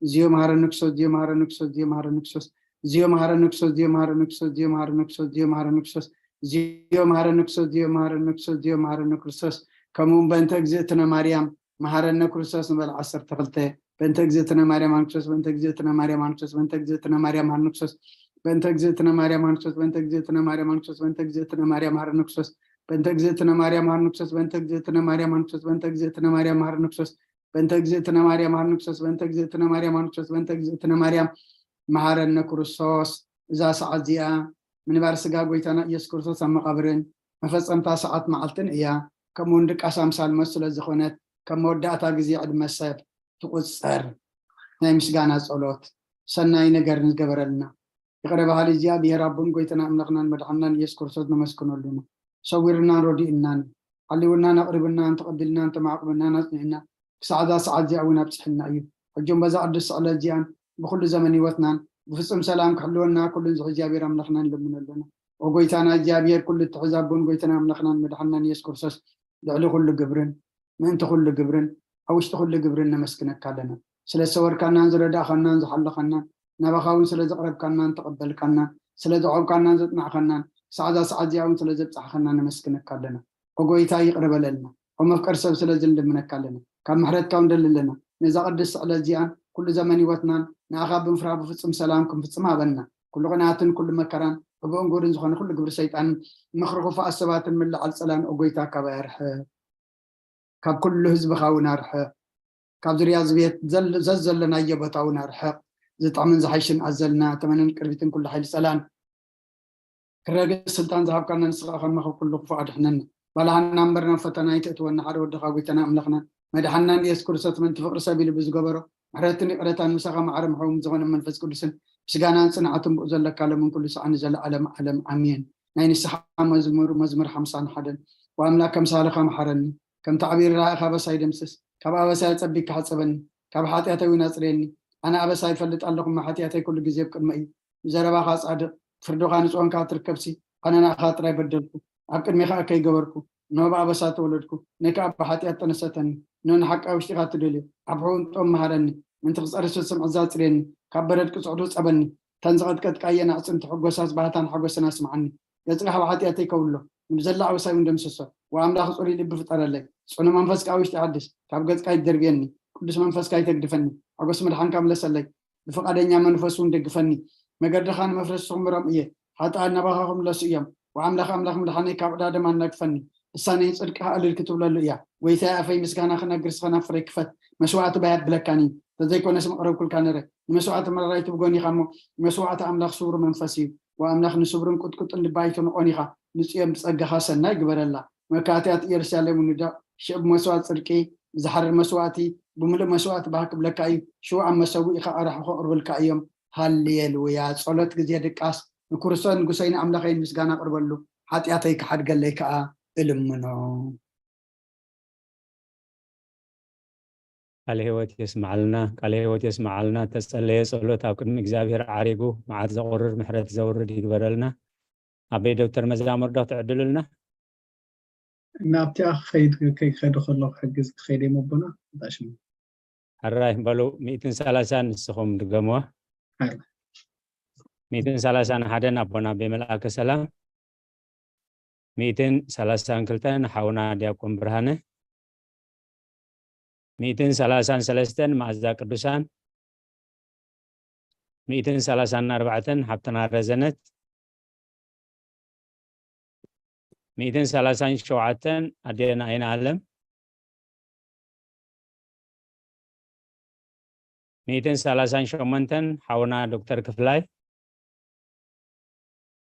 እዚዮ መሃረኒ ክርስቶስ፣ እዚዮ መሃረኒ ክርስቶስ፣ እዚዮ መሃረኒ ክርስቶስ፣ እዚዮ መሃረኒ ክርስቶስ፣ እዚዮ መሃረኒ ክርስቶስ፣ እዚዮ መሃረኒ ክርስቶስ፣ እዚዮ መሃረኒ ክርስቶስ፣ እዚዮ መሃረኒ ክርስቶስ፣ እዚዮ መሃረኒ ክርስቶስ። ከምኡ እውን በእንተ እግዝእትነ ማርያም መሃረነ ክርስቶስ ንበል ዓሰርተ ክልተ። በእንተ እግዝእትነ ማርያም ኣንክሶስ፣ በእንተ እግዝእትነ ማርያም ኣንክሶስ፣ በእንተ እግዝእትነ ማርያም ኣንክሶስ፣ በእንተ እግዝእትነ ማርያም ኣንክሶስ፣ በእንተ እግዝእትነ ማርያም ኣንክሶስ፣ በእንተ እግዝእትነ ማርያም ሃርንክሶስ፣ በእንተ እግዝእትነ ማርያም ሃርንክሶስ፣ በእንተ እግዝእትነ ማርያም ኣንክሶስ፣ በእንተ እግዝእትነ ማርያም ሃርንክሶስ፣ በእንተ እግዝእትነ ማርያም ኣንክሶስ፣ በእንተ እግዝእትነ ማርያም ኣንክሶስ፣ በእንተ እግዝእትነ ማርያም መሃረነ ክርስቶስ። እዛ ሰዓት እዚኣ ምንባር ስጋ ጎይታና ኢየሱስ ክርስቶስ ኣብ መቓብርን መፈጸምታ ሰዓት መዓልትን እያ። ከምኡ እውን ድቃስ ኣምሳል ሞት ስለ ዝኾነት ከም መወዳእታ ግዜ ዕድመ ሰብ ትቑጸር። ናይ ምስጋና ጸሎት። ሰናይ ነገር ንዝገበረልና ይቕረ በሃሊ እግዚኣብሔር ኣቦን ጎይታና ኣምላኽናን መድሓንናን ኢየሱስ ክርስቶስ ነመስግነሉ ኢና። ሰዊርናን ረዲእናን፣ ሓሊውናን ኣቕሪብናን ተቐቢልናን ተማዕቑብናን ኣጽኒዕና ክሳዕ እዛ ሰዓት እዚኣ እውን ኣብጽሕና እዩ። ሕጆም በዛ ቅዱስ ስዕለት እዚኣን ብኩሉ ዘመን ህይወትናን ብፍጹም ሰላም ክሕልወና ኩሉን ዝሕ እግዚኣብሔር ኣምላኽና ንለምኖ ኣለና። ኦ ጎይታና እግዚኣብሔር ኩሉ እትሕዝ ኣቦን ጎይታና ኣምላኽናን መድሓንናን ኢየሱስ ክርስቶስ ልዕሊ ኩሉ ግብርን ምእንቲ ኩሉ ግብርን ኣብ ውሽጢ ኩሉ ግብርን ነመስግነካ ኣለና። ስለ ዝሰወርካናን ዝረዳእኻናን ዝሓለኻናን ናባኻ እውን ስለ ዘቕረብካናን ተቐበልካናን ስለ ዘዕቆብካናን ዘጽናዕኻናን ክሳዕ እዛ ሰዓት እዚኣ እውን ስለ ዘብጻሕኻና ነመስግነካ ኣለና። ኦ ጎይታ ይቕረ በለልና። ኦ መፍቀር ሰብ ስለዚ ንልምነካ ኣለና። ካብ ምሕረትካ እውን ደሊ ኣለና። ነዛ ቅድስቲ ዕለት እዚኣን ኩሉ ዘመን ህይወትናን ንኣኻ ብምፍራህ ብፍጹም ሰላም ክንፍጽም ሃበና። ኩሉ ቅንኣትን ኩሉ መከራን ዕቡእን ግብርን ዝኾነ ኩሉ ግብሪ ሰይጣንን ምኽሪ ክፉኣት ሰባትን ምልዓል ጸላን ኦ ጎይታ ካባይ ኣርሕቕ። ካብ ኩሉ ህዝብኻ እውን ኣርሕቕ። ካብ ዙርያ እዚ ቤት ዘል- ዘዘለናዮ ቦታ እውን ኣርሕቕ። ዝጥዕምን ዝሓይሽን ኣዘልና ተመንን ቅርቢትን ኩሉ ሓይሊ ጸላን ክረግእ ስልጣን ዝሃብካና ንስኻ ከማኸ ኩሉ ክፉእ ኣድሕነና። ባላሃና እምበር ናብ ፈተና ኣይተእትወና ሓደ ወድኻ ጎይታና ኣምላኽና መድሓንናን ኢየሱስ ክርስቶስ ምእንቲ ፍቕሪ ሰብ ኢሉ ብዝገበሮ ምሕረትን ይቕረታን ምሳኻ ማዕረ ምሕውም ዝኾነ መንፈስ ቅዱስን ምስጋናን ጽንዓትን ብኡ ዘለካ ለምን ኩሉ ሰዓኒ ዘለዓለም ዓለም ኣሜን። ናይ ንስሓ መዝሙር መዝሙር ሓምሳን ሓደን። ወኣምላክ ከምሳልኻ መሓረኒ፣ ከምቲ ዓብዪ ርራእኻ ኣበሳይ ደምስስ፣ ካብ ኣበሳይ ኣጸቢካ ሓጸበኒ፣ ካብ ሓጢኣተይ እውን ኣጽርየኒ። ኣነ ኣበሳይ ይፈልጥ ኣለኹ እሞ ሓጢኣተይ ኩሉ ግዜ ኣብ ቅድመ እዩ። ብዘረባኻ ጻድቕ፣ ፍርድኻ ንጽዮንካ ትርከብሲ፣ ኣነ ንኣኻ ጥራይ በደልኩ፣ ኣብ ቅድሜኻ ከይገበርኩ፣ እንሆ ብኣበሳ ተወለድኩ፣ ነይ ከኣ ብሓጢኣት ጠነሰተኒ። እንሆ ንሓቂ ኣብ ውሽጢኻ ትደልዮ፣ ኣብ ሕውንጦም መሃረኒ፣ ምእንቲ ክጸርስ ስምዒት ዛጽርየኒ፣ ካብ በረድ ቅጽዕዱ ጸበኒ። እተን ዝቐጥቀጥካየን ኣዕጽምቲ ሕጎሳስ ባህታን ሓጎስን ኣስምዓኒ። ገጽካ ካብ ሓጢኣተይ ከውሎ፣ ንብዘላ ኣበሳይ እውን ደምስሶ። ወኣምላኽ ጽሩይ ልቢ ፍጠረለይ፣ ጽኑ መንፈስካ ኣብ ውሽጢ ሓድስ። ካብ ገጽካ ይደርብየኒ፣ ቅዱስ መንፈስካ ይተግድፈኒ። ሓጎስ መድሓንካ ምለሰለይ፣ ብፍቓደኛ መንፈስ እውን ደግፈኒ። መገድኻ ንመፍረስ ስኹምሮም እየ፣ ሓጥኣን ናባኻ ክምለሱ እዮም። ወኣምላኽ ኣምላኽ ምድሓነይ ካብ ዕዳ ደም ኣናግፈኒ። ልሳነይ ጽድቅኻ እልል ክትብለሉ እያ። ጎይታይ ኣፈይ ምስጋና ክነግር ስኸ ናብ ፍረይ ክፈት። መስዋዕቲ ባይ ኣብለካኒ፣ ተዘይኮነስ መቕረብኩልካ ነረ። ንመስዋዕቲ መራራይ ትብጎን ኢኻ እሞ፣ መስዋዕቲ ኣምላኽ ስውር መንፈስ እዩ። ወኣምላኽ ንስብርን ቁጥቁጥን ልባ ኣይትንቖን ኢኻ። ንጽዮን ብጸጋኻ ሰናይ ግበረላ። መካትያት ኢየሩሳሌም ንደቕ ሽዑ ብመስዋዕት ጽድቂ፣ ብዝሓርር መስዋዕቲ፣ ብምሉእ መስዋዕቲ ባህ ክብለካ እዩ። ሽዑ ኣብ መሰውኢኻ ኣራሑ ከቕርብልካ እዮም። ሃሌሉያ። ጸሎት ግዜ ድቃስ። ንክርስቶስ ንጉሰይን ኣምላኸይን ምስጋና ኣቕርበሉ፣ ሓጢኣተይ ክሓድገለይ ከኣ እልምኖ። ቃለ ህይወት የስምዓልና፣ ቃለ ህይወት የስምዓልና። ተጸለየ ጸሎት ኣብ ቅድሚ እግዚኣብሔር ዓሪጉ መዓት ዘቑርር ምሕረት ዘውርድ ይግበረልና። ኣበይ ዶክተር መዛሙር ዶ ትዕድሉልና? ናብቲኣ ክኸይድ ከይክኸይዱ ከለኹ ሕግዝ ክኸይድ እየ ኣቦና። እንታይ ሽሙ? ሕራይ በሉ። ሚእትን ሰላሳን ንስኹም ድገምዋ። ሕራይ። ሚእትን ሰላሳን ሓደን ኣቦና ኣቤ መልኣከ ሰላም። ሚእትን ሰላሳን ክልተን ሓውና ዲያቆን ብርሃነ። ሚእትን ሰላሳን ሰለስተን መኣዛ ቅዱሳን። ሚእትን ሰላሳን ኣርባዕተን ሓብትና ረዘነት። ሚእትን ሰላሳን ሸውዓተን ኣዴና ኣይነ ኣለም። ሚእትን ሰላሳን ሸሞንተን ሓውና ዶክተር ክፍላይ።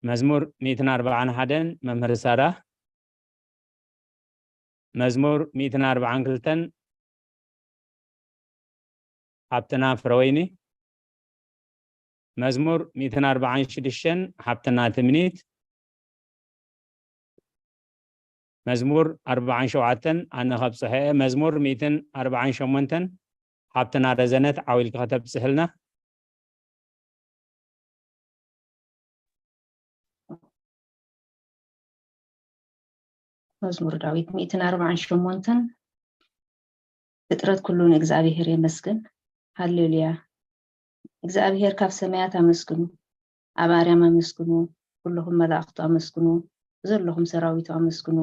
መዝሙር ሚእትን ኣርባዓን ሓደን መምህር ሳራ። መዝሙር ሚእትን ኣርባዓን ክልተን ሓብትና ፍረወይኒ። መዝሙር ሚእትን ኣርባዓን ሽዱሽተን ሓብትና ትምኒት። መዝሙር ኣርባዓን ሸውዓተን ኣነ ከብጽሐ እየ። መዝሙር ሚእትን ኣርባዓን ሸሞንተን ሓብትና ረዘነት ዓው ኢልኪ ከተብጽሕልና። መዝሙር ዳዊት ሚእትን ኣርባዓን ሸሞንተን። ፍጥረት ኩሉ ንእግዚኣብሔር የመስግን። ሃሌሉያ። እግዚኣብሔር ካብ ሰማያት ኣመስግኑ፣ ኣብ ኣርያም ኣመስግኑ፣ ኩልኹም መላእኽቱ ኣመስግኑ፣ ዘለኹም ሰራዊቱ ኣመስግኑ፣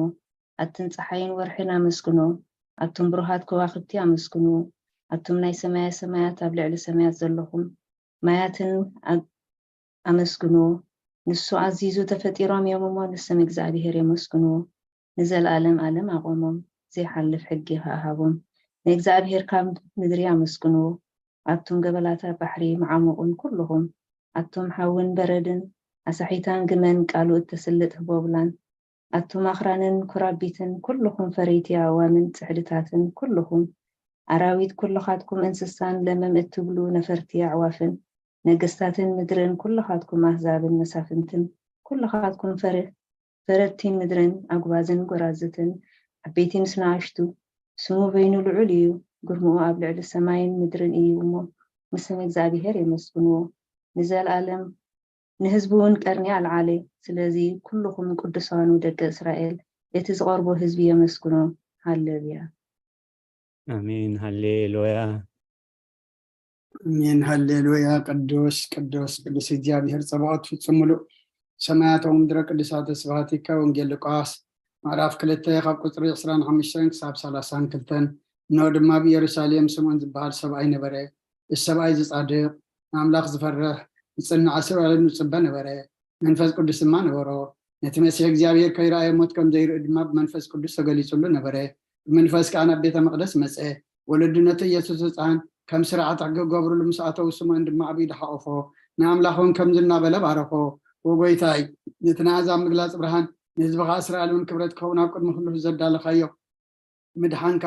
ኣትን ፀሓይን ወርሕን ኣመስግኑ፣ ኣቱም ብሩሃት ከዋኽብቲ ኣመስግኑ፣ ኣቱም ናይ ሰማያ ሰማያት ኣብ ልዕሊ ሰማያት ዘለኹም ማያትን ኣመስግኑ። ንሱ ኣዚዙ ተፈጢሮም እዮም እሞ ንስም እግዚኣብሔር የመስግኑ። ንዘለኣለም ኣለም ኣቆሞም፣ ዘይሓልፍ ሕጊ ኸኣ ሃቦም። ንእግዚኣብሔር ካብ ምድሪ ኣመስግኑ። ኣቱም ገበላታ ባሕሪ መዓሙቑን ኩልኹም፣ ኣቱም ሓውን በረድን ኣሳሒታን ግመን ቃሉ እተስልጥ ህቦብላን፣ ኣቱም ኣኽራንን ኮራቢትን ኩልኹም ፈረይቲ ኣእዋምን ጽሕድታትን ኩልኹም ኣራዊት ኩልኻትኩም እንስሳን ለመም እትብሉ ነፈርቲ ኣዕዋፍን ነገስታትን ምድርን ኩልኻትኩም ኣህዛብን መሳፍንትን ኩልኻትኩም ፈረ ፈረድቲ ምድርን ኣጉባዝን ጎራዝትን ዓበይቲ ምስ ንኣሽቱ፣ ስሙ በይኑ ልዑል እዩ፣ ግርምኡ ኣብ ልዕሊ ሰማይን ምድርን እዩ እሞ፣ ንስም እግዚኣብሄር የመስግንዎ፣ ንዘለኣለም ንህዝቡ እውን ቀርኒ ኣልዓለ። ስለዚ ኩልኹም ቅዱሳኑ ደቂ እስራኤል፣ እቲ ዝቐርቦ ህዝቢ የመስግኖ። ሃሌሉያ። ኣሜን። ሃሌሉያ። ኣሜን። ሃሌሉያ። ቅዱስ ቅዱስ ቅዱስ እግዚኣብሔር ጸባኦት ፍጹም ምሉእ ሰማያት ምድረ ቅዱሳተ ስብሐቲከ። ወንጌል ሉቃስ ምዕራፍ ክልተ ካብ ቁጽሪ ዕስራን ሓሙሽተን ክሳብ ሰላሳን ክልተን። እንሆ ድማ ኣብ ኢየሩሳሌም ስምዖን ዝበሃል ሰብኣይ ነበረ። እዚ ሰብኣይ እዚ ጻድቕ ንኣምላኽ ዝፈርሕ ዝጽንዕ ኣስር ኣለም ዝጽበ ነበረ። መንፈስ ቅዱስ ድማ ነበሮ። ነቲ መሲሕ እግዚኣብሔር ከይረኣየ ሞት ከም ዘይርኢ ድማ ብመንፈስ ቅዱስ ተገሊጹሉ ነበረ። ብመንፈስ ከኣ ናብ ቤተ መቕደስ መጸ። ወለዱ ነቲ ኢየሱስ ህፃን ከም ስርዓት ሕጊ ክገብርሉ ምስ ኣተው ስምዖን ድማ ኣብ ኢዱ ሓቆፎ ንኣምላኽ እውን ከምዚ እናበለ ባረኾ። ወጎይታይ ነቲ ንኣሕዛብ ምግላፅ ብርሃን ንህዝብኻ እስራኤል እውን ክብረት ክኸውን ኣብ ቅድሚ ኩሉ ዘዳለኻዮ ምድሓንካ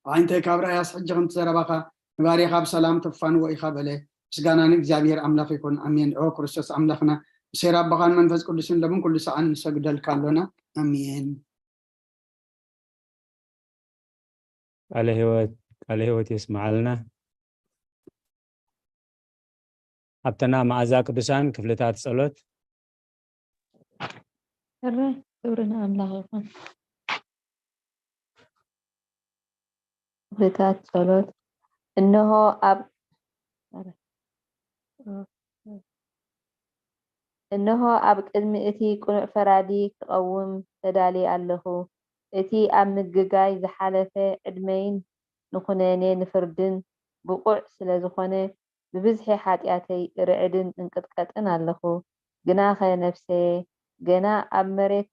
ኣዒንተይ ካብ ርኣያስ ሕጂ ከምቲ ዘረባኻ ንባርያኻ ብሰላም ተፋንዎ ኢኻ በለ። ምስጋና ንእግዚኣብሔር ኣምላኽ ይኹን ኣሜን። ኦ ክርስቶስ ኣምላኽና ብሴራ ኣቦኻን መንፈስ ቅዱስን ለምን ኩሉ ሰዓን ንሰግደልካ ኣሎና ኣሜን። ቃለ ህይወት ቃለ ህይወት የስምዓልና። ኣብተና መዓዛ ቅዱሳን ክፍልታት ጸሎት እረ ክብሪ ንኣምላኽ ይኹን። ክፍልታት ጸሎት እንሆ ኣብ እንሆ ኣብ ቅድሚ እቲ ቅኑዕ ፈራዲ ክቐውም ተዳልየ ኣለኹ። እቲ ኣብ ምግጋይ ዝሓለፈ ዕድመይን ንኹነኔ ንፍርድን ብቑዕ ስለ ዝኾነ፣ ብብዝሒ ሓጢኣተይ እርዕድን እንቅጥቀጥን ኣለኹ። ግናኸ ነፍሰየ፣ ገና ኣብ መሬት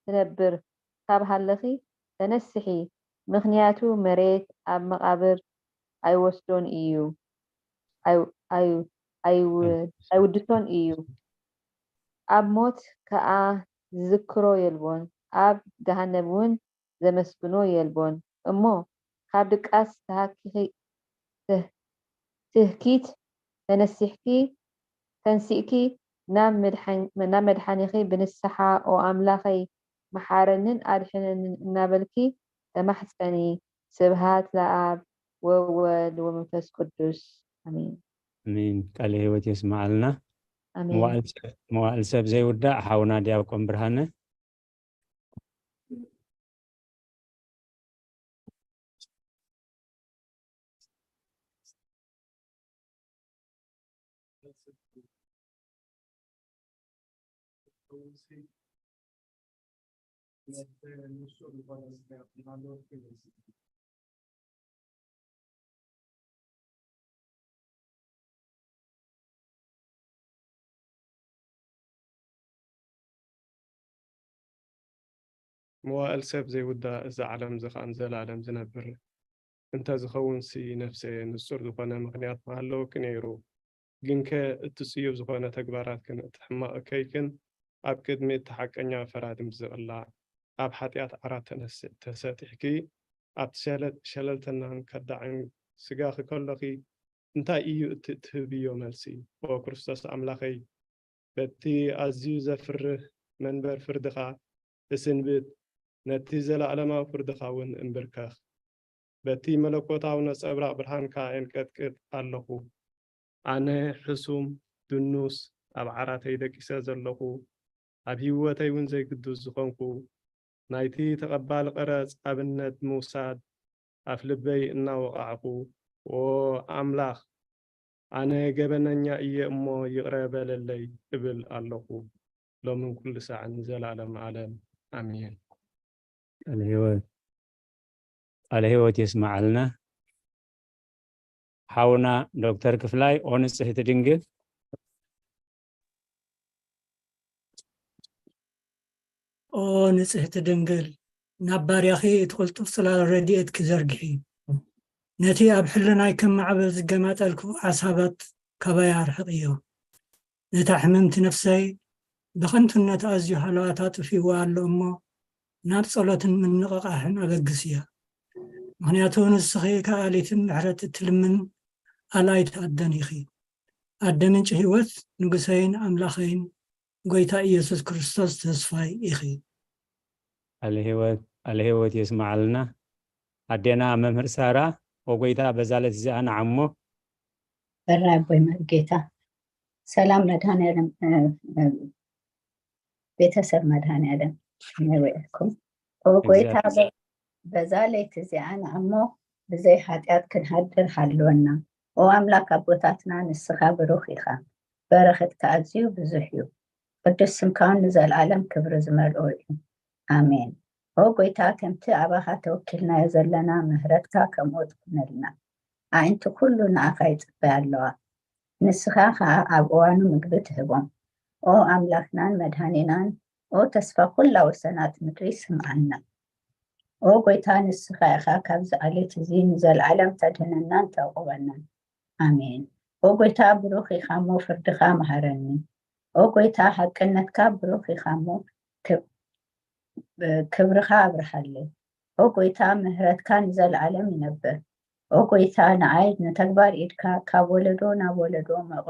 ትነብር ካብ ሃለኺ፣ ተነስሒ፣ ምኽንያቱ መሬት ኣብ መቓብር ኣይወስዶን እዩ፣ ኣይውድሶን እዩ። ኣብ ሞት ከኣ ዝዝክሮ የልቦን፣ ኣብ ገሃነም እውን ዘመስግኖ የልቦን። እሞ ካብ ድቃስ ትህኪ፣ ትህኪት ተነሲሕኪ፣ ተንሲእኪ ናብ መድሓኒኺ ብንስሓ ኦ ኣምላኸይ መሓረንን ኣድሕነንን እናበልኪ ተማሕፀኒ። ስብሃት ለኣብ ወወልድ ወመንፈስ ቅዱስ ኣሜን። ኣሜን። ቃለ ህይወት የስምዓልና። ኣሜን። መዋዕል ሰብ ዘይውዳእ ሓውና ዲያቆን ብርሃነ። መዋእል ሰብ ዘይውዳእ፣ እዛ ዓለም እዚ ኸኣ ንዘለኣለም ዝነብር እንተ ዝኸውንሲ፣ ነፍሰየ፣ ንጹር ዝኾነ ምኽንያት ምሃለወኪ ነይሩ። ግንከ እቲ ጽዩፍ ዝኾነ ተግባራትክን እቲ ሕማቕ እከይክን ኣብ ቅድሚ እቲ ሓቀኛ ፈራዲ ምስ ዝቕላዕ፣ ኣብ ሓጢኣት ዓራት ተነስ-፣ ተሰጢሕኪ ኣብቲ ሸለ-፣ ሸለልትናን ከዳዕን ስጋኺ ከሎኺ፣ እንታይ እዩ እቲ እትህብዮ መልሲ? ኦ ክርስቶስ ኣምላኸይ፣ በቲ ኣዝዩ ዘፍርህ መንበር ፍርድኻ እስንብት፣ ነቲ ዘለኣለማዊ ፍርድኻ እውን እንብርከኽ። በቲ መለኮታዊ ነጸብራቕ ብርሃንካ የንቀጥቅጥ ኣለኹ። ኣነ ሕሱም፣ ድኑስ፣ ኣብ ዓራተይ ደቂሰ ዘለኹ፣ ኣብ ህይወተይ እውን ዘይግዱስ ዝኾንኩ፣ ናይቲ ተቐባሊ ቀረጽ ኣብነት ምውሳድ ኣፍ ልበይ እናወቓዕኹ፣ ዎ ኣምላኽ፣ ኣነ ገበነኛ እየ እሞ ይቕረ በለለይ እብል ኣለኹ፣ ሎምን ኩሉ ሳዕን ንዘለዓለም ዓለም። ኣሜን። ቃለ ህይወት ቃለ ህይወት የስመዓልና። ሓውና ዶክተር ክፍላይ፣ ኦ ንጽሕቲ ድንግል። ኦ ንጽሕቲ ድንግል፣ ናብ ባርያኺ እቲ ቅልጡፍ ጽላል ረድኤትኪ ዘርግሒ። ነቲ ኣብ ሕልናይ ከም ማዕበል ዝገማጠልኩ ሓሳባት ካባይ ኣርሕቕዮ። ነታ ሕምምቲ ነፍሰይ ብኸንቱነት ኣዝዩ ሃለዋታ ኣጥፊእዋ ኣሎ እሞ፣ ናብ ጸሎትን ምንቕቓሕን ኣበግስያ። ምኽንያቱ ንስኺ ከኣሊትን ምሕረት እትልምን ኣላይት ኣደን ኢኺ። ኣደ ምንጪ ህይወት፣ ንጉሰይን ኣምላኸይን፣ ጎይታ ኢየሱስ ክርስቶስ ተስፋይ ኢኺ። ቃለ ህይወት ቃለ ህይወት የስመዓልና። ኣዴና መምህር ሳራ፣ ወጎይታ በዛ ዕለት እዚኣ ንዓሞ። በራይ ኣቦይ መርጌታ። ሰላም መድኃኔዓለም፣ እ፣ እ፣ ቤተሰብ መድኃኔዓለም ይወየድኩም። ኦ ጎይታ፣ እግዚኣብሔር በ- በዛ ለይቲ እዚኣ ንዓሞ ብዘይ ኃጢኣት ክንሃድር ሃልወና። ኦ ኣምላክ ኣቦታትና፣ ንስኻ ብሩኽ ኢኻ፣ በረኸትካ ኣዝዩ ብዙሕ እዩ። ቅዱስ ስምካ እውን ንዘለኣለም ክብሪ ዝመልኦ እዩ። ኣሜን። ኦ ጎይታ፣ ከምቲ ኣባኻ ተወኪልናዮ ዘለና ምህረትካ ከምኡ ትኩነልና። ኣዒንቲ ኩሉ ንኣኻ ይጽበያ ኣለዋ። ንስኻ ኸኣ ኣብ እዋኑ ምግቢ ትህቦም። ኦ ኣምላኽናን መድኃኒናን፣ ኦ ተስፋ ኩላ ወሰናት ምድሪ፣ ስምዓና። ኦ ጎይታ፣ ንስኻ ኢኻ ካብዚ ዓሌት እዚ ንዘለዓለም ተድህነናን ተዕቁበናን። ኣሜን። ኦ ጎይታ፣ ብሩኽ ኢኻ እሞ ፍርድኻ መሃረኒ። ኦ ጎይታ፣ ሓቅነትካ ብሩኽ ኢኻ እሞ ክብ-፣ ክብርኻ ኣብርሃለይ። ኦ ጎይታ፣ ምህረትካ ንዘለዓለም ይነብር። ኦ ጎይታ፣ ንዓይ ንተግባር ኢድካ ካብ ወለዶ ናብ ወለዶ መቆ-፣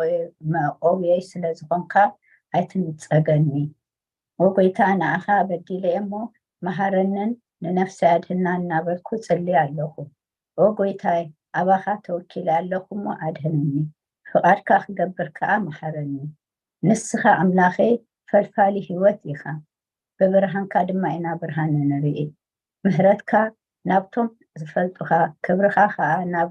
መቆብየይ ስለ ዝኾንካ ኣይትንጸገኒ። ኦ ጎይታ፣ ንኣኻ በዲለ እሞ መሃረንን ንነፍሰይ ኣድህና እናበልኩ ጽሊ ኣለኹ። ኦ ጎይታይ፣ ኣባኻ ተወኪለ ኣለኹ እሞ ኣድህነኒ። ፍቓድካ ክገብር ከኣ መሃረኒ። ንስኻ ኣምላኸይ ፈልፋሊ ህይወት ኢኻ። ብብርሃንካ ድማ ኢና ብርሃን እንርኢ። ምህረትካ ናብቶም ዝፈልጡኻ፣ ክብርኻ ኸኣ ናብ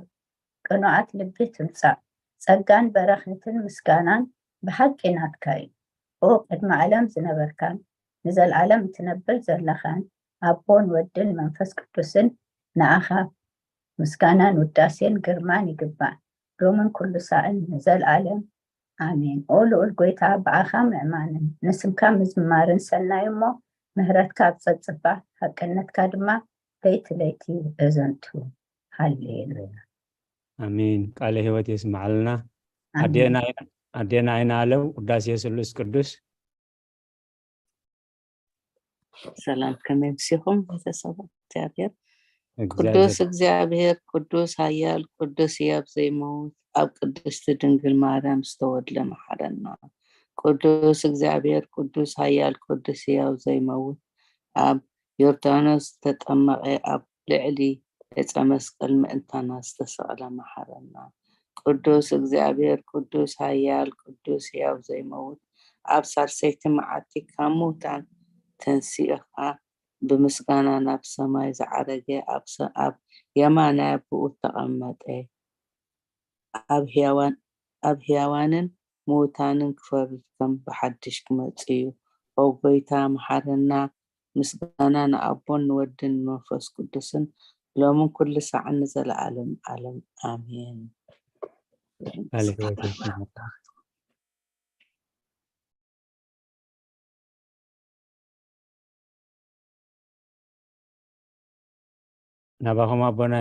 ቅኑዓት ልቢ ትምጻእ። ጸጋን በረኸትን ምስጋናን ብሓቂ ናትካ እዩ። ኦ ቅድሚ ዓለም ዝነበርካን ንዘለዓለም እትነብር ዘለኻን ኣቦን ወድን መንፈስ ቅዱስን ንኣኻ ምስጋናን ውዳሴን ግርማን ይግባእ። ሎምን ኩሉ ሳዕን ንዘለዓለም ኣሜን። ኦ ልዑል ጎይታ፣ ብኣኻ ምእማንን ንስምካ ምዝማርን ሰናይ እሞ፣ ምህረትካ ኣብ ጸጽባ፣ ሓቅነትካ ድማ ለይቲ ለይቲ እዘንቱ። ሃሌሉያ። ኣሜን። ቃለ ህይወት የስመዓልና። ኣሜን። ኣዴና ኣይና- ኣዴና ኣይና ኣለም፣ ውዳሴ ስሉስ ቅዱስ። ሰላም፣ ከመይ ምሲኹም ቤተሰብ እግዚኣብሔር? እግዚኣብሔር ቅዱስ እግዚኣብሔር፣ ቅዱስ ኃያል፣ ቅዱስ ሕያው ዘይመውት፣ ኣብ ቅድስቲ ድንግል ማርያም ዝተወድለ መሓረና። ቅዱስ እግዚኣብሔር፣ ቅዱስ ኃያል፣ ቅዱስ ሕያው ዘይመውት፣ ኣብ ዮርዳኖስ ዝተጠመቐ፣ ኣብ ልዕሊ ዕፀ መስቀል ምእንታና ዝተሰቕለ መሓረና። ቅዱስ እግዚኣብሔር፣ ቅዱስ ኃያል፣ ቅዱስ ሕያው ዘይመውት፣ ኣብ ሳልሰይቲ መዓልቲ ካብ ምውታን ተንሲእኻ፣ ብምስጋና ናብ ሰማይ ዝዓረገ፣ ኣብ ሰ-፣ ኣብ የማናይ ኣቦኡ ዝተቐመጠ፣ ኣብ ሕያዋን፣ ኣብ ሕያዋንን ምውታንን ክፈርድ ከም ብሓድሽ ክመጽእ እዩ። ኦ ጎይታ፣ መሓረና። ምስጋና ንኣቦን ንወድን ንመንፈስ ቅዱስን፣ ሎምን ኩሉ ሳዕን ንዘለዓለም ዓለም። ኣሜን። ቃለ ህይወት ይስማዕካ። ናባኹም ኣቦና።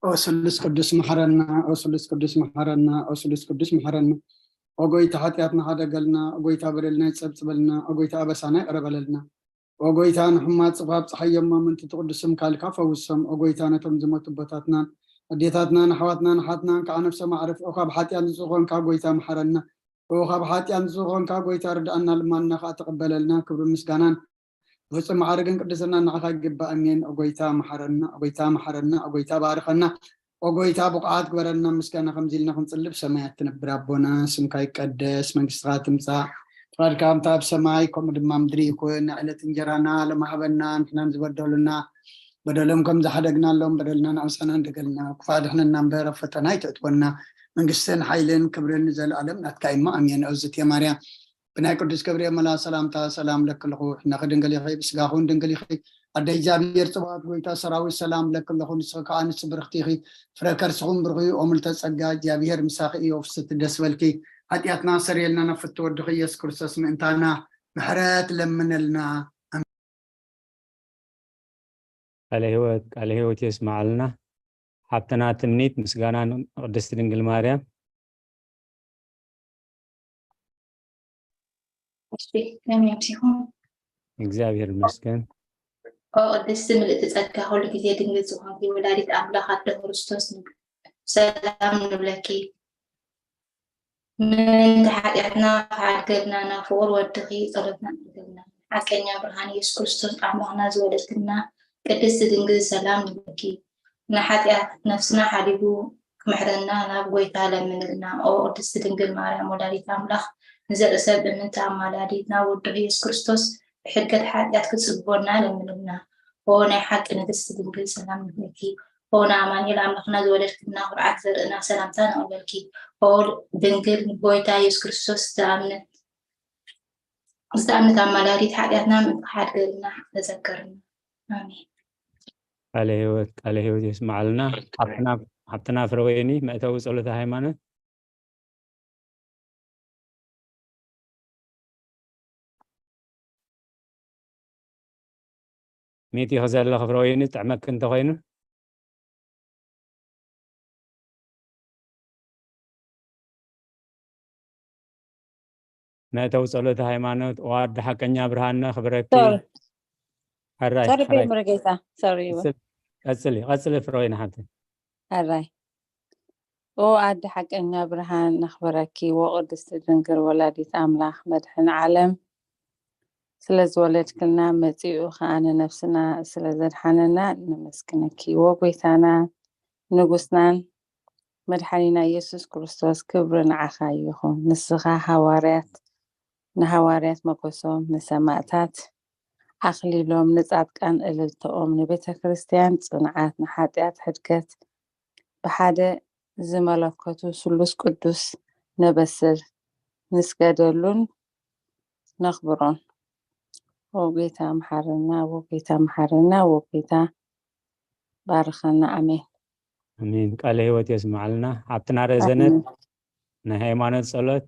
ኦ ስሉስ ቅዱስ መሐረና፣ ኦ ስሉስ ቅዱስ መሐረና፣ ኦ ስሉስ ቅዱስ መሐረና። ኦ ጎይታ፣ ሓጢኣትና ሓደገልና፣ ኦ ጎይታ፣ በደልና ይጸብጽበልና፣ ኦ ጎይታ፣ ኣበሳና ይቕረ በለልና። ኦ ጎይታ፣ ንሕማት ጽፋፍ ጸሓዮም፣ ኣመንቲ ትቕዱስ ስምካ ኢልካ ፈውሶም። ኦ ጎይታ፣ ነቶም ዝሞቱ ኣቦታትናን ኣዴታትናን ኣሕዋትናን ኣሓትናን ከዓ ነፍሶም ኣዕርፍ። ኦ ካብ ሓጢኣት ንጹህ ኮንካ ጎይታ መሐረና። ኦ ካብ ሓጢኣት ንጹህ ኮንካ ጎይታ ርድኣና፣ ልማንና ከዓ ተቐበለልና። ክብርን ምስጋናን ፍጹም ማዕርግን ቅድስናን ንዓኻ ይግባእ። ኣሜን። ኦ ጎይታ መሐረና፣ ኦ ጎይታ መሐረና፣ ኦ ጎይታ ባርኸና፣ ኦ ጎይታ ብቑዓት ግበረና። ምስጋና ከምዚ ኢልና ክንጽልብ፣ ሰማያት ትነብር ኣቦና፣ ስምካ ይቀደስ፣ መንግስትኻ ትምጻእ፣ ፍቓድካ ከምታ ኣብ ሰማይ ከምኡ ድማ ምድሪ ይኩን። ዕለት እንጀራና ሎሚ ሃበና፣ ንሕናን ዝበደሉና በደሎም ከም ዝሓደግናሎም በደልና ንኣውሳና እንደገልና ክፋ ድሕንና እምበር ኣብ ፈተና ኣይተእትወና። መንግስትን ሓይልን ክብርን ንዘለኣለም ናትካ እማ ኣሜን። እዝእትየ ማርያም ብናይ ቅዱስ ገብርኤል መላ ሰላምታ ሰላም ለክልኹ ሕነኺ ድንግል ኢኺ ብስጋኹን ድንግል ኢኺ ኣደ እግዚኣብሔር ጽባኦት ጎይታ ሰራዊት ሰላም ለክልኹ ንስኺ ከዓ ንስ ብርኽቲ ኢኺ ፍረ ከርስኹም ብርኹ ኦምልተ ጸጋ እግዚኣብሔር ምሳኺ እዩ ፍስቲ ደስ በልኪ ሓጢኣትና ሰሪየልና ናብ ፍትወድኺ ኢየሱስ ክርስቶስ ምእንታና ምሕረት ለምነልና። ቃለ ህይወት ቃለ ህይወት የስማዓልና። ሓብትና ትምኒት ምስጋና ንቅድስቲ ድንግል ማርያም። እሺ ከመይ ኣምሲኹም? እግዚኣብሔር ይመስገን። ኦ ቅድስቲ ምልእቲ ጸጋ ኩሉ ግዜ ድንግል ዝኾንኪ ወላዲት ኣምላኽ ኣደ ክርስቶስ ሰላም ንብለኪ። ምእንቲ ሓጢኣትና ክሓድገልና ናብ ፍቑር ወድኺ ጸሎትና ኣድርግልና። ሓቀኛ ብርሃን ኢየሱስ ክርስቶስ ኣምላኽና ዝወለድክልና ቅድስቲ ድንግል ሰላም ንብለኪ። ንሓጢኣት ነፍስና ሓዲጉ ክምሕረና ናብ ጎይታ ለምንልና። ኦ ቅድስቲ ድንግል ማርያም ወላዲት ኣምላኽ ንዘርኢ ሰብ እምንቲ ኣማላዲት ናብ ወድኺ ኢየሱስ ክርስቶስ ብሕድገት ሓጢኣት ክጽግቦና ለምንልና። ኦ ናይ ሓቂ ንግስቲ ድንግል ሰላም ንብለኪ። ኦ ንኣማኑኤል ኣምላኽና ዝወለድክልና ኩርዓት ዘርእና ሰላምታ ንቕበልኪ። ኦ ድንግል ንጎይታ ኢየሱስ ክርስቶስ ዝተኣምነት ዝተኣምነት ኣማላዲት ሓጢኣትና ምእንቲ ክሓድገልና ተዘከርና። ኣሜን። ቃለ ህይወት ቃለ ህይወት የስማዓልና። ሓብትና ፍረወይኒ መእተዊ ጸሎተ ሃይማኖት። ሚእቲ ክዘለ ክፍረወይኒ ጥዕመክ እንተኮይኑ መእተው ጸሎተ ሃይማኖት ዋድ ሓቀኛ ብርሃን ነኽብረኪ። ሶሪ መረጌታ ሶሪ። ቀጽሊ ቀጽሊ ፍረወይኒ ሓብቲ። ሕራይ ኦ ኣደ ሓቀኛ ብርሃን ነኽብረኪ ዎ ቅድስቲ ድንግል ወላዲት ኣምላኽ መድሕን ዓለም ስለ ዝወለድክልና መጺኡ ኸኣ ንነፍስና ስለ ዘድሓነና ነመስግነኪ ዎ ጎይታና ንጉስናን መድሓኒና ኢየሱስ ክርስቶስ ክብሪ ንዓኻ ይኹን ንስኻ ሃዋርያት ንሃዋርያት መጎሶም ንሰማእታት ኣኽሊሎም ንጻድቃን እልልተኦም ንቤተ ክርስትያን ጽንዓት ንሓጢኣት ሕድገት ብሓደ ዝመለከቱ ስሉስ ቅዱስ ነበስር ንስገደሉን ነኽብሮን። ዎ ጌታ መሓረና ዎ ጌታ መሓረና ዎ ጌታ ባርኸና ኣሜን። ኣሜን ቃለ ህይወት የስምዓልና። ሓብትና ረዘነት ናይ ሃይማኖት ጸሎት።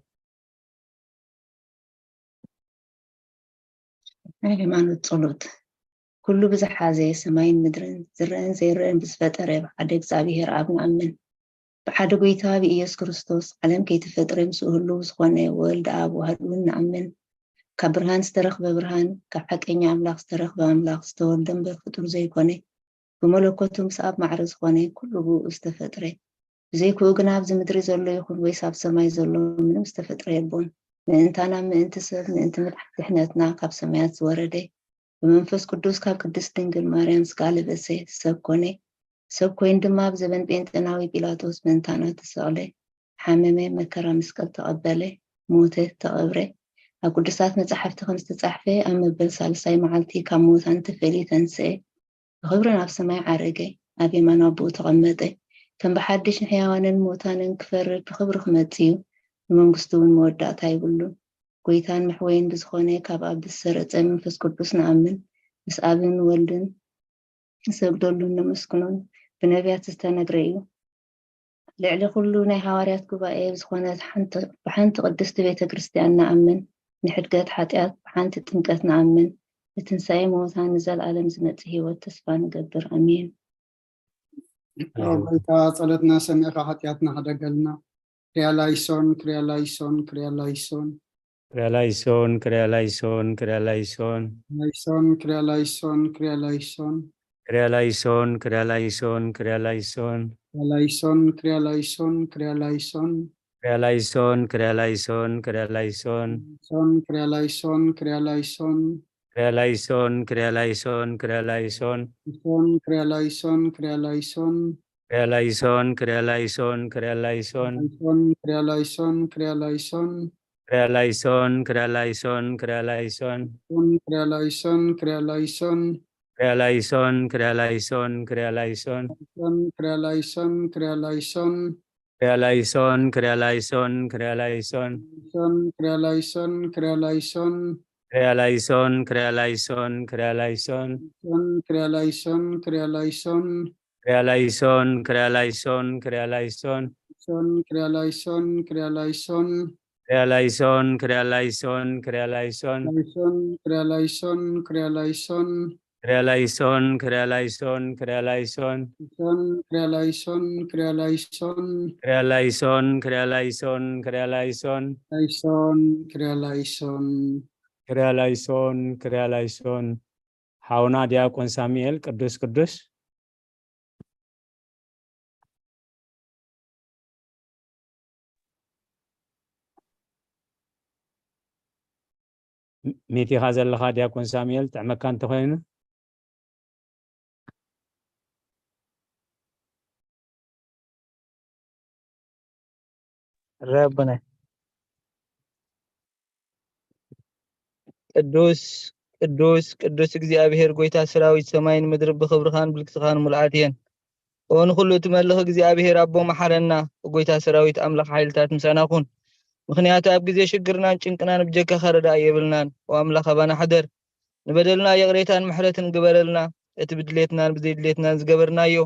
ናይ ሃይማኖት ጸሎት። ኩሉ ብዝሓዘ ሰማይን ምድርን ዝረአን ዘይረአን ብዝፈጠረ ብሓደ እግዚኣብሔር ኣብ ንኣምን። ብሓደ ጎይታ ብኢየሱስ ክርስቶስ ዓለም ከይተፈጥረ ምስኡ ህልው ዝኾነ ወልድ ኣብ ዋህድ እውን ንኣምን። ካብ ብርሃን ዝተረኽበ ብርሃን፣ ካብ ሓቀኛ ኣምላኽ ዝተረኽበ ኣምላኽ፣ ዝተወልደ እምበር ፍጡር ዘይኮነ፣ ብመለኮቱ ምስ ኣብ ማዕረ ዝኾነ ኩሉ ብኡ ዝተፈጥረ፣ ብዘይክኡ ግና ኣብዚ ምድሪ ዘሎ ይኹን ወይስ ኣብ ሰማይ ዘሎ ምንም ዝተፈጥረ የልቦን። ምእንታና ምእንቲ ሰብ ምእንቲ ምድሕ ድሕነትና ካብ ሰማያት ዝወረደ ብመንፈስ ቅዱስ ካብ ቅድስት ድንግል ማርያም ስጋ ለበሰ፣ ሰብ ኮነ። ሰብ ኮይኑ ድማ ኣብ ዘበን ጴንጤናዊ ጲላጦስ ምእንታና ተሰቕለ፣ ሓመመ፣ መከራ መስቀል ተቐበለ፣ ሞተ፣ ተቐብረ። ኣብ ቅዱሳት መጻሕፍቲ ከም ዝተጻሕፈ ኣብ መበል ሳልሳይ መዓልቲ ካብ ሙታን ተፈልዩ ተንስአ። ብኽብሪ ናብ ሰማይ ዓረገ፣ ኣብ የማን ኣቦኡ ተቐመጠ። ከም ብሓድሽ ንሕያዋንን ሙታንን ክፈርድ ብኽብሪ ክመጽእ እዩ፣ ንመንግስቱ እውን መወዳእታ የብሉን። ጐይታን መሕወይን ብዝኾነ ካብ ኣብ ብዝሰረጸ መንፈስ ቅዱስ ንኣምን፣ ምስ ኣብን ወልድን ንሰግደሉን ነመስግኖን፣ ብነቢያት ዝተነግረ እዩ። ልዕሊ ኩሉ ናይ ሃዋርያት ጉባኤ ብዝኾነት ሓንቲ ብሓንቲ ቅድስቲ ቤተ ክርስቲያን ንኣምን፣ ንሕድገት ሓጢኣት ብሓንቲ ጥምቀት ንኣምን፣ ንትንሳኤ ሙታን ንዘልኣለም ዝመጽእ ህይወት ተስፋ ንገብር። ኣሜን። ኦ ጎይታ ጸሎትና ሰሚዕካ ሓጢኣትና ሕደገልና። ክሪያ ላይሶን ክሪያ ላይሶን ክሪያ ላይሶን። ክሪያ ላይሶን ክሪያ ላይሶን ክሪያ ላይሶን። ላይሶን ክሪያ ላይሶን ክሪያ ላይሶን። ክሪያ ላይሶን ክሪያ ላይሶን ክሪያ ላይሶን። ላይሶን ክሪያ ላይሶን ክሪያ ላይሶን። ክሪያ ላይሶን ክሪያ ላይሶን ክሪያ ላይሶን። ሶን ክሪያ ላይሶን ክሪያ ላይሶን። ክሪያ ላይሶን ክሪያ ላይሶን ክሪያ ላይሶን። ሶን ክሪያ ላይሶን ክሪያ ላይሶን። ክሪያ ላይሶን ክሪያ ላይሶን ክሪያ ላይሶን። ሶን ክሪያ ላይሶን ክሪያ ላይሶን። ክሪያ ላይሶን ክሪያ ላይሶን ክሪያ ላይሶን። ሶን ክሪያ ላይሶን ክሪያ ላይሶን። ክሪያላይሶን፣ ክሪያላይሶን፣ ክሪያላይሶን። ክሪያላይሶን፣ ክሪያላይሶን። ክሪያላይሶን፣ ክሪያላይሶን፣ ክሪያላይሶን። ሶን፣ ክሪያላይሶን፣ ክሪያላይሶን። ክሪያላይሶን፣ ክሪያላይሶን፣ ክሪያላይሶን። ሶን፣ ክሪያላይሶን፣ ክሪያላይሶን። ክሪያላይሶን፣ ክሪያላይሶን፣ ክሪያላይሶን። ሶን፣ ክሪያላይሶን፣ ክሪያላይሶን። ክሪያላይሶን፣ ክሪያላይሶን፣ ክሪያላይሶን። ላይሶን፣ ክሪያላይሶን፣ ክሪያላይሶን። ክሪያላይሶን፣ ክሪያላይሶን፣ ክሪያላይሶን። ሶን፣ ክሪያላይሶን፣ ክሪያላይሶን። ክሪያላይሶን፣ ክሪያላይሶን፣ ክሪያላይሶን። ላይሶን፣ ክሪያላይሶን። ክሪያላይሶን፣ ክሪያላይሶን። ሓውና ዲያቆን ሳሙኤል፣ ቅዱስ ቅዱስ። ም-፣ ሚቲኻ ዘለኻ ዲያቆን ሳሙኤል፣ ጥዕመካ እንተኾይኑ። ረብነ ቅዱስ ቅዱስ ቅዱስ እግዚኣብሔር ጎይታ ሰራዊት፣ ሰማይን ምድሪ ብኽብርኻን ብልግስኻን ሙልኣት እየን። ኦ ንኹሉ እትመልኽ እግዚኣብሔር ኣቦ፣ መሓረና። ኦ ጎይታ ሰራዊት ኣምላኽ ሓይልታት፣ ምሳና ኩን። ምኽንያቱ ኣብ ግዜ ሽግርናን ጭንቅናን ብጀካኻ ረዳኢ የብልናን። ኦ ኣምላኽ፣ ኣባና ሕደር። ንበደልና ይቕሬታን ምሕረትን ግበረልና። እቲ ብድሌትናን ብዘይድሌትናን ዝገበርናዮ፣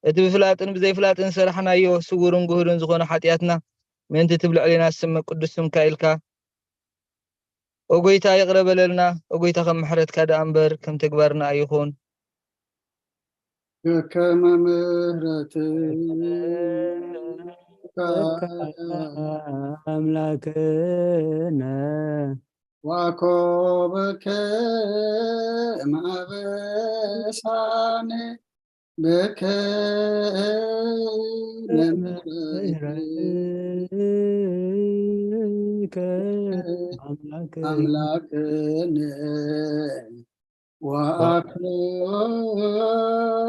እቲ ብፍላጥን ብዘይፍላጥን ዝሰራሕናዮ፣ ስውርን ግሁድን ዝኾነ ሓጢኣትና፣ ምእንቲ እቲ ብልዕሌና ዝስመ ቅዱስ ስምካ ኢልካ፣ ኦ ጎይታ፣ ይቕረ በለልና። ኦ ጎይታ፣ ከም ምሕረትካ ደኣ እምበር ከም ተግባርና ኣይኹን። ከከመ ምሕረትከ ኣምላክነ ወአኮበከ ማበሳነ በከመ ምሕረትከ ምሕረትከ ኣምላክነ አምላክነ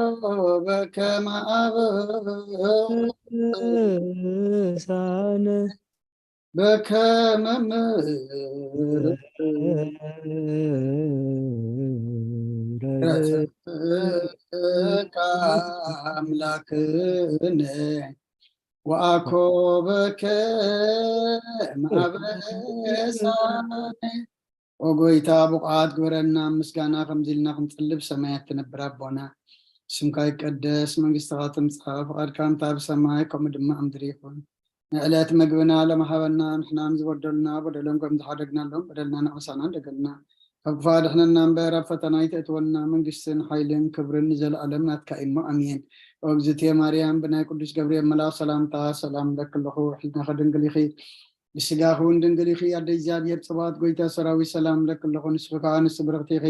ወአኮበከ ማበሳነ ሳነ በከመ ምሕረትከ አምላክነ ወአኮበከ ማበሳነ። ኦ ጎይታ፣ ብቑዓት ግበረና፣ ምስጋና ከምዚ ኢልና ክንጽልብ ሰማያት ትነብር ኣቦና። ስምካ ይቀደስ፣ መንግስትኻ ትምጻእ፣ ፍቓድካ እንታ ኣብ ሰማይ ከምኡ ድማ ኣብ ምድሪ ይኹን። ንዕለት መግብና ሎም ሃበና፣ ንሕና ንዝበደሉና በደሎም ከም ዝሓደግናሎም በደልና ንዓሳና እንደገልና። ካብ ክፉእ ኣድሕነና እምበር፣ ኣብ ፈተና ኣይተእትወና፣ መንግስትን ሓይልን ክብርን ንዘለኣለም ናትካ እዩ እሞ፣ ኣሜን። ኦ እግዝእትየ ማርያም፣ ብናይ ቅዱስ ገብርኤል መልኣኽ ሰላምታ ሰላም እብለኪ ኣለኹ፣ ሕሊናኺ ድንግል ኢኺ፣ ብስጋኺ እውን ድንግል ኢኺ። ኣደ እግዚኣብሔር ጽባኦት፣ ጎይታ ሰራዊት፣ ሰላም እብለኪ ኣለኹ፣ ንስኺ ከኣ ንስቲ ብርኽቲ ኢኺ፣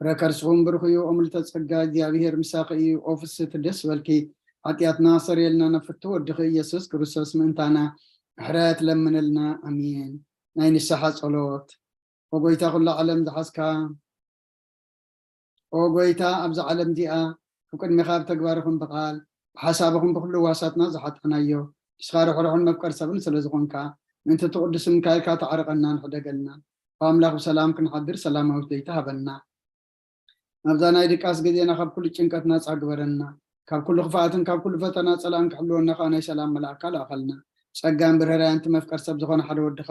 ፍረ ከርስኹም ብሩኽ እዩ። ኦ ምልዕተ ጸጋ፣ እግዚኣብሔር ምሳኺ እዩ። ኦ ፍስሕቲ ደስ በልኪ፣ ሓጢኣትና ኣሰርየልና፣ ናብ ፍትው ወድኺ ኢየሱስ ክርስቶስ ምእንታና ምሕረት ለምንልና። ኣሜን። ናይ ንስሓ ጸሎት። ኦ ጎይታ፣ ኩላ ዓለም ዝሓዝካ፣ ኦ ጎይታ፣ ኣብዛ ዓለም እዚኣ ብቅድሜኻ ብተግባርኹም ብቓል ብሓሳብኹም ብኹሉ ዋሳትና ዝሓጣናዮ፣ ንስኻ ርሕሩሕን መፍቀር ሰብን ስለ ዝኾንካ፣ ምእንቲ እቲ ቅዱስ ስምካ ኢልካ ተዓርቐናን ሕደገልና። ኦ ኣምላኽ፣ ብሰላም ክንሓድር ሰላማዊት ለይቲ ሃበና። ናብዛ ናይ ድቃስ ግዜና ካብ ኩሉ ጭንቀት ናጻ ግበረና። ካብ ኩሉ ክፍኣትን ካብ ኩሉ ፈተና ጸላእን ክሕልወና ከኣ ናይ ሰላም መልኣካ ልኣኸልና። ጸጋን ብርህራያን እቲ መፍቀር ሰብ ዝኾነ ሓደ ወድኻ፣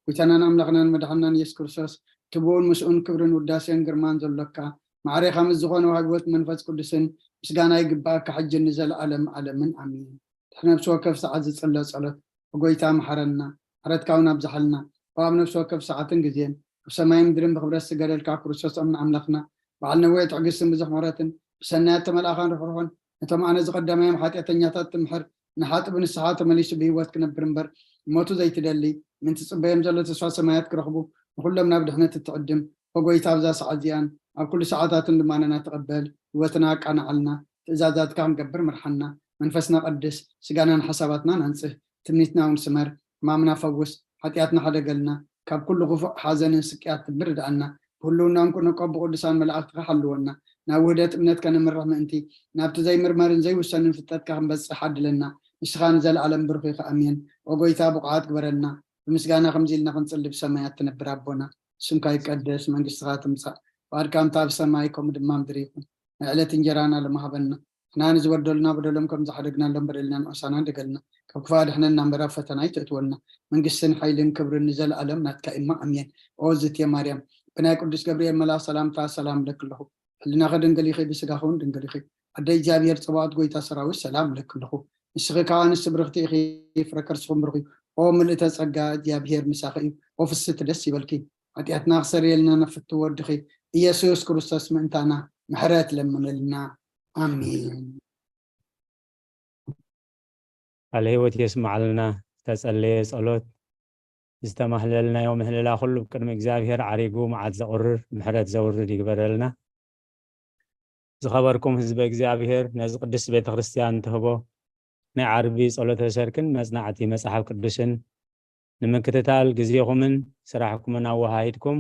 ጎይታናን ኣምላኽናን መድሓንናን ኢየሱስ ክርስቶስ፣ እቲ ብኡን ምስኡን ክብርን ውዳሴን ግርማን ዘሎካ፣ ማዕሬኻ ምስ ዝኾነ ወሃቢ ህይወት መንፈስ ቅዱስን ምስጋና ይግብኣካ፣ ሕጅን ንዘለኣለም ዓለምን ኣሜን። ድሕሪ ነፍሲ ወከፍ ሰዓት ዝጽለ ጸሎት። ኦ ጎይታ፣ መሓረና፣ ምሕረትካ እውን ኣብዝሓልና። ኦ ኣብ ነፍሲ ወከፍ ሰዓትን ግዜን፣ ኣብ ሰማይን ምድርን ብኽብረት ዝገደልካ ክርስቶስ ኣምና ኣምላኽና፣ በዓል ነዊሕ ትዕግስትን ብዙሕ ምሕረትን፣ ብሰናያት ተመልኣኻን ርሕሩሕን፣ ነቶም ኣነ ዝቐዳማዮም ሓጢኣተኛታት ትምሕር፣ ንሓጥእ ብንስሓ ተመሊሱ ብህይወት ክነብር እምበር፣ ሞቱ ዘይትደሊ፣ ምእንቲ ትጽበዮም ዘሎ ተስፋ ሰማያት ክረኽቡ፣ ንኹሎም ናብ ድሕነት እትዕድም፣ ኦ ጎይታ፣ ኣብዛ ሰዓት እዚኣን ኣብ ኩሉ ሰዓታትን ልማናና ተቐበል፣ ህይወትና ኣቃንዓልና፣ ትእዛዛትካ ክንገብር ምርሓና፣ መንፈስና ቀድስ፣ ስጋናን ሓሳባትናን ኣንጽህ፣ ትምኒትና እውን ስመር፣ ሕማምና ፈውስ፣ ሓጢኣትና ሓደገልና፣ ካብ ኩሉ ክፉእ ሓዘንን ስቅያት ትብር ርድኣና፣ ብህልውናን ኩነቆ ብቅዱሳን መላእኽትኻ ሓልወና፣ ናብ ውህደት እምነትካ ነምርሕ ምእንቲ፣ ናብቲ ዘይምርመርን ዘይውሰንን ፍልጠትካ ክንበጽሕ ዓድለና፣ ንስኻ ንዘለኣለም ብሩኽ ኢኻ፣ ኣሜን። ኦ ጎይታ፣ ብቑዓት ግበረና፣ ብምስጋና ከምዚ ኢልና ክንጽሊ ብሰማያት ትነብር ኣቦና፣ ስምካ ይቀደስ፣ መንግስትኻ ትምጻእ፣ ፍቓድካ እንተ ኣብ ሰማይ ከምኡ ድማ ምድሪ ይኹን። ንዕለት እንጀራና ለማሃበና። ንሕና ንዝበደሉና በደሎም ከም ዝሓደግናሎም በደልና ንዑሳና ደገልና። ካብ ክፋ ድሕነና እምበር ኣብ ፈተና ኣይትእትወና። መንግስትን ሓይልን ክብርን ንዘለኣለም ናትካ እማ ኣሜን። ኦ ዝትየ ማርያም፣ ብናይ ቅዱስ ገብርኤል መልኣኽ ሰላምታ ሰላም እብለኪ ኣለኹ። ሕልናኺ ድንግል ኢኺ፣ ብስጋኺ እውን ድንግል ኢኺ። ኣደ እግዚኣብሔር ጸባኦት ጎይታ ሰራዊት ሰላም እብለኪ ኣለኹ። ንስኺ ከኣ ኣንስቲ ብርኽቲ ኢኺ፣ ፍረ ከርስኹም ብሩኽ እዩ። ኦ ምልእተ ጸጋ፣ እግዚኣብሔር ምሳኺ እዩ። ኦ ፍስቲ ደስ ይበልኪ። ሓጢኣትና ክሰርየልና ነፍቲ ወድኺ ኢየሱስ ክርስቶስ ምእንታና ምሕረት ለምነልና። ኣሜን። ቃለ ህይወት የስማዓልና። ዝተጸለየ ጸሎት፣ ዝተማህለልናዮ ምህልላ ኩሉ ብቅድሚ እግዚኣብሔር ዓሪጉ መዓት ዘቑርር ምሕረት ዘውርድ ይግበረልና። ዝኸበርኩም ህዝበ እግዚኣብሔር፣ ነዚ ቅድስት ቤተ ክርስቲያን ትህቦ ናይ ዓርቢ ጸሎተ ሰርክን መጽናዕቲ መጽሓፍ ቅዱስን ንምክትታል ግዜኹምን ስራሕኩምን ኣወሃሂድኩም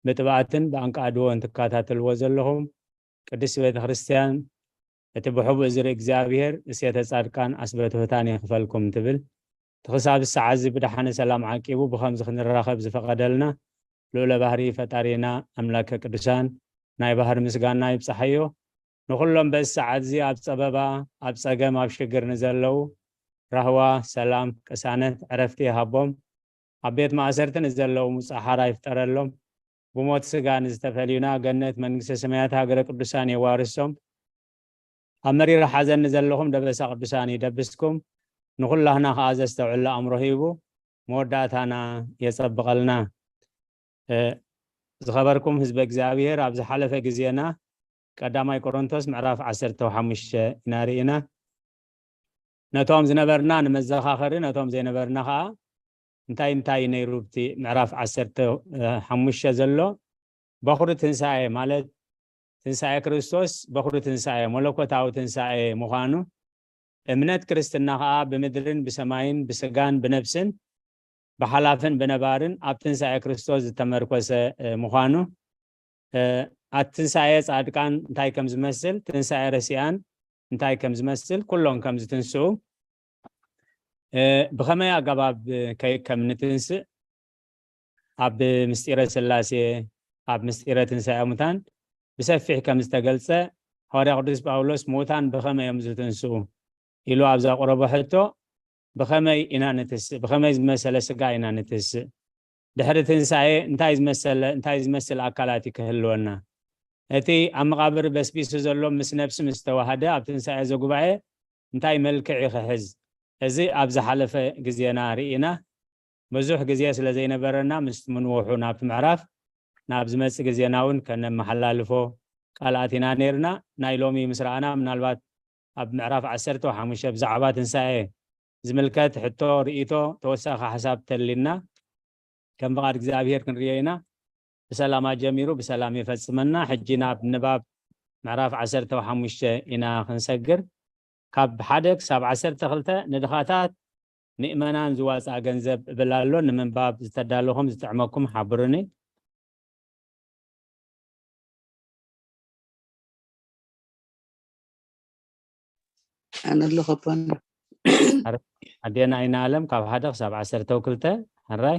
ብጥብዓትን ብኣንቃዕድዎን ትከታተልዎ ዘለኹም ቅድስት ቤተ ክርስቲያን፣ እቲ ብሕቡእ ዝርኢ እግዚኣብሔር እሴተ ጻድቃን ኣስበ ትሑታን ይኽፈልኩም ትብል። እቲ ክሳብ ሰዓት እዚ ብደሓነ ሰላም ዓቂቡ ብኸምዚ ክንራኸብ ዝፈቐደልና ልኡለ ባህሪ ፈጣሪና ኣምላከ ቅዱሳን ናይ ባህሪ ምስጋና ይብጻሓዮ። ንኹሎም በዚ ሰዓት እዚ ኣብ ጸበባ፣ ኣብ ጸገም፣ ኣብ ሽግር ንዘለዉ ራህዋ፣ ሰላም፣ ቅሳነት፣ ዕረፍቲ ይሃቦም። ኣብ ቤት ማእሰርቲ ንዘለዉ ሙጻ ሓራ ይፍጠረሎም። ብሞት ስጋ ንዝተፈልዩና ገነት መንግስተ ሰማያት ሃገረ ቅዱሳን የዋርሶም። ኣብ መሪር ሓዘን ንዘለኹም ደበሳ ቅዱሳን ይደብስኩም። ንኹላህና ከኣ ዘስተውዕል ኣእምሮ ሂቡ መወዳእታና የጸብቐልና። እ፣ ዝኸበርኩም ህዝበ እግዚኣብሔር፣ ኣብ ዝሓለፈ ግዜና ቀዳማይ ቆሮንቶስ ምዕራፍ ዓሰርተ ሓሙሽተ ኢና ርኢና። ነቶም ዝነበርና ንመዘኻኸሪ፣ ነቶም ዘይነበርና ከኣ እንታይ እንታይ ነይሩ ኣብቲ ምዕራፍ ዓሰርተ ሓሙሽተ ዘሎ በኹሪ ትንሳኤ ማለት ትንሳኤ ክርስቶስ በኹሪ ትንሳኤ መለኮታዊ ትንሳኤ ምዃኑ እምነት ክርስትና ከኣ ብምድርን ብሰማይን ብስጋን ብነብስን ብሓላፍን ብነባርን ኣብ ትንሳኤ ክርስቶስ ዝተመርኮሰ እ፣ ምዃኑ እ፣ ኣት ትንሳኤ ጻድቃን እንታይ ከም ዝመስል ትንሳኤ ረሲኣን እንታይ ከም ዝመስል ኩሎም ከም ዝትንስኡ እ፣ ብኸመይ ኣገባብ ከይ ከም ንትንስእ ኣብ ምስጢረ ስላሴ ኣብ ምስጢረ ትንሳኤ ሙታን ብሰፊሕ ከም ዝተገልጸ ሃዋርያ ቅዱስ ጳውሎስ ምዉታን ብኸመይ እዮም ዝትንስኡ ኢሉ ኣብ ዘቕረቦ ሕቶ ብኸመይ ኢና ንትስእ ብኸመይ ዝመሰለ ስጋ ኢና ንትስእ ድሕሪ ትንሳኤ እንታይ ዝመሰለ እንታይ ዝመስል ኣካላት እዩ ክህልወና እቲ ኣብ መቓብር በስቢሱ ዘሎ ምስ ነብሲ ምስ ተዋህደ ኣብ ትንሳኤ ዘጉባኤ እንታይ መልክዕ እዩ ክሕዝ እዚ ኣብ ዝሓለፈ ግዜና ርኢና ብዙሕ ግዜ ስለ ዘይነበረና ምስ ምንውሑ ናብቲ ምዕራፍ ናብ ዝመፅእ ግዜና እውን ከነመሓላልፎ ቃል ኣቲና ነይርና ናይ ሎሚ ምስ ረኣና ምናልባት ኣብ ምዕራፍ ዓሰርተ ሓሙሽተ ብዛዕባ ትንሳኤ ዝምልከት ሕቶ ርእይቶ ተወሳኺ ሓሳብ ተልና ከም ፍቓድ እግዚኣብሔር ክንርዮ ኢና ብሰላም ኣጀሚሩ ብሰላም የፈፅመና ሕጂ ናብ ንባብ ምዕራፍ ዓሰርተ ሓሙሽተ ኢና ክንሰግር ካብ ሓደ ክሳብ ዓሰርተ ክልተ ንድኻታት ምእመናን ዝዋፃእ ገንዘብ እብል ኣሎ ንምንባብ ዝተዳለኹም ዝጥዕመኩም ሓብሩኒ ኣነ ኣለኹ ኣቦና ኣዴና ኣይና ኣለም ካብ ሓደ ክሳብ ዓሰርተ ክልተ ሕራይ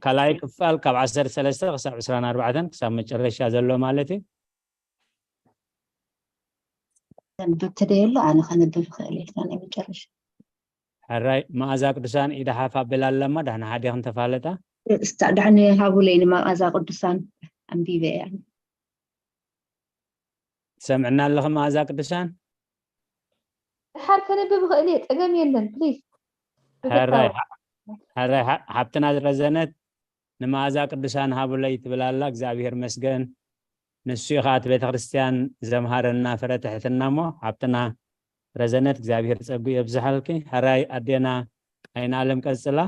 ካልኣይ ክፋል ካብ ዓሰርተ ሰለስተ ክሳብ ዕስራን ኣርባዕተን ክሳብ መጨረሻ ዘሎ ማለት እዩ ዘንብብ ተደየሎ ኣነ ከነብብ ይኽእል ኢልካ ናይ መጨረሻ ሕራይ መኣዛ ቅዱሳን ኢዳ ሓፍ ኣቢላ ኣለማ ዳሕና ሓዲኽን ተፋለጣ እስታ ዳሕኒ ሃቡለይ ንመኣዛ ቅዱሳን ኣንቢበ እያ ትሰምዕና ኣለኺ መኣዛ ቅዱሳን ድሓር ከነብብ ይኽእል እየ ፀገም የለን ፕሊዝ ሕራይ ሓ- ሕራይ ሓ- ሓብትና ዝረዘነት ንመኣዛ ቅዱሳን ሃቡለይ ትብል ኣላ እግዚኣብሔር መስገን ንሱ እዩ ከዓ እቲ ቤተክርስትያን ዘምሃረና ፍረ ትሕትና እሞ ሓብትና ረዘነት እግዚኣብሔር ፀጉ የብዝሓልኪ ሕራይ ኣዴና ኣይን ኣለም ቀፅላ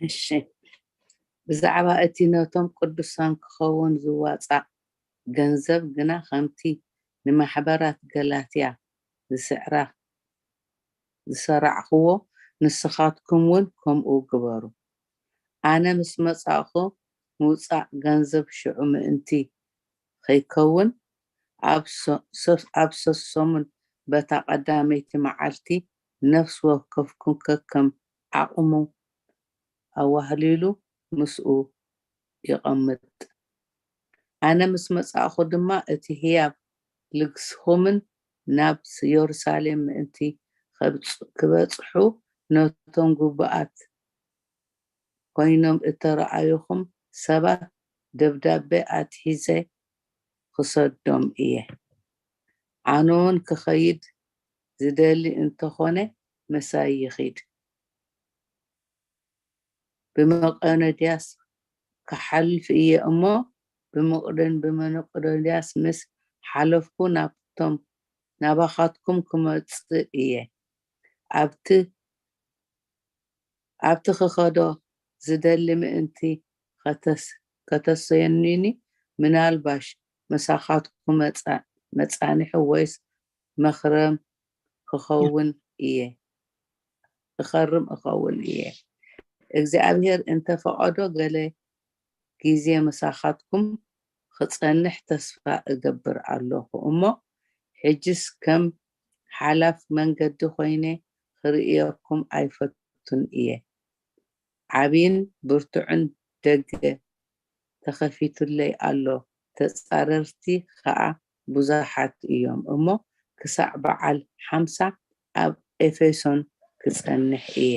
እሺ ብዛዕባ እቲ ነቶም ቅዱሳን ክኸውን ዝዋፃእ ገንዘብ ግና ከምቲ ንማሕበራት ገላትያ ዝስዕራ ዝሰራዕኽዎ ንስኻትኩም እውን ከምኡ ግበሩ። ኣነ ምስ መጻእኹ ምውጻእ ገንዘብ ሽዑ ምእንቲ ኸይከውን ኣብ ሰሶምን በታ ቐዳመይቲ መዓልቲ ነፍሲ ወከፍኩም ከከም ዓቕሙ ኣዋህሊሉ ምስኡ ይቐምጥ። ኣነ ምስ መጻእኹ ድማ እቲ ህያብ ልግስኹምን ናብ የሩሳሌም ምእንቲ ኸብጽ-፣ ክበጽሑ ነቶም ግቡኣት ኮይኖም እተረኣዩኹም ሰባት ደብዳቤ ኣትሒዘ ክሰዶም እየ። ኣነውን ክኸይድ ዝደሊ እንተኾነ ምሳይ ይኺድ። ብመቄዶንያስ ክሓልፍ እየ እሞ፣ ብምቕድን ብመቄዶንያስ ምስ ሓለፍኩ ናብቶም ናባኻትኩም ክመጽእ እየ። ኣብቲ ኣብቲ ክኸዶ ዝደሊ ምእንቲ ከተስ-፣ ከተሰንዩኒ፣ ምናልባሽ ምሳኻትኩም መጻ-፣ መጻንሒ ወይስ መኽረም ክኸውን እየ፣ ክኸርም እኸውን እየ። እግዚኣብሔር እንተፈቐዶ ገለ ግዜ ምሳኻትኩም ክጸንሕ ተስፋ እገብር ኣለኹ እሞ፣ ሕጅስ ከም ሓላፍ መንገዲ ኮይነ ክርእየኩም ኣይፈቱን እየ። ዓቢን ብርቱዕን ደገ ተኸፊቱለይ ኣሎ፣ ተጻረርቲ ኸኣ ብዙሓት እዮም እሞ፣ ክሳዕ በዓል ሓምሳ ኣብ ኤፌሶን ክጸንሕ እየ።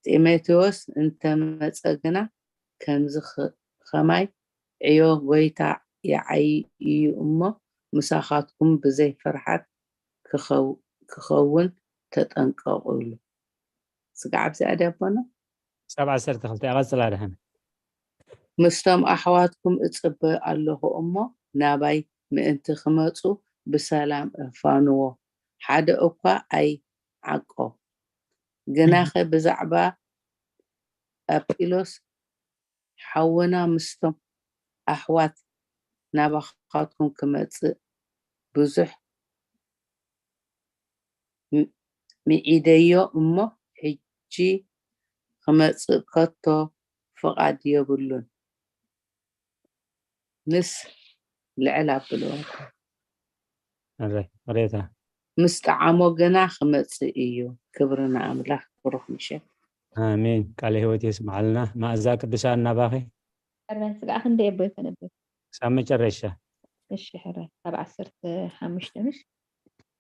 ጢሞቴዎስ እንተመጸ ግና፣ ከምዚ ኸ-፣ ኸማይ ዕዮ ጐይታ ይዓዪ እዩ እሞ፣ ምሳኻትኩም ብዘይ ፍርሃት ክኸው-፣ ክኸውን ተጠንቀቑሉ። ስጋዕ ኣብዚኣ ድያ ኣቦና? ክሳብ ዓሰርተ ክልተ እያ፣ ቀጽላ ድሓን። ምስቶም ኣሕዋትኩም እጽበ ኣለኹ እሞ፣ ናባይ ምእንቲ ክመጹ ብሰላም እፋንዎ፣ ሓደ እኳ ኣይዓቆ። ግናኸ ብዛዕባ ኣጵሎስ ሓውና ምስቶም ኣሕዋት ናባኻትኩም ክመጽእ ብዙሕ ም-፣ ምዒደዮ እሞ፣ ሕጂ ክመጽእ ከቶ ፍቓድ የብሉን። ምስ ልዕል ኣብልዎ። እረ፣ ቅሬታ። ምስ ጠዓሞ ግና ክመጽእ እዩ። ክብሪ ንኣምላኽ። ብሩኽ ምሸት። ኣሜን። ቃለ ህይወት የስምዓልና። መኣዛ ቅዱሳን ናባኺ። እረ፣ ስጋዕ ክንደይ ኣቦይ ከነብብ? ክሳብ መጨረሻ። እሺ፣ ሕረ፣ ካብ ዓሰርተ ሓሙሽተ ምሽ?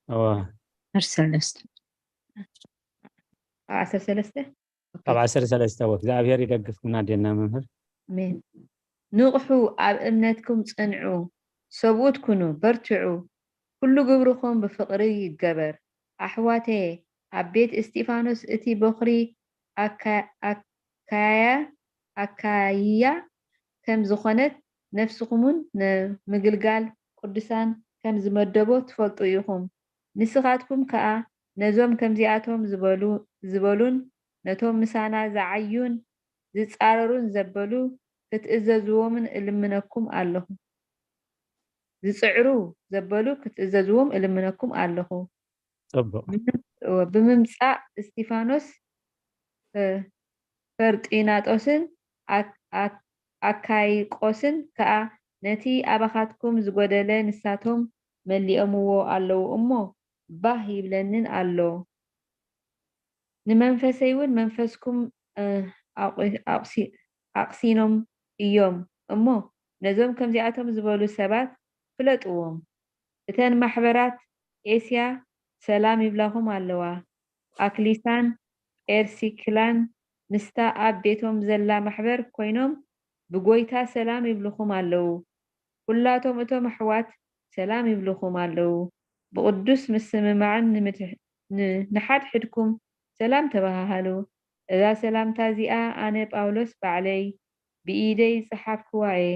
እዋ። ዓሰርተ ሰለስተ። ኣብ ዓሰርተ ሰለስተ? ኦኬ። ካብ ዓሰርተ ሰለስተ ወ-፣ እግዚኣብሔር ይደግፍኩም ኣዴና መምህር። ኣሜን። ንቕሑ፣ ኣብ እምነትኩም ጽንዑ፣ ሰብኡት ኩኑ፣ በርትዑ። ኩሉ ግብርኹም ብፍቕሪ ይገበር። ኣሕዋተየ፣ ኣብ ቤት እስጢፋኖስ እቲ በኹሪ ኣካ-፣ ኣካያ፣ ኣካይያ ከም ዝኾነት፣ ነፍስኹምን ንምግልጋል ቅዱሳን ከም ዝመደቦ ትፈልጡ ኢኹም። ንስኻትኩም ከኣ ነዞም ከምዚኣቶም ዝበሉ፣ ዝበሉን ነቶም ምሳና ዝዓዩን ዝጻረሩን ዘበሉ ክትእዘዝዎምን እልምነኩም ኣለኹ። ዝጽዕሩ ዘበሉ ክትእዘዝዎም እልምነኩም ኣለኹ። ጽቡቕ። ብምም-፣ እወ፣ ብምምጻእ እስጢፋኖስ፣ እ፣ ፈርጢናጦስን ኣክ-፣ ኣክ-፣ ኣካይቆስን ከኣ ነቲ ኣባኻትኩም ዝጎደለ ንሳቶም መሊኦምዎ ኣለዉ እሞ፣ ባህ ይብለንን ኣሎ። ንመንፈሰይ እውን መንፈስኩም፣ እ፣ ኣቑ-፣ ኣቑሲ-፣ ኣቕሲኖም እዮም እሞ፣ ነዞም ከምዚኣቶም ዝበሉ ሰባት ፍለጥዎም። እተን ማሕበራት ኤስያ ሰላም ይብላኹም ኣለዋ። ኣክሊሳን ጴርሲክላን ምስታ ኣብ ቤቶም ዘላ ማሕበር ኮይኖም ብጎይታ ሰላም ይብልኹም ኣለዉ። ኩላቶም እቶም ኣሕዋት ሰላም ይብልኹም ኣለዉ። ብቕዱስ ምስምማዕን ንምትሕ-፣ ን-፣ ንሓድሕድኩም ሰላም ተበሃሃሉ። እዛ ሰላምታ እዚኣ ኣነ ጳውሎስ ባዕለይ ብኢደይ ዝጸሓፍክዋ እየ።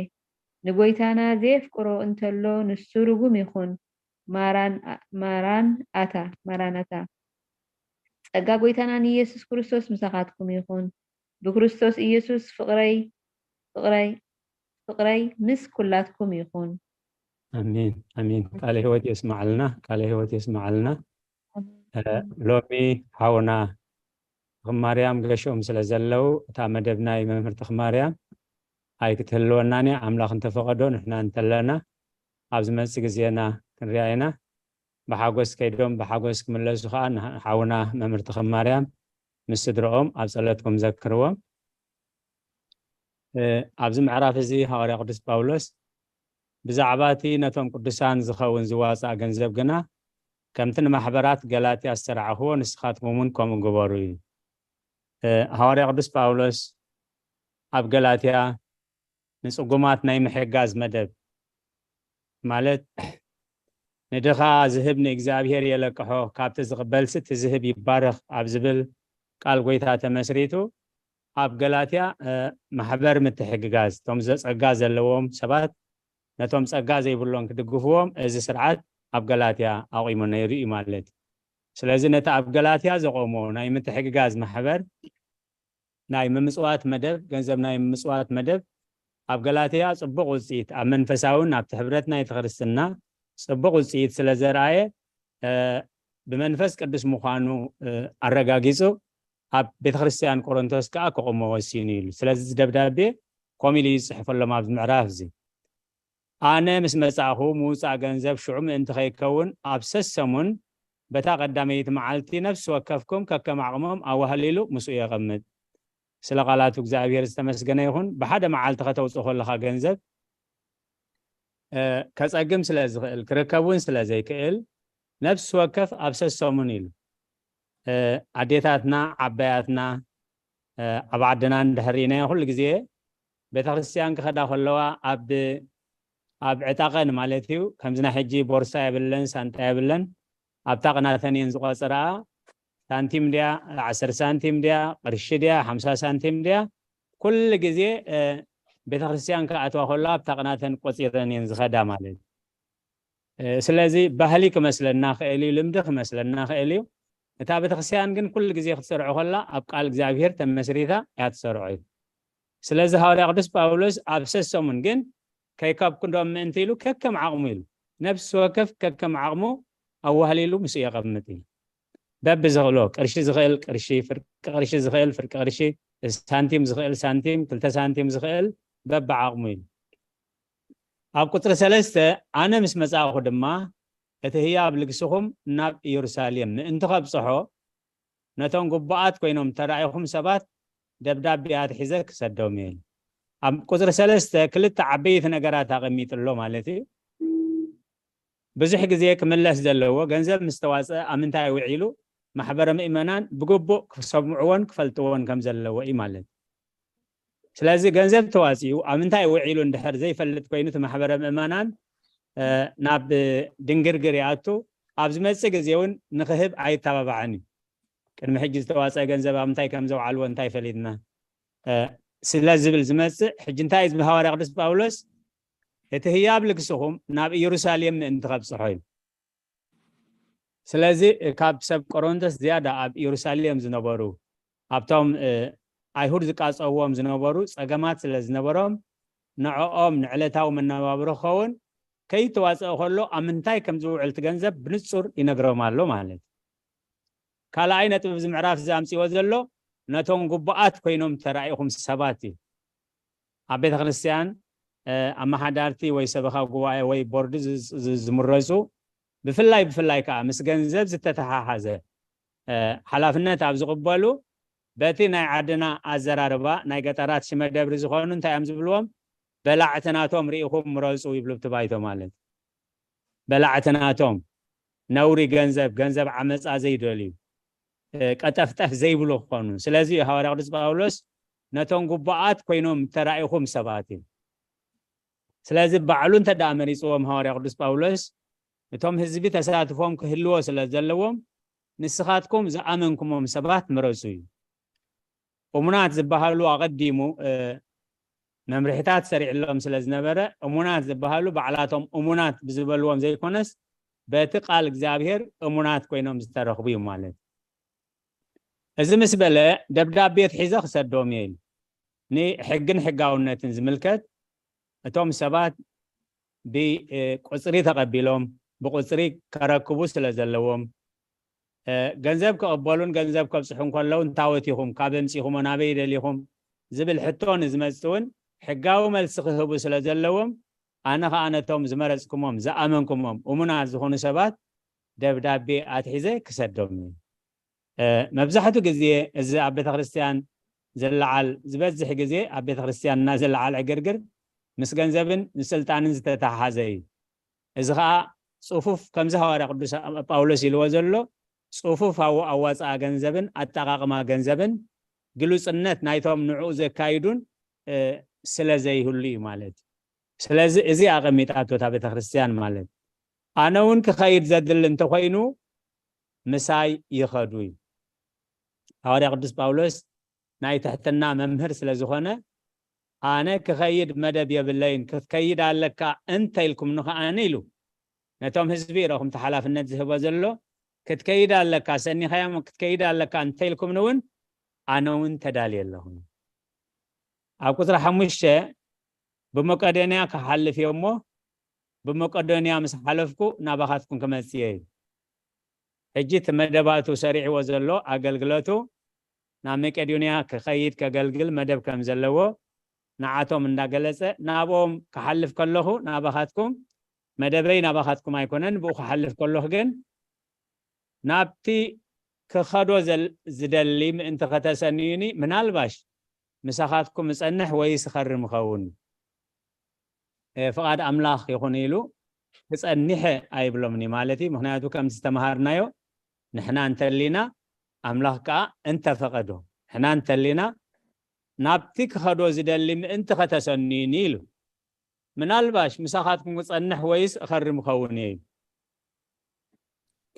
ንጎይታና ዘየፍቅሮ እንተሎ ንሱ ርጉም ይኹን። ማራን-፣ ማራን ኣታ፣ ማራናታ። ጸጋ ጎይታና ንኢየሱስ ክርስቶስ ምሳኻትኩም ይኹን። ብክርስቶስ ኢየሱስ ፍቕረይ፣ ፍቕረይ፣ ፍቕረይ ምስ ኩላትኩም ይኹን። ኣሜን፣ ኣሜን። ቃለ ህይወት የስምዓልና፣ ቃለ ህይወት የስምዓልና። ኣሜን። እ፣ ሎሚ ሓውና ተኽማርያም ገሾም ስለ ዘለዉ፣ እታ መደብ ናይ መምህር ተኽማርያም ኣይክትህልወናን እያ። ኣምላኽ እንተፈቐዶ፣ ንሕና እንተለና፣ ኣብ ዝመጽእ ግዜና ክንሪኣ ኢና። ብሓጎስ ከይዶም፣ ብሓጎስ ክምለሱ ከኣ፣ ንሓውና መምህር ተኽማርያም ምስ ስድርኦም ኣብ ጸሎትኩም ዘክርዎም። ኣብዚ ምዕራፍ እዚ ሃዋርያ ቅዱስ ጳውሎስ ብዛዕባ እቲ ነቶም ቅዱሳን ዝኸውን ዝዋፃእ ገንዘብ ግና ከምቲ ንማሕበራት ገላትያ ዝተራዕኽዎ ንስኻትኩም እውን ከምኡ ግበሩ እዩ። ሃዋርያ ቅዱስ ጳውሎስ ኣብ ገላትያ ንጽጉማት ናይ ምሕጋዝ መደብ ማለት ንድኻ ዝህብ ንእግዚኣብሔር የለቅሖ፣ ካብቲ ዝቕበልሲ እቲ ዝህብ ይባረኽ ኣብ ዝብል ቃል ጎይታ ተመስሪቱ ኣብ ገላትያ ማሕበር ምትሕግጋዝ እቶም ጸጋ ዘለዎም ሰባት ነቶም ጸጋ ዘይብሎም ክድግፍዎም እዚ ስርዓት ኣብ ገላትያ ኣቑሙ ነይሩ እዩ ማለት እዩ። ስለዚ ነቲ ኣብ ገላትያ ዘቆሞ ናይ ምትሕግጋዝ ማሕበር ናይ ምምጽዋት መደብ ገንዘብ ናይ ምምጽዋት መደብ ኣብ ገላትያ ጽቡቕ ውጽኢት ኣብ መንፈሳውን ኣብቲ ሕብረት ናይቲ ክርስትና ጽቡቕ ውጽኢት ስለ ዘርኣየ ብመንፈስ ቅዱስ ምዃኑ ኣረጋጊጹ ኣብ ቤተ ክርስቲያን ቆሮንቶስ ከኣ ክቕሞ ወሲኑ ኢሉ። ስለዚ ደብዳቤ ከምኡ ኢሉ ይጽሕፈሎም ኣብዚ ምዕራፍ እዚ። ኣነ ምስ መጻእኹ ምውጻእ ገንዘብ ሽዑ ምእንቲ ከይከውን ኣብ ሰሰሙን በታ ቀዳመይቲ መዓልቲ ነፍሲ ወከፍኩም ከከም ዓቕሞም ኣዋህሊሉ ምስኡ የቐምጥ። ስለ ቃላቱ እግዚኣብሔር ዝተመስገነ ይኹን። ብሓደ መዓልቲ ከተውፅእ ከለኻ ገንዘብ ከፀግም ስለ ዝኽእል ክርከብ እውን ስለ ዘይክእል ነፍሲ ወከፍ ኣብ ሰሰሙን ኢሉ ኣዴታትና ዓባያትና ኣብ ዓድና እንድሕር ርኢናዮ ኩሉ ግዜ ቤተክርስትያን ክኸዳ ከለዋ ኣብ ኣብ ዕጣቐን ማለት እዩ ከምዚ ናይ ሕጂ ቦርሳ የብለን ሳንጣ የብለን ኣብታ ቅናተን እየን ዝቆፅርኣ ሳንቲም ድያ ዓሰርተ ሳንቲም ድያ ቅርሺ ድያ ሓምሳ ሳንቲም ድያ ኩሉ ግዜ ቤተክርስትያን ክኣትዋ ከለዋ ኣብታ ቅናተን ቆፂረን እየን ዝኸዳ ማለት እዩ ስለዚ ባህሊ ክመስለና ክእል እዩ ልምዲ ክመስለና ክእል እዩ እታ ቤተክርስትያን ግን ኩሉ ግዜ ክትሰርዖ ከላ ኣብ ቃል እግዚኣብሔር ተመስሪታ እያ ትሰርዖ እዩ ስለዚ ሃዋርያ ቅዱስ ጳውሎስ ኣብ ሰሰሙን ግን ከይከብኩንዶም ምእንቲ ኢሉ ከከም ዓቕሙ ኢሉ ነፍሲ ወከፍ ከከም ዓቕሙ ኣዋህሊሉ ምስኡ የቐምጥ እዩ በቢ ዝኽእሎ ቅርሺ ዝኽእል ቅርሺ ፍርቂ ቅርሺ ዝኽእል ፍርቂ ቅርሺ ሳንቲም ዝኽእል ሳንቲም ክልተ ሳንቲም ዝኽእል በቢ ዓቕሙ ኢሉ ኣብ ቁፅሪ ሰለስተ ኣነ ምስ መፃእኹ ድማ እቲ ህያብ ልግስኹም ናብ ኢየሩሳሌም ምእንቲ ከብፅሖ ነቶም ግቡኣት ኮይኖም ተራኢኹም ሰባት ደብዳቤ ኣትሒዘ ክሰዶም እየ። ኣብ ቁፅሪ ሰለስተ ክልተ ዓበይቲ ነገራት ኣቐሚጥሎ ማለት እዩ። ብዙሕ ግዜ ክምለስ ዘለዎ ገንዘብ ምስ ተዋፀ ኣብ ምንታይ ውዒሉ ማሕበረ ምእመናን ብግቡእ ክሰምዕዎን ክፈልጥዎን ከም ዘለዎ እዩ ማለት እዩ። ስለዚ ገንዘብ ተዋፂኡ ኣብ ምንታይ ውዒሉ እንድሕር ዘይፈልጥ ኮይኑ እቲ ማሕበረ ምእመናን ናብ ድንግርግር ይኣቱ ኣብ ዝመፅእ ግዜ እውን ንክህብ ኣይተባባዕን እዩ ቅድሚ ሕጂ ዝተዋፀ ገንዘብ ኣብ ምንታይ ከም ዘውዓልዎ እንታይ ፈሊጥና ስለ ዝብል ዝመፅእ ሕጂ እንታይ ዝብል ሃዋርያ ቅዱስ ጳውሎስ እቲ ህያብ ልግስኹም ናብ ኢየሩሳሌም ምእንቲ ከብፅሖ እዩ ስለዚ ካብ ሰብ ቆሮንቶስ ዝያዳ ኣብ ኢየሩሳሌም ዝነበሩ ኣብቶም ኣይሁድ ዝቃፀውዎም ዝነበሩ ፀገማት ስለ ዝነበሮም ንዕኦም ንዕለታዊ መነባብሮ ክኸውን ከይተዋፀአ ከሎ ኣብ ምንታይ ከም ዝውዕል እቲ ገንዘብ ብንፁር ይነግሮም ኣሎ ማለት እዩ። ካልኣይ ነጥቢ እዚ ምዕራፍ እዚ ኣምፅዎ ዘሎ ነቶም ግቡኣት ኮይኖም ተራኢኹም ሰባት እዩ። ኣብ ቤተ ክርስቲያን ኣመሓዳርቲ ወይ ሰበኻ ጉባኤ ወይ ቦርዲ ዝምረፁ ብፍላይ ብፍላይ ከዓ ምስ ገንዘብ ዝተተሓሓዘ ሓላፍነት ኣብ ዝቕበሉ በቲ ናይ ዓድና ኣዘራርባ ናይ ገጠራት ሽመደብሪ ዝኾኑ እንታይ እዮም ዝብልዎም በላዕቲ ናቶም ርኢኹም ምረፁ ይብሉ ብቲ ባይቶ ማለት በላዕቲ ናቶም ነውሪ ገንዘብ ገንዘብ ዓመፃ ዘይደልዩ ቀጠፍጠፍ ዘይብሉ ክኾኑ ስለዚ ሃዋርያ ቅዱስ ጳውሎስ ነቶም ጉቡኣት ኮይኖም ተራኢኹም ሰባት እዩ ስለዚ ባዕሉ እንተ ደኣ መሪፅዎም ሃዋርያ ቅዱስ ጳውሎስ እቶም ህዝቢ ተሳትፎም ክህልዎ ስለ ዘለዎም ንስኻትኩም ዝኣመንኩሞም ሰባት ምረፁ እዩ እሙናት ዝበሃሉ ኣቐዲሙ መምርሕታት ሰሪዕሎም ስለ ዝነበረ እሙናት ዝበሃሉ ባዕላቶም እሙናት ብዝበልዎም ዘይኮነስ በቲ ቃል እግዚኣብሔር እሙናት ኮይኖም ዝተረኽቡ እዩ ማለት እዚ ምስ በለ ደብዳቤ ኣትሒዘ ክሰዶም እየ ኢሉ ንሕግን ሕጋውነትን ዝምልከት እቶም ሰባት ብቁፅሪ ተቐቢሎም ብቁፅሪ ከረክቡ ስለ ዘለዎም ገንዘብ ክቕበሉን ገንዘብ ከብፅሑ እንከለዉ እንታወት ኢኹም ካብ ኣምፂኹሞ ናበይ ደሊኹም ዝብል ሕቶ ንዝመፅእ እውን ሕጋዊ መልሲ ክህቡ ስለ ዘለዎም ኣነ ከዓ ነቶም ዝመረፅኩሞም ዝኣመንኩሞም እሙናት ዝኾኑ ሰባት ደብዳቤ ኣትሒዘ ክሰዶም እዩ። መብዛሕቱ ግዜ እዚ ኣብ ቤተክርስትያን ዝለዓል ዝበዝሕ ግዜ ኣብ ቤተ ክርስቲያንና ዝለዓል ዕግርግር ምስ ገንዘብን ምስ ስልጣንን ዝተተሓሓዘ እዩ። እዚ ኸዓ ጽፉፍ፣ ከምዚ ሃዋርያ ቅዱስ ጳውሎስ ኢልዎ ዘሎ፣ ጽፉፍ ኣው-፣ ኣዋጽኣ ገንዘብን ኣጠቓቕማ ገንዘብን ግሉጽነት ናይቶም ንዕኡ ዘካይዱን፣ እ፣ ስለ ዘይህሉ እዩ ማለት እዩ። ስለዚ እዚ ኣቐሚጣቶ እታ ቤተ ክርስቲያን ማለት እዩ። ኣነ እውን ክኸይድ ዘድሊ እንተኾይኑ ምሳይ ይኸዱ እዩ። ሃዋርያ ቅዱስ ጳውሎስ ናይ ትሕትና መምህር ስለ ዝኾነ፣ ኣነ ክኸይድ መደብ የብለይን፣ ክትከይድ ኣለካ እንተ ኢልኩምኒ ከኣ ኢሉ ነቶም ህዝቢ ኢረኹም እቲ ሓላፍነት ዝህቦ ዘሎ፣ ክትከይድ ኣለካ፣ ሰኒኻያ ክትከይድ ኣለካ እንተ ኢልኩምኒ እውን ኣነ እውን ተዳልየ ኣለኹ። ኣብ ቁጽሪ ሓሙሽተ ብመቄዶንያ ክሓልፍ እየ እሞ ብመቄዶንያ ምስ ሓለፍኩ ናባኻትኩም ክመጽእ እየ። ሕጂ እቲ መደባቱ ሰሪዕዎ ዘሎ ኣገልግሎቱ ናብ መቄዶንያ ክኸይድ ከገልግል መደብ ከም ዘለዎ ንዓቶም እንዳገለጸ ናብኦም ክሓልፍ ከለኹ ናባኻትኩም መደበይ ናባኻትኩም ኣይኮነን፣ ብኡ ክሓልፍ ከለኹ ግን ናብቲ ክኸዶ ዘል-፣ ዝደሊ ምእንቲ ከተሰንዩኒ ምናልባሽ ምሳኻትኩም እጸንሕ ወይስ እኸርም እኸውን? እ፣ ፍቓድ ኣምላኽ ይኹን ኢሉ ክጸኒሐ ኣይብሎምን እዩ ማለት እዩ። ምኽንያቱ ከምቲ ዝተምሃርናዮ ንሕና እንተሊና ኣምላኽ ከኣ እንተፈቐዶ ንሕና እንተሊና ናብቲ ክኸዶ ዝደሊ ምእንቲ ከተሰንዩኒ ኢሉ ምናልባሽ ምሳኻትኩም ክጸንሕ ወይስ እኸርም እኸውን እየ ኢሉ።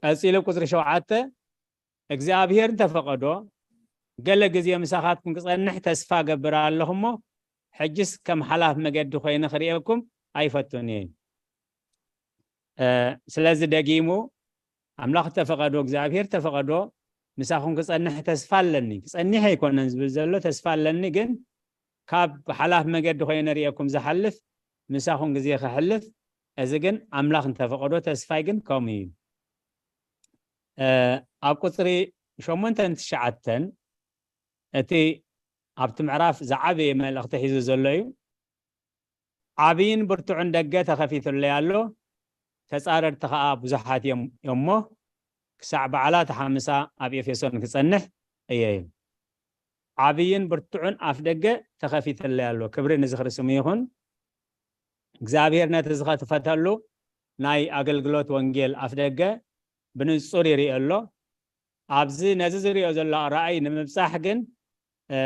ቀጺሉ ቁጽሪ ሸውዓተ እግዚኣብሔር እንተፈቐዶ ገለ ግዜ ምሳኻትኩም ክጸንሕ ተስፋ ገብር ኣለኹ እሞ ሕጅስ ከም ሓላፍ መገዲ ኮይነ ክርእየኩም ኣይፈቱን እየ። እ፣ ስለዚ ደጊሙ ኣምላኽ ተፈቐዶ እግዚኣብሔር ተፈቐዶ ምሳኹም ክጸንሕ ተስፋ ኣለኒ። ክጸኒሕ ኣይኮነን ዝብል ዘሎ ተስፋ ኣለኒ ግን ካብ ሓላፍ መገዲ ኮይነ ርእየኩም ዝሓልፍ ምሳኹም ግዜ ክሕልፍ እዚ ግን ኣምላኽ እንተፈቐዶ ተስፋይ ግን ከምኡ እዩ። እ፣ ኣብ ቁጽሪ ሸሞንተን ትሽዓተን እቲ ኣብቲ ምዕራፍ ዝዓበየ መልእኽቲ ሒዙ ዘሎ እዩ። ዓብይን ብርቱዕን ደገ ተኸፊቱለይ ኣሎ፣ ተጻረርቲ ኸኣ ብዙሓት እዮም እሞ ክሳዕ በዓላት ሓምሳ ኣብ ኤፌሶን ክጸንሕ እየ። ዓብይን ብርቱዕን ኣፍ ደገ ተኸፊቱለይ ኣሎ። ክብሪ ንዝኽሪ ስሙ ይኹን። እግዚኣብሔር ነቲ ዝኸትፈተሉ ናይ ኣገልግሎት ወንጌል ኣፍ ደገ ብንጹር ይርኢ ኣሎ። ኣብዚ ነዚ ዝሪኦ ዘሎ ራእይ ንምብጻሕ ግን፣ እ፣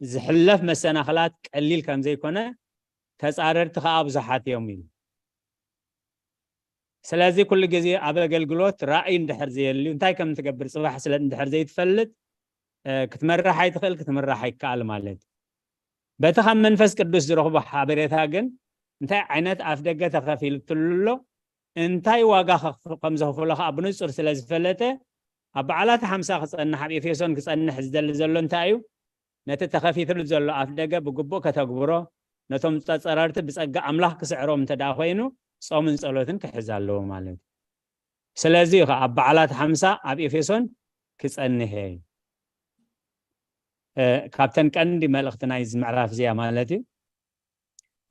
ዝሕለፍ መሰናኽላት ቀሊል ከም ዘይኮነ ተጻረርቲ ኸኣ ብዙሓት እዮም ኢሉ። ስለዚ ኩሉ ግዜ ኣብ ኣገልግሎት ራእይ እንድሕር ዘየልዩ እንታይ ከም ትገብር ጽባሕ ስለ እንድሕር ዘይትፈልጥ፣ እ፣ ክትመራሕ ኣይትኽእል፣ ክትምራሕ ኣይከኣል ማለት እዩ። በቲ ካብ መንፈስ ቅዱስ ዝረኽቦ ሓበሬታ ግን እንታይ ዓይነት ኣፍ ደገ ተኸፊትሉ ኣሎ፣ እንታይ ዋጋ ከኽፍ-፣ ከም ዘኽፍሎ ኸኣ ብንጹር ስለ ዝፈለጠ ኣብ በዓላት ሓምሳ ክጸንሕ ኣብ ኤፌሶን ክጸንሕ ዝደሊ ዘሎ እንታይ እዩ? ነቲ ተኸፊትሉ ዘሎ ኣፍ ደገ ብግቡእ ከተግብሮ ነቶም ተጸረርቲ ብጸጋ ኣምላኽ ክስዕሮም እንተ ደኣ ኮይኑ ጾምን ጸሎትን ክሕዝ ኣለዎ ማለት እዩ። ስለዚ እዩ ኸኣ ኣብ በዓላት ሓምሳ ኣብ ኤፌሶን ክጸንሕ እየ። እ፣ ካብተን ቀንዲ መልእኽቲ ናይዚ ምዕራፍ እዚኣ ማለት እዩ።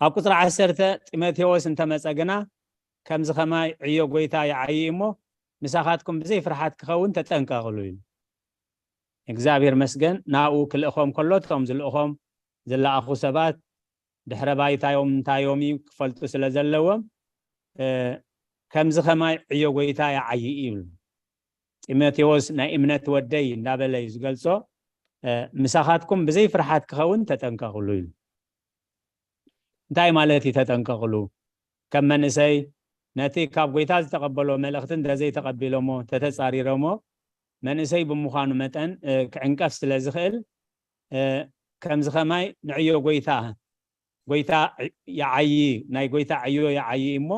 ኣብ ቁጽሪ ዓሰርተ ጢሞቴዎስ እንተመጸ ግና ከምዚ ኸማይ ዕዮ ጐይታ ይዓዪ እሞ ምሳኻትኩም ብዘይ ፍርሓት ክኸውን ተጠንቀቕሉ ኢሉ። እግዚኣብሔር መስገን ናብኡ ክልእኾም ከሎ እቶም ዝልእኾም ዝለኣኹ ሰባት ድሕረ ባይታዮም እንታዮም እዩ ክፈልጡ ስለ ዘለዎም፣ እ፣ ከምዚ ኸማይ ዕዮ ጐይታ ይዓዪ እዩ ይብል። ጢሞቴዎስ ናይ እምነት ወደይ እንዳበለ እዩ ዝገልጾ። እ፣ ምሳኻትኩም ብዘይ ፍርሓት ክኸውን ተጠንቀቕሉ ኢሉ። እንታይ ማለት እዩ ተጠንቀቕሉ? ከም መንእሰይ ነቲ ካብ ጐይታ ዝተቐበሎ መልእኽቲ እንተዘይተቐቢሎሞ፣ ተተጻሪሮሞ፣ መንእሰይ ብምዃኑ መጠን፣ እ፣ ክዕንቀፍ ስለ ዝኽእል፣ እ፣ ከምዚ ኸማይ ንዕዮ ጐይታ፣ ጐይታ ይዓዪ፣ ናይ ጐይታ ዕዮ ይዓዪ እሞ፣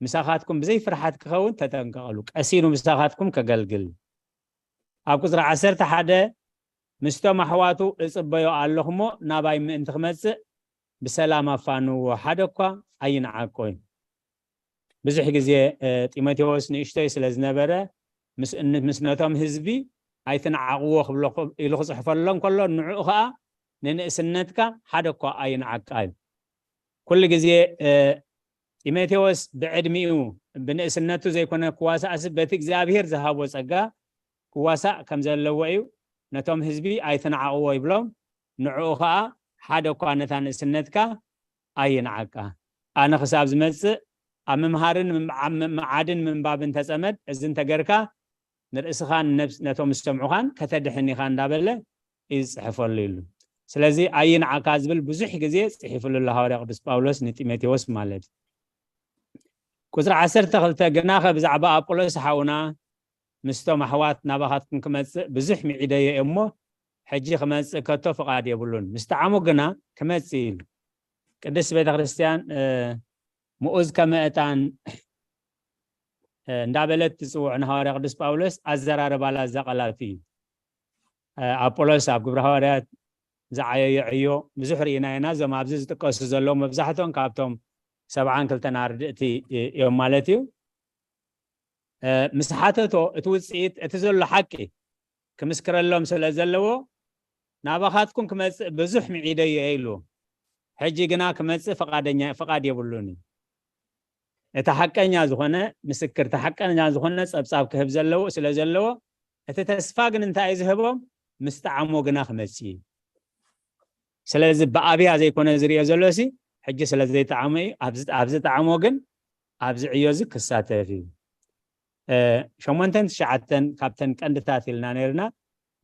ምሳኻትኩም ብዘይ ፍርሓት ክኸውን ተጠንቀቕሉ። ቀሲኑ ምሳኻትኩም ከገልግል። ኣብ ቁጽሪ ዓሰርተ ሓደ ምስቶም ኣሕዋቱ እጽበዮ ኣለኹ እሞ ናባይ ምእንቲ ክመጽእ ብሰላም ኣፋንዎ፣ ሓደ እኳ ኣይንዓቆ እዩ። ብዙሕ ግዜ፣ እ፣ ጢሞቴዎስ ንእሽቶይ ስለ ዝነበረ ምስ፣ ን-፣ ምስ ነቶም ህዝቢ ኣይትንዓቕዎ ክብሎ ኽ-፣ ኢሉ ክጽሕፈሎም ከሎ ንዕኡ ኸኣ ንንእስነትካ ሓደ እኳ ኣይንዓቃ እዩ። ኩሉ ግዜ፣ እ፣ ጢሞቴዎስ ብዕድሚኡ ብንእስነቱ ዘይኮነ ክዋሳእሲ በቲ እግዚኣብሔር ዝሃቦ ጸጋ ክዋሳእ ከም ዘለዎ እዩ። ነቶም ህዝቢ ኣይትንዓቕዎ ይብሎም። ንዕኡ ኸዓ ሓደ እኳ ነታ ንእስነትካ ኣይንዓቃ። ኣነ ክሳብ ዝመጽእ ኣብ ምምሃርን ምምዓ-፣ ምምዓድን ምንባብን ተጸመድ፣ እዚ እንተገርካ ንርእስኻን ነብስ-፣ ነቶም ዝሰምዑኻን ከተድሕን ኢኻ እንዳበለ እዩ ዝጽሕፈሉ ኢሉ። ስለዚ ኣይንዓካ ዝብል ብዙሕ ግዜ ጽሒፍሉ ኣሎ ሃዋርያ ቅዱስ ጳውሎስ ንጢሞቴዎስ ማለት እዩ። ቁጽሪ ዓሰርተ ክልተ፣ ግናኸ ብዛዕባ ኣጶሎስ ሓውና ምስቶም ኣሕዋት ናባኻትኩም ክመጽእ ብዙሕ ምዒደዮ እየ እሞ፣ ሕጂ ክመጽእ ከቶ ፍቓድ የብሉን። ምስ ጠዓሙ ግና ክመጽእ ኢሉ። ቅድስት ቤተ ክርስቲያን፣ እ፣ ምኡዝ ከመ ዕጣን፣ እ፣ እንዳበለት ትጽውዖ ንሃዋርያ ቅዱስ ጳውሎስ ኣዘራርባላ እዛ ቃላት እዩ። እ፣ ኣጶሎስ ኣብ ግብረ ሃዋርያት ዝዓየዮ ዕዮ ብዙሕ ርኢና ኢና። እዞም ኣብዚ ዝጥቀሱ ዘለዉ መብዛሕትኦም ካብቶም ሰብዓን ክልተን ኣርድእቲ እዮም ማለት እዩ። እ፣ ምስ ሓተቶ እቲ ውጽኢት፣ እቲ ዘሎ ሓቂ ክምስክረሎም ስለ ዘለዎ፣ ናባኻትኩም ክመጽእ ብዙሕ ምዒደዮ እየ ኢሉ። ሕጂ ግና ክመጽእ ፍቓደኛ፣ ፍቓድ የብሉን እዩ። እቲ ሓቀኛ ዝኾነ ምስክር፣ እቲ ሓቀኛ ዝኾነ ጸብጻብ ክህብ ዘለዎ፣ ስለ ዘለዎ፣ እቲ ተስፋ ግን እንታይ እዩ ዝህቦም? ምስ ጠዓሞ ግና ክመጽእ እዩ። ስለዚ ብኣብያ ዘይኮነ ዝርእዮ ዘሎ ሲ፣ ሕጂ ስለ ዘይጠዓሞ እዩ። ኣብዚ፣ ኣብዚ ጠዓሞ ግን ኣብዚ ዕዮ እዚ ክሳተፍ እዩ። እ፣ ሸሞንተን ትሽዓተን ካብተን ቀንድታት ኢልና ነይርና።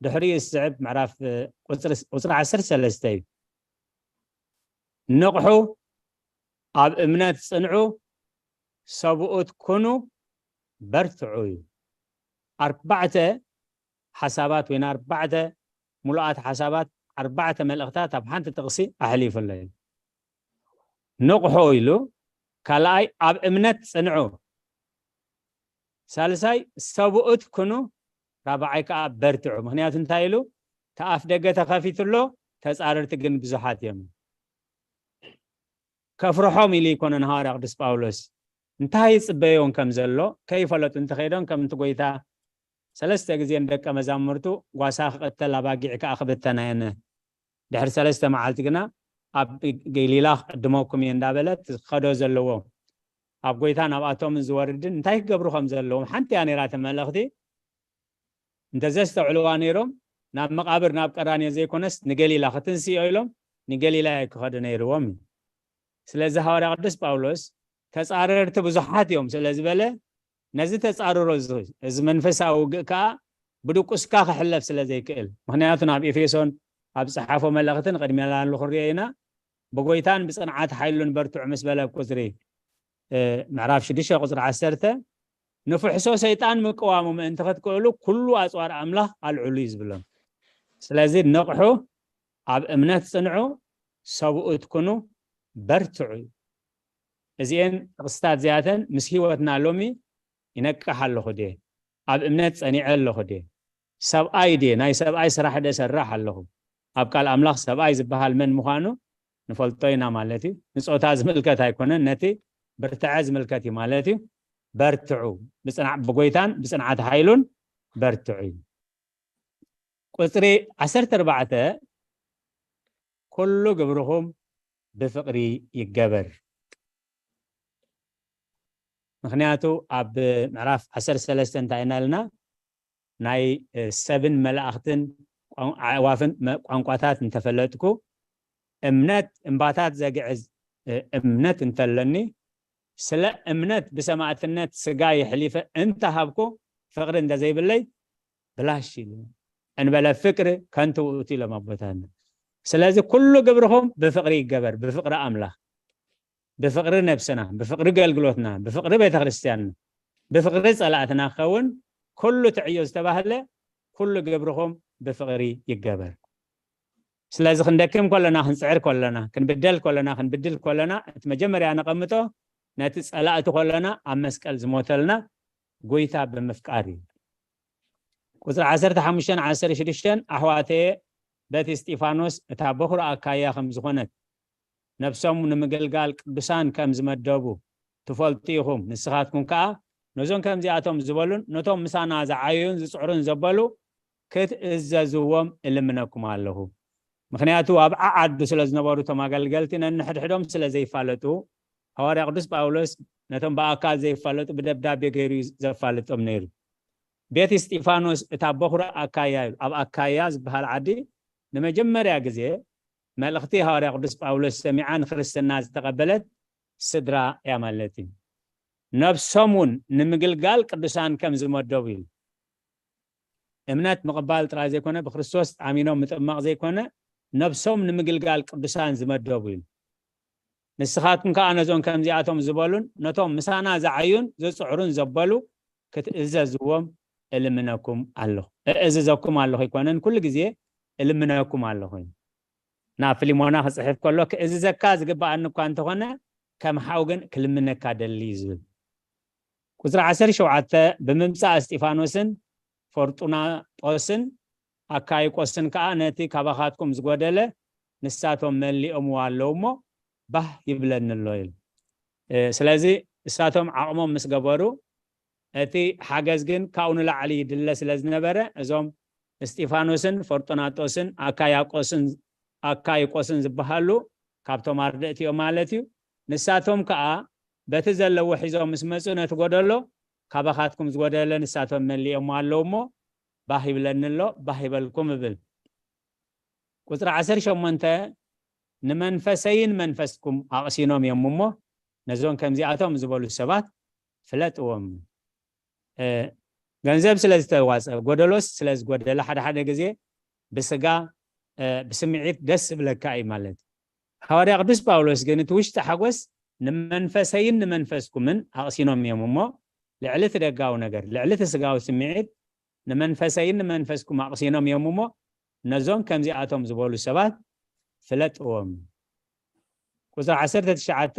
ድሕሪኡ ዝስዕብ ምዕራፍ፣ እ፣ ቁጽሪ፣ ቁጽሪ ዓሰርተ ሰለስተ እዩ። ንቕሑ፣ ኣብ እምነት ጽንዑ፣ ሰብኡት ኩኑ፣ በርትዑ እዩ። ኣርባዕተ ሓሳባት ወይ ኣርባዕተ ሙሉኣት ሓሳባት፣ ኣርባዕተ መልእኽታት ኣብ ሓንቲ ጥቕሲ ኣሕሊፉ ኣሎ እዩ። ንቕሑ ኢሉ፣ ካልኣይ ኣብ እምነት ጽንዑ፣ ሳልሳይ ሰብኡት ኩኑ፣ ራብዓይ ከኣ በርትዑ። ምኽንያቱ እንታይ ኢሉ? እቲ ኣፍ ደገ ተኸፊቱ ኣሎ፣ ተጻረርቲ ግን ብዙሓት እዮም። ከፍርሖም ኢሉ ኣይኮነን ሃዋርያ ቅዱስ ጳውሎስ። እንታይ ይጽበዮም ከም ዘሎ ከይፈለጡ እንተኸይዶም፣ ከምቲ ጐይታ ሰለስተ ግዜ ንደቀ መዛሙርቱ፣ "ጓሳ ክቕተል፣ ኣባጊዕ ከኣ ክብተና እየን፣ ድሕሪ ሰለስተ መዓልቲ ግና ኣብ ገሊላ ክቕድመኩም እየ" እንዳበለ እቲ ክኸዶ ዘለዎ፣ ኣብ ጐይታ ናብኣቶም ዝወርድን እንታይ ክገብሩ ከም ዘለዎም ሓንቲ እያ ነይራ እታ መልእኽቲ። እንተዘስተውዕልዋ ነይሮም፣ ናብ መቓብር፣ ናብ ቀራንዮ ዘይኮነስ ንገሊላ ክትንስኦ ኢሎም ንገሊላ እዩ ክኸዱ ነይርዎም እዩ። ስለዚ ሃዋርያ ቅዱስ ጳውሎስ ተጻረርቲ ብዙሓት እዮም ስለ ዝበለ፣ ነዚ ተጻርሮ እዚ፣ እዚ መንፈሳዊ ውግእ ከኣ ብድቁስካ ክሕለፍ ስለ ዘይክእል፣ ምኽንያቱ ናብ ኤፌሶን ኣብ ዝጸሓፎ መልእኽቲ ንቕድሚያ ላሉ ክንሪኦ ኢና፣ ብጎይታን ብጽንዓት ሓይሉን በርትዑ ምስ በለ ኣብ ቁጽሪ፣ እ፣ ምዕራፍ ሽዱሽተ ቁጽሪ ዓሰርተ፣ "ንፍሕሶ ሰይጣን ምቅዋሙ ምእንቲ ክትክእሉ ኩሉ ኣጽዋር ኣምላኽ ኣልዕሉ" እዩ ዝብሎም። ስለዚ ንቕሑ፣ ኣብ እምነት ጽንዑ፣ ሰብኡት ኩኑ፣ በርትዑ እዩ። እዚኤን ጥቕስታት እዚኣተን ምስ ህይወትና ሎሚ ይነቅሕ ኣለኹ ድየ? ኣብ እምነት ጸኒዐ ኣለኹ ድየ? ሰብኣይ ድየ? ናይ ሰብኣይ ስራሕ ዶ እሰርሕ ኣለኹ? ኣብ ቃል ኣምላኽ ሰብኣይ ዝበሃል መን ምዃኑ ንፈልጦ ኢና ማለት እዩ። ንጾታ ዝምልከት ኣይኮነን፣ ነቲ ብርትዐ ዝምልከት እዩ ማለት እዩ። በርትዑ፣ ብጽንዓ-፣ ብጎይታን ብጽንዓት ሓይሉን በርትዑ እዩ። ቁጽሪ ዓሰርተ ኣርባዕተ፣ "ኩሉ ግብርኹም ብፍቕሪ ይገበር።" ምኽንያቱ ኣብ ምዕራፍ ዓሰርተ ሰለስተ እንታይ ኢና ኢልና? ናይ፣ እ፣ ሰብን መላእኽትን ቋን-፣ ኣዕዋፍን መ-፣ ቋንቋታት እንተፈለጥኩ፣ እምነት እምባታት ዘግዕዝ፣ እ፣ እምነት እንተለኒ፣ ስለ እምነት ብሰማዕትነት ስጋ የሕሊፈ እንተሃብኩ፣ ፍቕሪ እንተዘይብለይ ብላሽ ኢሉ። እንበለ ፍቅር ከንቱ ውእቱ ኢሎም ኣቦታትና። ስለዚ ኩሉ ግብርኹም ብፍቕሪ ይገበር፣ ብፍቕሪ ኣምላኽ፣ ብፍቕሪ ነብስና፣ ብፍቕሪ ገልግሎትና፣ ብፍቕሪ ቤተክርስትያንና፣ ብፍቕሪ ጸላእትና ክኸውን ኩሉ ትዕዮ ዝተባህለ፣ ኩሉ ግብርኹም ብፍቕሪ ይገበር። ስለዚ ክንደክም ከለና፣ ክንጽዕር ከለና፣ ክንብደል ከለና፣ ክንብድል ከለና፣ እቲ መጀመርያ ነቐምጦ ነቲ ጸላእቲ ከለና ኣብ መስቀል ዝሞተልና ጎይታ ብምፍቃር እዩ። ቁጽሪ ዓሰርተ ሓሙሽተን ዓሰርተ ሽዱሽተን፣ ኣሕዋተየ፣ በቲ እስጢፋኖስ እታ በኹሪ ኣካያ ከም ዝኾነት፣ ነብሶም ንምግልጋል ቅዱሳን ከም ዝመደቡ ትፈልጡ ኢኹም። ንስኻትኩም ከኣ ነዞም ከምዚኣቶም ዝበሉን ነቶም ምሳና ዝዓየዩን ዝጽዕሩን ዘበሉ ክትእዘዝዎም እልምነኩም ኣለኹ። ምኽንያቱ ኣብ ዓዓዱ ስለ ዝነበሩ እቶም ኣገልገልቲ ነንሕድሕዶም ስለ ዘይፋለጡ፣ ሃዋርያ ቅዱስ ጳውሎስ ነቶም ብኣካል ዘይፋለጡ ብደብዳቤ ገይሩ እዩ ዘፋልጦም ነይሩ። ቤት እስጢፋኖስ እታ በኹሪ ኣካያ እዩ። ኣብ ኣካያ ዝበሃል ዓዲ ንመጀመርያ ግዜ መልእኽቲ ሃዋርያ ቅዱስ ጳውሎስ ሰሚዓ ንክርስትና ዝተቐበለት ስድራ እያ ማለት እዩ። ነብሶም እውን ንምግልጋል ቅዱሳን ከም ዝመደቡ ኢሉ። እምነት ምቕባል ጥራይ ዘይኮነ፣ ብክርስቶስ ኣሚኖም ምጥማቕ ዘይኮነ፣ ነብሶም ንምግልጋል ቅዱሳን ዝመደቡ ኢሉ። ንስኻትኩም ከኣ ነዞም ከምዚኣቶም ዝበሉን ነቶም ምሳና ዝዓዩን ዝጽዕሩን ዘበሉ ክትእዘዝዎም እልምነኩም ኣለኹ። እእዝዘኩም ኣለኹ ኣይኮነን፣ ኩሉ ግዜ እልምነኩም ኣለኹ። ናብ ፊልሞና ክጽሕፍ ከሎ ክእዝዘካ ዝግብኣኒ እኳ እንተኾነ፣ ከም ሓው ግን ክልምነካ ደሊ እዩ ዝብል። ቁጽሪ ዓሰርተ ሸውዓተ፣ ብምምጻእ እስጢፋኖስን ፎርጡናጦስን ኣካይቆስን ከኣ ነቲ ካባኻትኩም ዝጎደለ ንሳቶም መሊኦምዎ ኣለዉ እሞ ባህ ይብለኒ ኣሎ ኢሉ። እ፣ ስለዚ እሳቶም ዓቕሞም ምስ ገበሩ፣ እቲ ሓገዝ ግን ካብኡ ንላዕሊ ይድለ ስለ ዝነበረ፣ እዞም እስጢፋኖስን ፎርጡናጦስን ኣካያቆስን፣ ኣካይቆስን ዝበሃሉ ካብቶም ኣርድእቲ እዮም ማለት እዩ። ንሳቶም ከኣ በቲ ዘለዎ ሒዞም ምስ መጹ፣ ነቲ ጎደሎ ካባኻትኩም ዝጎደለ ንሳቶም መሊኦምዎ ኣለዉ እሞ ባህ ይብለኒ ኣሎ፣ ባህ ይበልኩም እብል። ቁጽሪ ዓሰርተ ሸሞንተ፣ ንመንፈሰይን መንፈስኩም ኣቕሲኖም እዮም እሞ ነዞም ከምዚኣቶም ዝበሉ ሰባት ፍለጥዎም። እ፣ ገንዘብ ስለ ዝተዋጸ፣ ጎደሎስ ስለ ዝጎደለ፣ ሓደ ሓደ ግዜ ብስጋ፣ እ፣ ብስምዒት ደስ ዝብለካ እዩ ማለት። ሃዋርያ ቅዱስ ጳውሎስ ግን እቲ ውሽጢ ሓጎስ ንመንፈሰይን ንመንፈስኩምን ኣቕሲኖም እዮም እሞ፣ ልዕሊ እቲ ደጋዊ ነገር፣ ልዕሊ እቲ ስጋዊ ስምዒት፣ ንመንፈሰይን ንመንፈስኩም ኣቕሲኖም እዮም እሞ፣ ነዞም ከምዚኣቶም ዝበሉ ሰባት ፍለጥዎም። ቁጽሪ ዓሰርተ ትሽዓተ፣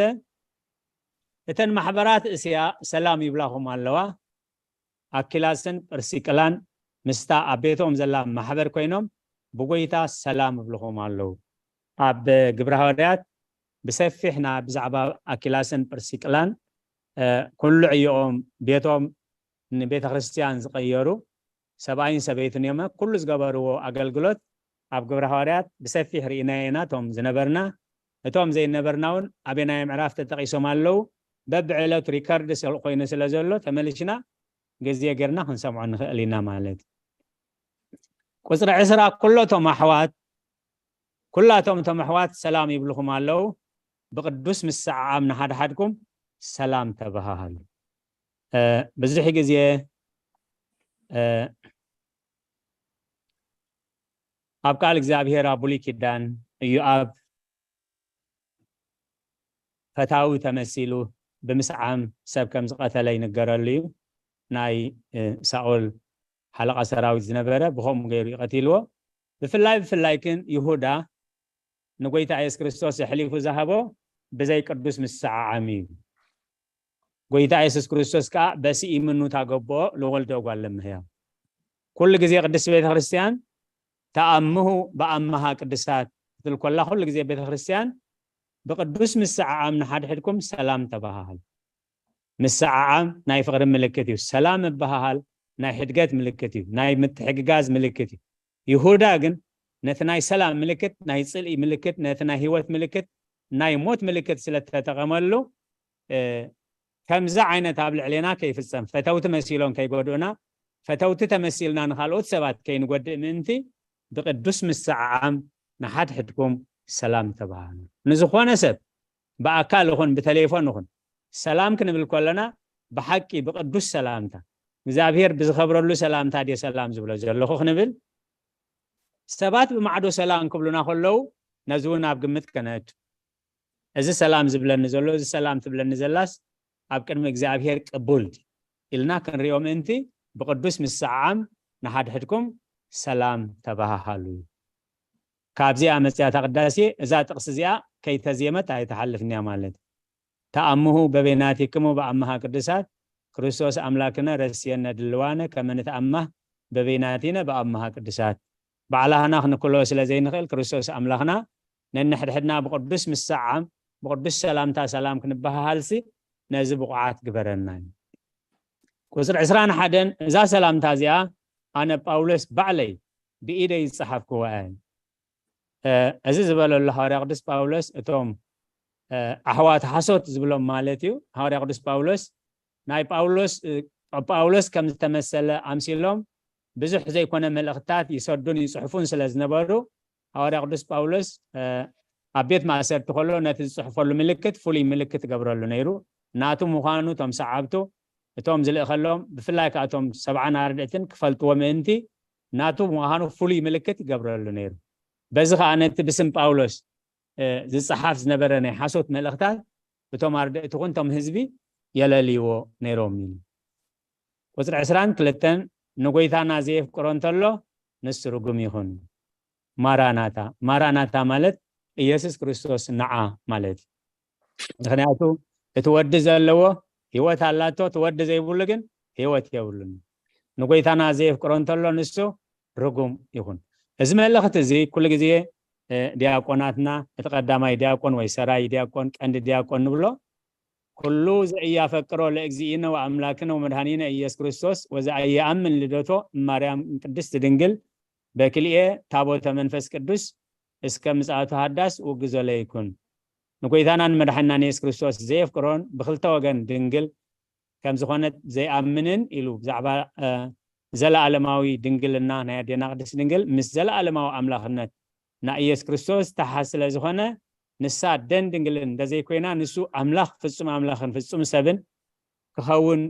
እተን ማሕበራት እስያ ሰላም ይብላኹም ኣለዋ። ኣኪላስን ጵርሲቅላን ምስታ ኣብ ቤቶም ዘላ ማሕበር ኮይኖም ብጎይታ ሰላም ይብልኹም ኣለዉ። ኣብ ግብረ ሃዋርያት ብሰፊሕና ብዛዕባ ኣኪላስን ጵርሲቅላን፣ እ፣ ኩሉ ዕዮኦም ቤቶም ንቤተ ክርስቲያን ዝቐየሩ ሰብኣይን ሰበይትን እዮም። ኩሉ ዝገበርዎ ኣገልግሎት ኣብ ግብረ ሃዋርያት ብሰፊሕ ርኢናዮ ኢና። እቶም ዝነበርና፣ እቶም ዘይነበርና እውን ኣበናይ ምዕራፍ ተጠቒሶም ኣለዉ። በብዕለቱ ሪከርድ ስለ-፣ ኮይኑ ስለ ዘሎ ተመሊሽና ግዜ ጌርና ክንሰምዖ ንኽእል ኢና ማለት እዩ። ቁጽሪ ዕስራ፣ ኩሎቶም ኣሕዋት፣ ኩላቶም እቶም ኣሕዋት ሰላም ይብልኹም ኣለዉ። ብቅዱስ ምስዓዓም ንሓድሓድኩም ሰላም ተበሃሃሉ። እ፣ ብዙሕ ግዜ፣ እ፣ ኣብ ቃል እግዚኣብሔር ኣብ ብሉይ ኪዳን ኢዮኣብ ፈታዊ ተመሲሉ ብምስዓም ሰብ ከም ዝቐተለ ይንገረሉ እዩ። ናይ፣ እ፣ ሳኦል ሓለቓ ሰራዊት ዝነበረ ብኸምኡ ገይሩ እዩ ቀቲልዎ። ብፍላይ፣ ብፍላይ ግን ይሁዳ ንጎይታ የሱስ ክርስቶስ ኣሕሊፉ ዝሃቦ ብዘይ ቅዱስ ምስዓዓም እዩ። ጎይታ የሱስ ክርስቶስ ከኣ በስኢምኑ ታገብኦ ለወልደ እጓለ እመሕያው። ኩሉ ግዜ ቅድስቲ ቤተ ክርስቲያን ተኣምሁ በኣምሃ ቅዱሳት ክትብል ኮላ፣ ኩሉ ግዜ ቤተ ክርስቲያን ብቅዱስ ምስዓዓም ንሓድሕድኩም ሰላም ተበሃሃሉ። ምስዓዓም ናይ ፍቕሪ ምልክት እዩ። ሰላም ምብሃሃል ናይ ሕድገት ምልክት እዩ። ናይ ምትሕግጋዝ ምልክት እዩ። ይሁዳ ግን ነቲ ናይ ሰላም ምልክት፣ ናይ ጽልኢ ምልክት፣ ነቲ ናይ ህይወት ምልክት፣ ናይ ሞት ምልክት ስለ እተጠቐመሉ፣ እ፣ ከምዚ ዓይነት ኣብ ልዕሌና ከይፍጸም፣ ፈተውቲ መሲሎም ከይጎድኡና፣ ፈተውቲ ተመሲልና ንኻልኦት ሰባት ከይንጎድእ ምእንቲ ብቅዱስ ምስዓዓም ንሓድሕድኩም ሰላም ተባሃሉ። ንዝኾነ ሰብ ብኣካል ይኹን ብቴሌፎን ይኹን ሰላም ክንብል ከለና ብሓቂ ብቅዱስ ሰላምታ፣ እግዚኣብሔር ብዝኸብረሉ ሰላምታ ድየ ሰላም ዝብሎ ዘለኹ ክንብል፣ ሰባት ብማዕዶ ሰላም ክብሉና ከለዉ ነዚ እውን ኣብ ግምት ከነእቱ። እዚ ሰላም ዝብለኒ ዘሎ፣ እዚ ሰላም ትብለኒ ዘላስ ኣብ ቅድሚ እግዚኣብሔር ቅቡል ድዩ ኢልና ክንሪኦ ምእንቲ ብቅዱስ ምስዓዓም ንሓድሕድኩም ሰላም ተበሃሃሉ። ካብዚኣ መጽያ እታ ቅዳሴ፣ እዛ ጥቕሲ እዚኣ ከይተዜመት ኣይትሓልፍን እያ ማለት እዩ። ተኣምሁ በበይናቲክሙ በአምሃ ቅዱሳት፣ ክርስቶስ ኣምላክነ ረስየነ ድልዋነ ከመ ንትአማህ በበይናቲነ በአምሃ ቅዱሳት። ባዕላህና ክንክሎ ስለ ዘይንኽእል፣ ክርስቶስ ኣምላኽና ነንሕድሕድና ብቅዱስ ምስዓዓም፣ ብቅዱስ ሰላምታ ሰላም ክንበሃሃልሲ ነዚ ብቑዓት ግበረና እዩ። ቁጽሪ ዕስራን ሓደን፣ እዛ ሰላምታ እዚኣ ኣነ ጳውሎስ ባዕለይ ብኢደይ ዝጸሓፍክዋ እያ። እ፣ እዚ ዝበለሉ ሃዋርያ ቅዱስ ጳውሎስ እቶም፣ እ፣ ኣሕዋት ሓሶት ዝብሎም ማለት እዩ። ሃዋርያ ቅዱስ ጳውሎስ ናይ ጳውሎስ፣ እ፣ ጳውሎስ ከም ዝተመሰለ ኣምሲሎም ብዙሕ ዘይኮነ መልእኽትታት ይሰዱን ይጽሕፉን ስለ ዝነበሩ፣ ሃዋርያ ቅዱስ ጳውሎስ ኣብ ቤት ማእሰርቲ ከሎ ነቲ ዝፅሕፈሉ ምልክት ፍሉይ ምልክት ይገብረሉ ነይሩ። ናቱ ምዃኑ እቶም ሰዓብቱ፣ እቶም ዝልእኸሎም፣ ብፍላይ ከዓ እቶም ሰብዓን ኣርድእትን ክፈልጥዎ ምእንቲ ናቱ ምዃኑ ፍሉይ ምልክት ይገብረሉ ነይሩ። በዚ ከዓ ነቲ ብስም ጳውሎስ ዝፀሓፍ ዝነበረ ናይ ሓሶት መልእኽታት እቶም ኣርድእቲ ኹን እቶም ህዝቢ የለልይዎ ነይሮም ኢሉ። ቁፅሪ ዕስራን ክልተን ንጎይታና ዘየፍቅሮ እንተሎ ንሱ ርጉም ይኹን። ማራናታ፣ ማራናታ ማለት ኢየሱስ ክርስቶስ ንዓ ማለት እዩ። ምክንያቱ እቲ ወዲ ዘለዎ ህይወት ኣላቶ፣ እቲ ወዲ ዘይብሉ ግን ህይወት የብሉን። ንጎይታና ዘየፍቅሮ እንተሎ ንሱ ርጉም ይኹን። እዚ መልእኽቲ እዚ ኩሉ ግዜ ዲያቆናትና፣ እቲ ቀዳማይ ዲያቆን ወይ ሰራይ ዲያቆን፣ ቀንዲ ዲያቆን ንብሎ፣ ኩሉ ዘኢያፈቅሮ ለእግዚእነ ወኣምላክነ ወመድኃኒነ ኢየሱስ ክርስቶስ ወዘኢየአምን ልደቶ እማርያም ቅድስት ድንግል በክልኤ ታቦተ መንፈስ ቅዱስ እስከ ምጽኣቱ ሃዳስ ውግዞ ለይኩን። ንጎይታናን መድሓናን የሱስ ክርስቶስ ዘየፍቅሮን ብክልተ ወገን ድንግል ከም ዝኾነት ዘይኣምንን ኢሉ ብዛዕባ ዘለኣለማዊ ድንግልና ናይ ኣዴና ቅድስት ድንግል ምስ ዘለኣለማዊ ኣምላኽነት ናይ ኢየሱስ ክርስቶስ ተሓ ስለ ዝኾነ፣ ንሳ ደን ድንግልን እንተዘይኮይና ንሱ ኣምላኽ፣ ፍጹም ኣምላኽን ፍጹም ሰብን ክኸውን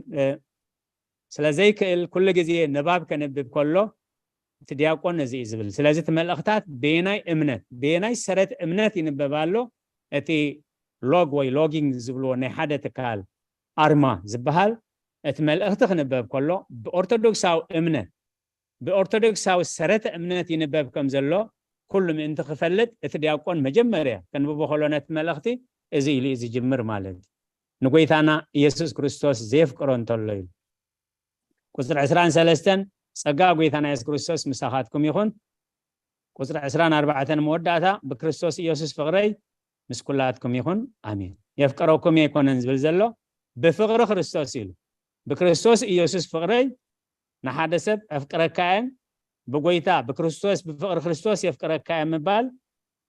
ስለ ዘይክእል ኩሉ ግዜ ንባብ ከንብብ ከሎ እቲ ዲያቆን እዚ እዩ ዝብል። ስለዚ እቲ መልእኽታት በየናይ እምነት፣ በየናይ ሰረት እምነት ይንበብ ኣሎ? እቲ ሎግ ወይ ሎጊንግ ዝብልዎ ናይ ሓደ ትካል ኣርማ ዝበሃል እቲ መልእኽቲ ክንበብ ከሎ ብኦርቶዶክሳዊ እምነት፣ ብኦርቶዶክሳዊ ሰረተ እምነት ይንበብ ከም ዘሎ ኩሉ ምእንቲ ክፈልጥ እቲ ዲያቆን መጀመርያ ከንብቦ ከሎ ነቲ መልእኽቲ እዚ ኢሉ እዩ ዝጅምር ማለት እዩ። ንጎይታና ኢየሱስ ክርስቶስ ዘየፍቅሮ እንተሎ ኢሉ። ቁፅሪ ዕስራን ሰለስተን ጸጋ ጎይታና የሱስ ክርስቶስ ምሳኻትኩም ይኹን። ቁፅሪ ዕስራን ኣርባዕተን መወዳእታ ብክርስቶስ ኢየሱስ ፍቕረይ ምስ ኩላትኩም ይኹን ኣሜን። የፍቀረኩም ኣይኮነን ዝብል ዘሎ ብፍቕሪ ክርስቶስ ኢሉ። ብክርስቶስ ኢየሱስ ፍቕረይ ንሓደ ሰብ ኣፍቅረካ እየን ብጎይታ ብክርስቶስ ብፍቕሪ ክርስቶስ የፍቅረካ እየ ምባል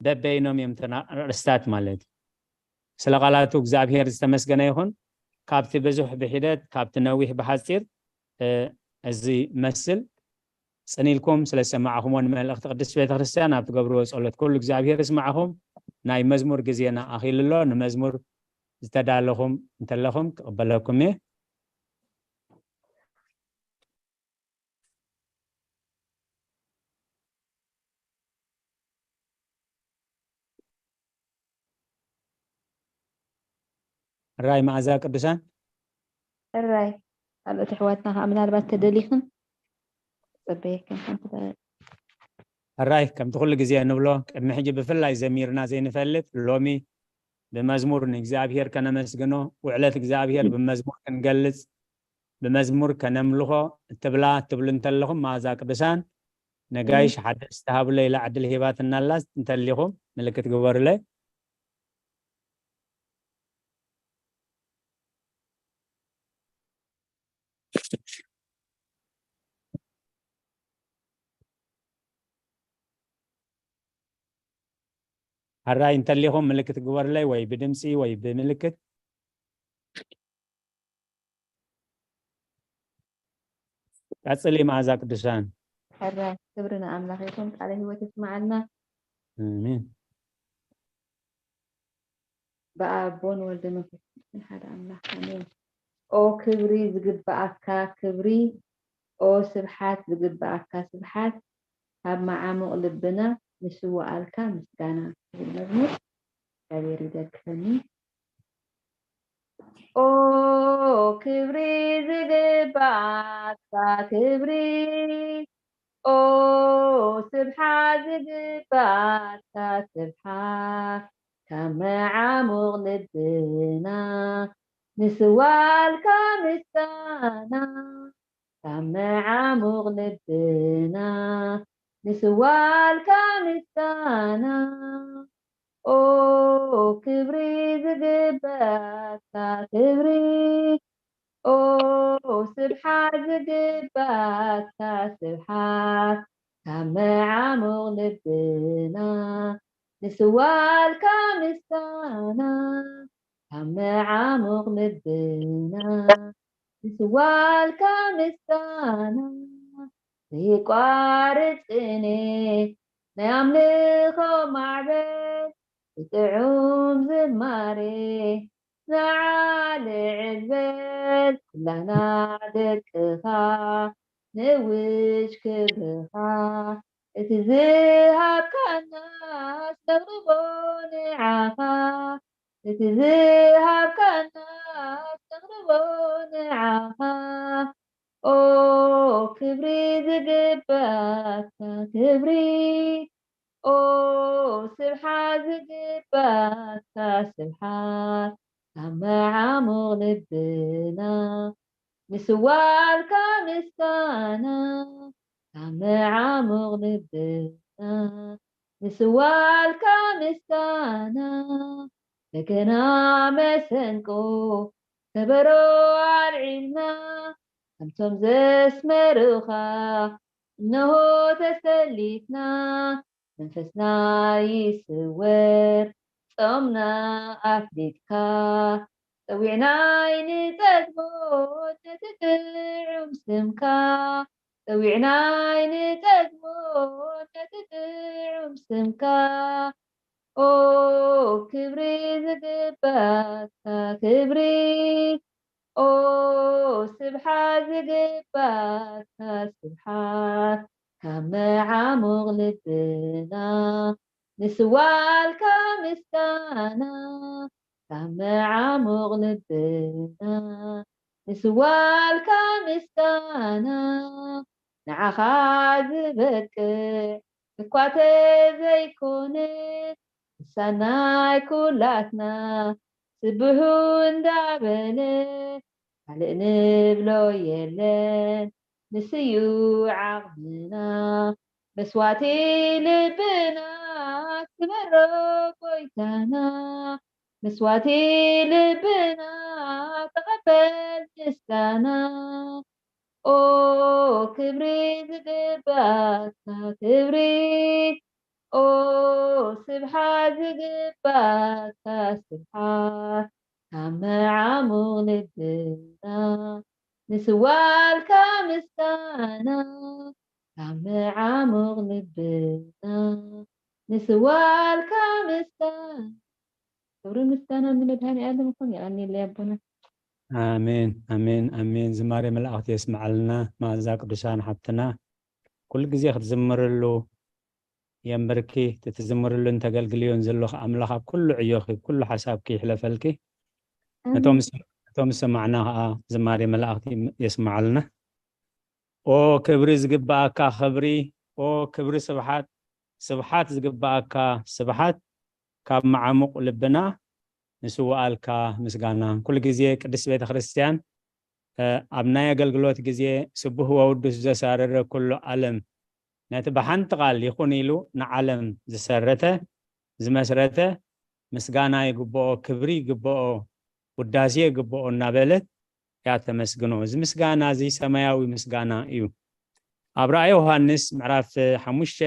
በበይኖም እዮም ተና ርእስታት ማለት እዩ። ስለ ቃላቱ እግዚኣብሔር ዝተመስገነ ይኹን። ካብቲ ብዙሕ ብሒደት ካብቲ ነዊሕ ብሓፂር እዚ መስል ፅን ኢልኩም ስለ ዝሰማዕኹምዎ ንመልእኽቲ ቅድስት ቤተክርስትያን ኣብ ትገብርዎ ጸሎት ኩሉ እግዚኣብሔር ይስማዕኹም። ናይ መዝሙር ግዜና ኣኺሉ ኣሎ። ንመዝሙር ዝተዳለኹም እንተለኹም ክቕበለኩም እየ። ሕራይ መዓዛ ቅዱሳን። ሕራይ ካልኦት ኣሕዋትና ከዓ ምናልባት ተደሊኽን ክፀበየክን ሓንቲ ደቂቕ። ሕራይ ከምቲ ኩሉ ግዜ እንብሎ ቅድሚ ሕጂ ብፍላይ ዘሚርና ዘይንፈልጥ ሎሚ ብመዝሙር ንእግዚኣብሔር ከነመስግኖ ውዕለት እግዚኣብሔር ብመዝሙር ክንገልፅ ብመዝሙር ከነምልኾ እትብላ እትብሉ እንተለኹም መዓዛ ቅዱሳን ነጋይሽ ሓደሽ ተሃብሎ ኢላ ዕድል ሂባትና ኣላ። እንተሊኹም ምልክት ግበሩለይ። ሕራይ እንተሊኹም ምልክት ግበሩለይ ወይ ብድምፂ ወይ ብምልክት። ቀፅሊ መዓዛ ቅዱሳን። ሕራይ ክብሪ ንኣምላኽ ይኹን። ቃለ ህይወት የስምዓልና። ኣሜን። ብኣቦን ወልደ መንፈስ ቅዱስን ሓደ ኣምላኽ ኣሜን። ኦ ክብሪ ዝግብኣካ ክብሪ፣ ኦ ስብሓት ዝግብኣካ ስብሓት፣ ካብ መዓሙቕ ልብና ንስውኣልካ ምስጋና ዝብል መዝሙር እግዚኣብሔር ይደግፈኒ። ኦ ክብሪ ዝግባኣካ ክብሪ፣ ኦ ስብሓት ዝግባኣካ ስብሓት፣ ካብ መዓሙቕ ልብና ንስዋልካ ምስጋና፣ ካብ መዓሙቕ ልብና ንስዋልካ ምስጋና። ኦ ክብሪ ዝግበኣካ ክብሪ፣ ኦ ስብሓት ዝግበኣካ ስብሓት፣ ካብ መዓሙቕ ልብና ንስዋልካ ምስጋና፣ ካብ መዓሙቕ ልብና ንስዋልካ ምስጋና። ዘይቋርጽ ቅኔ ናይ ኣምልኾ ማዕበል ብጥዑም ዝማሬ ንዓ ልዕል በል ኩላና ደቅኻ ንውጅ ክብርኻ እቲ ዝሃብካና ኣስተቕርቦ ንዓኻ እቲ ዝሃብካና ኣስተቕርቦ ንዓኻ ኦ ክብሪ ዝግባካ ክብሪ ኦ ስብሓት ዝግባካ ስብሓት ካብ መዓሙቕ ልብና ንስዋልካ ምስጋና ካብ መዓሙቕ ልብና ንስዋልካ ምስጋና በገና መሰንቆ ከበሮ ኣልዒልና ከምቶም ዘስመሩኻ እነሆ ተሰሊፍና መንፈስና ይስወር ጾምና ኣፍሊጥካ ጸዊዕናይ ንጸግቦ ነቲ ጥዑም ስምካ ጸዊዕናይ ንጸግቦ ነቲ ጥዑም ስምካ ኦ ክብሪ ዝግባካ ክብሪ ኦ ስብሓት ዝግባካ ስብሓት ካብ መዓሙቕ ልብና ንስዋልካ ምስጋና ካብ መዓሙቕ ልብና ንስዋልካ ምስጋና ንዓኻ ዝበቅዕ እኳ ተዘይኮነ ምሳናይ ኩላትና ስብሑ እንዳበለ ካልእ ንብሎ የለን ንስዩ ዓቕምና መስዋቲ ልብና ክበሮ ጎይታና መስዋቲ ልብና ተቐበል ምስጋና ኦ ክብሪ ዝግባካ ክብሪ ኦ ስብሓት ዝግባካ ስብሓት ካብ መዓሙቕ ልብና ንስዋልካ ምስጋና ካብ መዓሙቕ ልብና ንስዋልካ ምስጋና ክብሪ ምስጋና ንመድሃኒ ዓለም ይኹን። የቐኒለይ ኣቦና። ኣሜን ኣሜን ኣሜን። ዝማሬ መላእክቲ የስምዓልና። መኣዛ ቅዱሳን ሓብትና ኩሉ ግዜ ክትዝምርሉ የንብርኪ፣ ትትዝምርሉን ተገልግልዮን ዘለኹ ኣምላኽ ኣብ ኩሉ ዕዮኺ፣ ኩሉ ሓሳብኪ ይሕለፈልኪ። ነቶም ዝሰ- ነቶም ዝሰማዕና ከዓ ዝማሬ መላእክቲ የስምዓልና። ኦ ክብሪ ዝግባኣካ ክብሪ፣ ኦ ክብሪ ስብሓት፣ ስብሓት ዝግባኣካ ስብሓት ካብ መዓሙቕ ልብና ንስውኣልካ ምስጋና። ኩሉ ግዜ ቅድስት ቤተ ክርስቲያን ኣብ ናይ ኣገልግሎት ግዜ ስቡህ ወውዱስ ዘሳረረ ኩሉ ዓለም ነቲ ብሓንቲ ቃል ይኹን ኢሉ ንዓለም ዝሰረተ ዝመስረተ ምስጋና ይግብኦ ክብሪ ይግብኦ ውዳሴ ይግብኦ እናበለት እያ ተመስግኖ። እዚ ምስጋና እዚ ሰማያዊ ምስጋና እዩ። ኣብ ራእይ ዮሃንስ ምዕራፍ ሓሙሽተ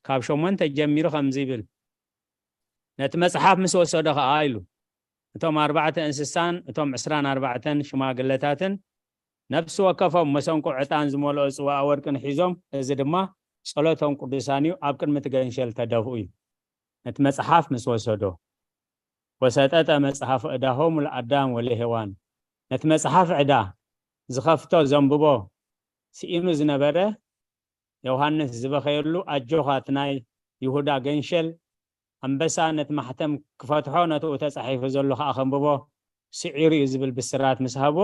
ካብ ሸሞንተ ጀሚሩ ከምዚ ይብል፣ ነቲ መጽሓፍ ምስ ወሰዶ ኸዓ ኢሉ እቶም ኣርባዕተ እንስሳን እቶም ዕስራን ኣርባዕተን ሽማግለታትን ነፍሲ ወከፎም መሰንቆ ዕጣን ዝመልኦ ጽዋኣ ወርቅን ሒዞም፣ እዚ ድማ ጸሎቶም ቅዱሳን እዩ፣ ኣብ ቅድሚ እቲ ገንሸል ተደፍኡ እዩ። ነቲ መጽሓፍ ምስ ወሰዶ፣ ወሰጠጠ መጽሓፍ ዕዳሆሙ ለኣዳም ወለሄዋን፣ ነቲ መጽሓፍ ዕዳ ዝኸፍቶ ዘንብቦ ስኢኑ ዝነበረ ዮሃንስ ዝበኸየሉ፣ ኣጆኻ እቲ ናይ ይሁዳ ገንሸል ኣንበሳ ነቲ ማሕተም ክፈትሖ፣ ነትኡ ተጻሒፉ ዘሎ ኸኣ ከንብቦ ስዒሩ እዩ ዝብል ብስራት ምስ ሃቦ፣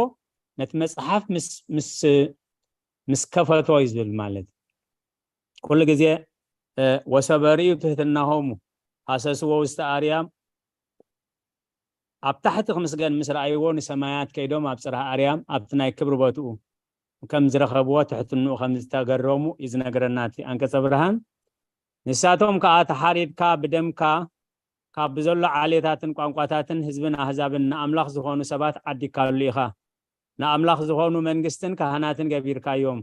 ነቲ መጽሓፍ ምስ ምስ ምስ ከፈቶ እዩ ዝብል ማለት እዩ። ኩሉ ግዜ ወሰበሪኡ ትህትናሆሙ ሃሰስዎ ውስተ ኣርያም፣ ኣብ ታሕቲ ክምስገን ምስ ረኣይዎ ንሰማያት ከይዶም ኣብ ጽርሃ ኣርያም ኣብቲ ናይ ክብሪ ቦትኡ ከም ዝረኸብዎ ትሕትንኡ ከም ዝተገረሙ እዩ ዝነግረና እቲ ኣንቀጸ ብርሃን። ንሳቶም ከኣ ተሓሪድካ ብደምካ ካብ ብዘሎ ዓሌታትን ቋንቋታትን ህዝብን ኣህዛብን ንኣምላኽ ዝኾኑ ሰባት ዓዲካሉ ኢኻ። ንኣምላኽ ዝኾኑ መንግስትን ካህናትን ገቢርካዮም፣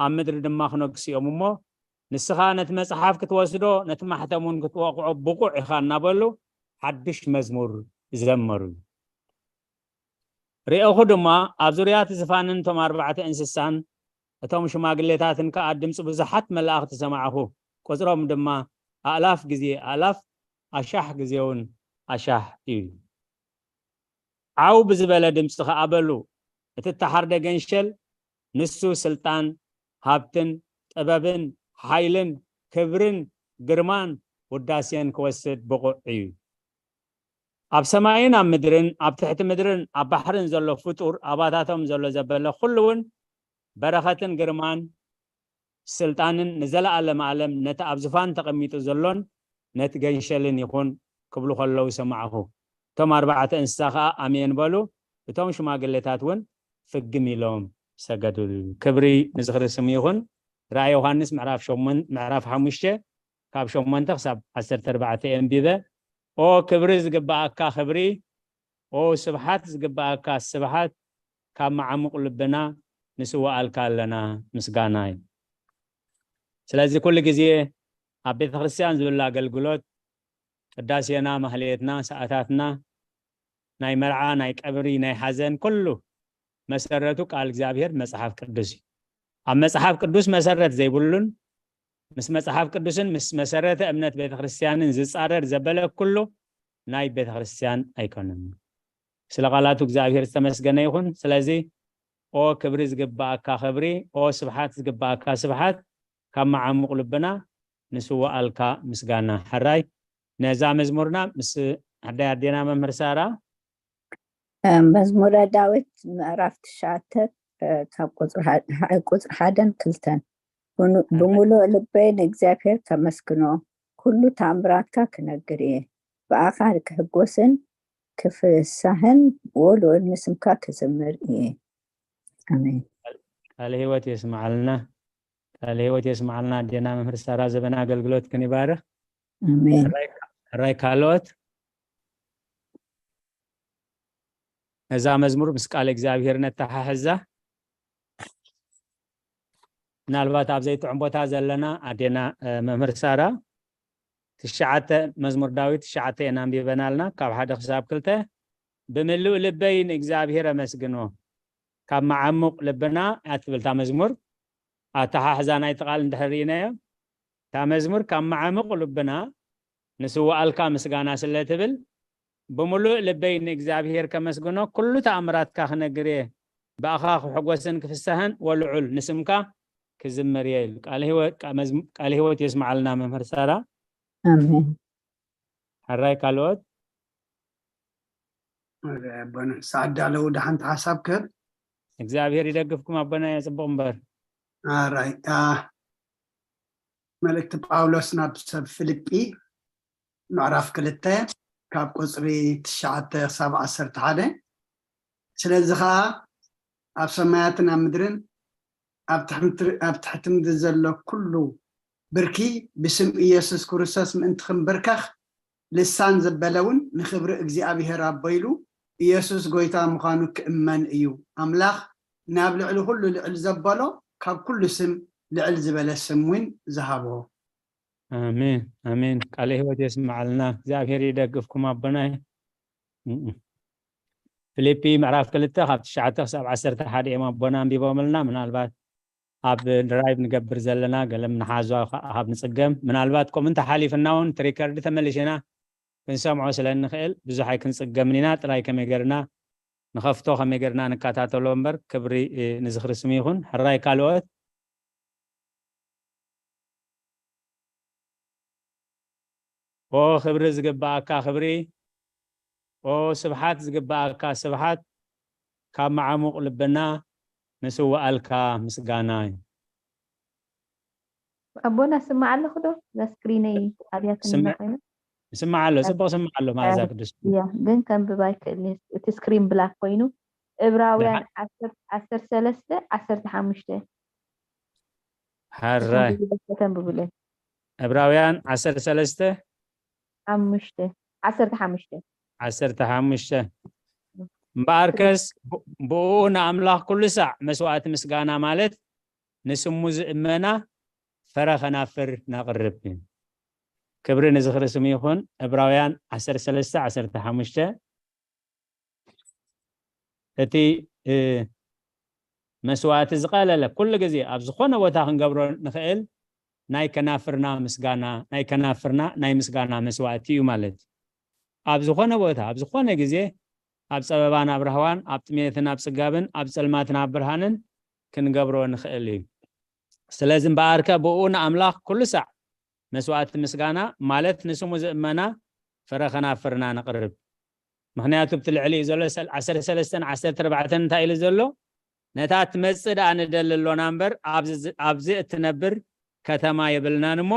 ኣብ ምድሪ ድማ ክነግሱ እዮም እሞ ንስኻ ነቲ መጽሓፍ ክትወስዶ ነቲ ማሕተም እውን ክትወቕዖ ብቑዕ ኢኻ እናበሉ ሓድሽ መዝሙር ዘመሩ። ርኤኹ ድማ ኣብ ዙርያ እቲ ዝፋንን እቶም ኣርባዕተ እንስሳን እቶም ሽማግሌታትን ከኣ ድምፂ ብዙሓት መላእኽቲ ሰማዕኹ። ቁጽሮም ድማ ኣእላፍ ግዜ ኣእላፍ፣ ኣሻሕ ግዜ እውን ኣሻሕ እዩ። ዓው ብዝበለ ድምፂ ከኣ በሉ፣ እቲ እተሓርደ ገንሸል ንሱ ስልጣን፣ ሃብትን፣ ጥበብን፣ ሓይልን፣ ክብርን፣ ግርማን፣ ውዳሴን ክወስድ ብቑዕ እዩ። ኣብ ሰማይን ኣብ ምድርን ኣብ ትሕቲ ምድርን ኣብ ባሕርን ዘሎ ፍጡር፣ ኣባታቶም ዘሎ ዘበለ ኩሉ እውን በረኸትን ግርማን ስልጣንን ንዘለኣለም ኣለም ነቲ ኣብ ዝፋን ተቐሚጡ ዘሎን ነቲ ገንሸልን ይኹን ክብሉ ከለዉ ሰማዕኹ። እቶም ኣርባዕተ እንስሳ ኸኣ ኣሜን በሉ። እቶም ሽማግሌታት እውን ፍግም ኢሎም ሰገዱሉ። ክብሪ ንዝኽሪ ስሙ ይኹን። ራእይ ዮሃንስ ምዕራፍ ሸሞን-፣ ምዕራፍ ሓሙሽተ ካብ ሸሞንተ ክሳብ ዓሰርተ ኣርባዕተ የንቢበ። ኦ ክብሪ ዝግብኣካ ክብሪ፣ ኦ ስብሓት ዝግብኣካ ስብሓት፣ ካብ መዓሙቕ ልብና ንስውኣልካ ኣለና ምስጋና እዩ። ስለዚ ኩሉ ግዜ ኣብ ቤተ ክርስቲያን ዝብል ኣገልግሎት ቅዳሴና፣ ማህሌትና፣ ሰዓታትና፣ ናይ መርዓ፣ ናይ ቀብሪ፣ ናይ ሓዘን ኩሉ መሰረቱ ቃል እግዚኣብሔር መጽሓፍ ቅዱስ እዩ። ኣብ መጽሓፍ ቅዱስ መሰረት ዘይብሉን ምስ መጽሓፍ ቅዱስን ምስ መሰረተ እምነት ቤተ ክርስቲያንን ዝጻረር ዘበለ ኩሉ ናይ ቤተ ክርስቲያን ኣይኮነን። ስለ ቃላቱ እግዚኣብሔር ዝተመስገነ ይኹን። ስለዚ ኦ ክብሪ ዝግብኣካ ክብሪ፣ ኦ ስብሓት ዝግብኣካ ስብሓት ካብ መዓሙቕ ልብና ንስውኣልካ ምስጋና። ሕራይ ነዛ መዝሙርና ምስ ኣደይ ኣዴና መምህር ሳራ። መዝሙረ ዳዊት ምዕራፍ ትሽዓተ ካብ ቁፅሪ ሓደን ክልተን። ብሙሉእ ልበይ ንእግዚኣብሔር ከመስግኖ፣ ኩሉ ተኣምራትካ ክነግር እየ። ብኣኻ ክሕጎስን ክፍሳህን፣ ወልዑል ንስምካ ክዝምር እየ። ኣሜን። ቃለ ህይወት የስምዓልና። ቃለ ህይወት የስምዓልና። ኣዴና መምህር ሳራ ዘበና ኣገልግሎትክን ይባርኽ። ኣሜን። ሕራይ ካልኦት ነዛ መዝሙር ምስ ቃል እግዚኣብሔር ነተሓሕዛ። ምናልባት ኣብ ዘይጥዑም ቦታ ዘለና ኣዴና መምህር ሳራ ትሽዓተ መዝሙር ዳዊት ትሽዓተ ኢና ኣንቢበናልና ካብ ሓደ ክሳብ ክልተ። ብምሉእ ልበይ ንእግዚኣብሔር ኣመስግኖ ካብ መዓሙቕ ልብና እያ ትብል እታ መዝሙር። ኣተሓሕዛ ናይቲ ቃል እንድሕር ርኢናዮ እታ መዝሙር ካብ መዓሙቕ ልብና ንስውኣልካ ምስጋና ስለ ትብል ብምሉእ ልበይ ንእግዚኣብሔር ከመስግኖ ኩሉ ተኣምራትካ ክነግር እየ። ብኣኻ ክሕጎስን ክፍሳህን ወልዑል ንስምካ ክዝምር እየ ኢሉ። ቃለ ህይወት የስምዓልና መምህር ሳራ። ኣሜን። ሕራይ ካልኦት ኣቦና ሰዓት ዳለው ደሓንቲ ሓሳብ ክህብ እግዚኣብሔር ይደግፍኩም ኣቦና። ጽቡቕ እምበር ኣራይ መልእክቲ ጳውሎስ ናብ ሰብ ፊልጲ ምዕራፍ ክልተ ካብ ቁፅሪ ትሽዓተ ክሳብ ዓሰርተ ሓደ። ስለዚ ከዓ ኣብ ሰማያትን ኣብ ምድርን ኣብ ትሕቲ ምድሪ ዘሎ ኩሉ ብርኪ ብስም ኢየሱስ ክርስቶስ ምእንቲ ክንብርከኽ ልሳን ዘበለ እውን ንኽብሪ እግዚኣብሔር ኣቦ ኢሉ ኢየሱስ ጎይታ ምዃኑ ክእመን እዩ። ኣምላኽ ናብ ልዕሊ ኩሉ ልዕል ዘበሎ ካብ ኩሉ ስም ልዕል ዝበለ ስም እውን ዝሃቦ። ኣሜን ኣሜን። ቃለ ህይወት የስምዓልና። እግዚኣብሔር ይደግፍኩም ኣቦናይ። ፊልጲ ምዕራፍ ክልተ ካብ ትሽዓተ ክሳብ ዓሰርተ ሓደ እዮም ኣቦና ኣንቢቦምልና። ምናልባት ኣብ ድራይቭ ንገብር ዘለና ገለም ንሓዞ ካብ ንፅገም ምናልባት ከምኡ እንተሓሊፍና እውን ትሪከርድ ተመልሽና ክንሰምዖ ስለ እንኽእል ብዙሕ ኣይክንፅገምን ኢና። ጥራይ ከመይ ገርና ንኸፍቶ ከመይ ገርና ንከታተሎ እምበር ክብሪ ንዝኽሪ ስሙ ይኹን። ሕራይ ካልኦት ኦ ክብሪ ዝግብኣካ ክብሪ፣ ኦ ስብሓት ዝግብኣካ ስብሓት፣ ካብ መዓሙቕ ልብና ንስውኣልካ ምስጋና እዩ። ኣቦና ስማዕ ኣለኹ ዶ? እዛ ስክሪነይ ኣብያትኒ ስምዕ- ኮይና ስማዕ ኣሎ፣ ጽቡቕ ስማዕ ኣሎ። መዓዛ ቅዱስ እያ፣ ግን ከንብብ ኣይክእልን። እቲ ስክሪን ብላክ ኮይኑ። እብራውያን ዓሰርተ ሰለስተ ዓሰርተ ሓሙሽተ ሕራይ ከተንብቡለይ። ዕብራውያን ዓሰርተ ሰለስተ ሓሙሽተ ዓሰርተ ሓሙሽተ ዓሰርተ ሓሙሽተ እምበኣርከስ ብ- ብእኡ ንኣምላኽ ኩሉ ሳዕ መስዋእቲ ምስጋና ማለት ንስሙ ዝእመና ፈረ ከናፍር ነቕርብ። ክብሪ ንዝኽሪ ስሙ ይኹን። ዕብራውያን ዓሰርተ ሰለስተ ዓሰርተ ሓሙሽተ እቲ እ፣ መስዋእቲ ዝቐለለ ኩሉ ግዜ ኣብ ዝኾነ ቦታ ክንገብሮ ንኽእል ናይ ከናፍርና ምስጋና፣ ናይ ከናፍርና ናይ ምስጋና መስዋእቲ እዩ ማለት እዩ። ኣብ ዝኾነ ቦታ፣ ኣብ ዝኾነ ግዜ፣ ኣብ ጸበባን ኣብ ራህዋን፣ ኣብ ጥሜትን ኣብ ጽጋብን፣ ኣብ ጸልማትን ኣብ ብርሃንን ክንገብሮ ንኽእል እዩ። ስለዚ እምበኣርከ ብኡ ንኣምላኽ ኩሉ ሳዕ መስዋእቲ ምስጋና፣ ማለት ንስሙ ዝእመና ፍረ ከናፍርና ነቕርብ። ምኽንያቱ ኣብቲ ልዕሊኡ ዘሎ ሰል-፣ ዓሰርተ ሰለስተን ዓሰርተ ኣርባዕተን እንታይ ኢሉ ዘሎ? ነታ ትመጽእ ደኣ ንደሊ ኣሎና እምበር፣ ኣብዚ ዝ-፣ ኣብዚ እትነብር ከተማ የብልናን እሞ፣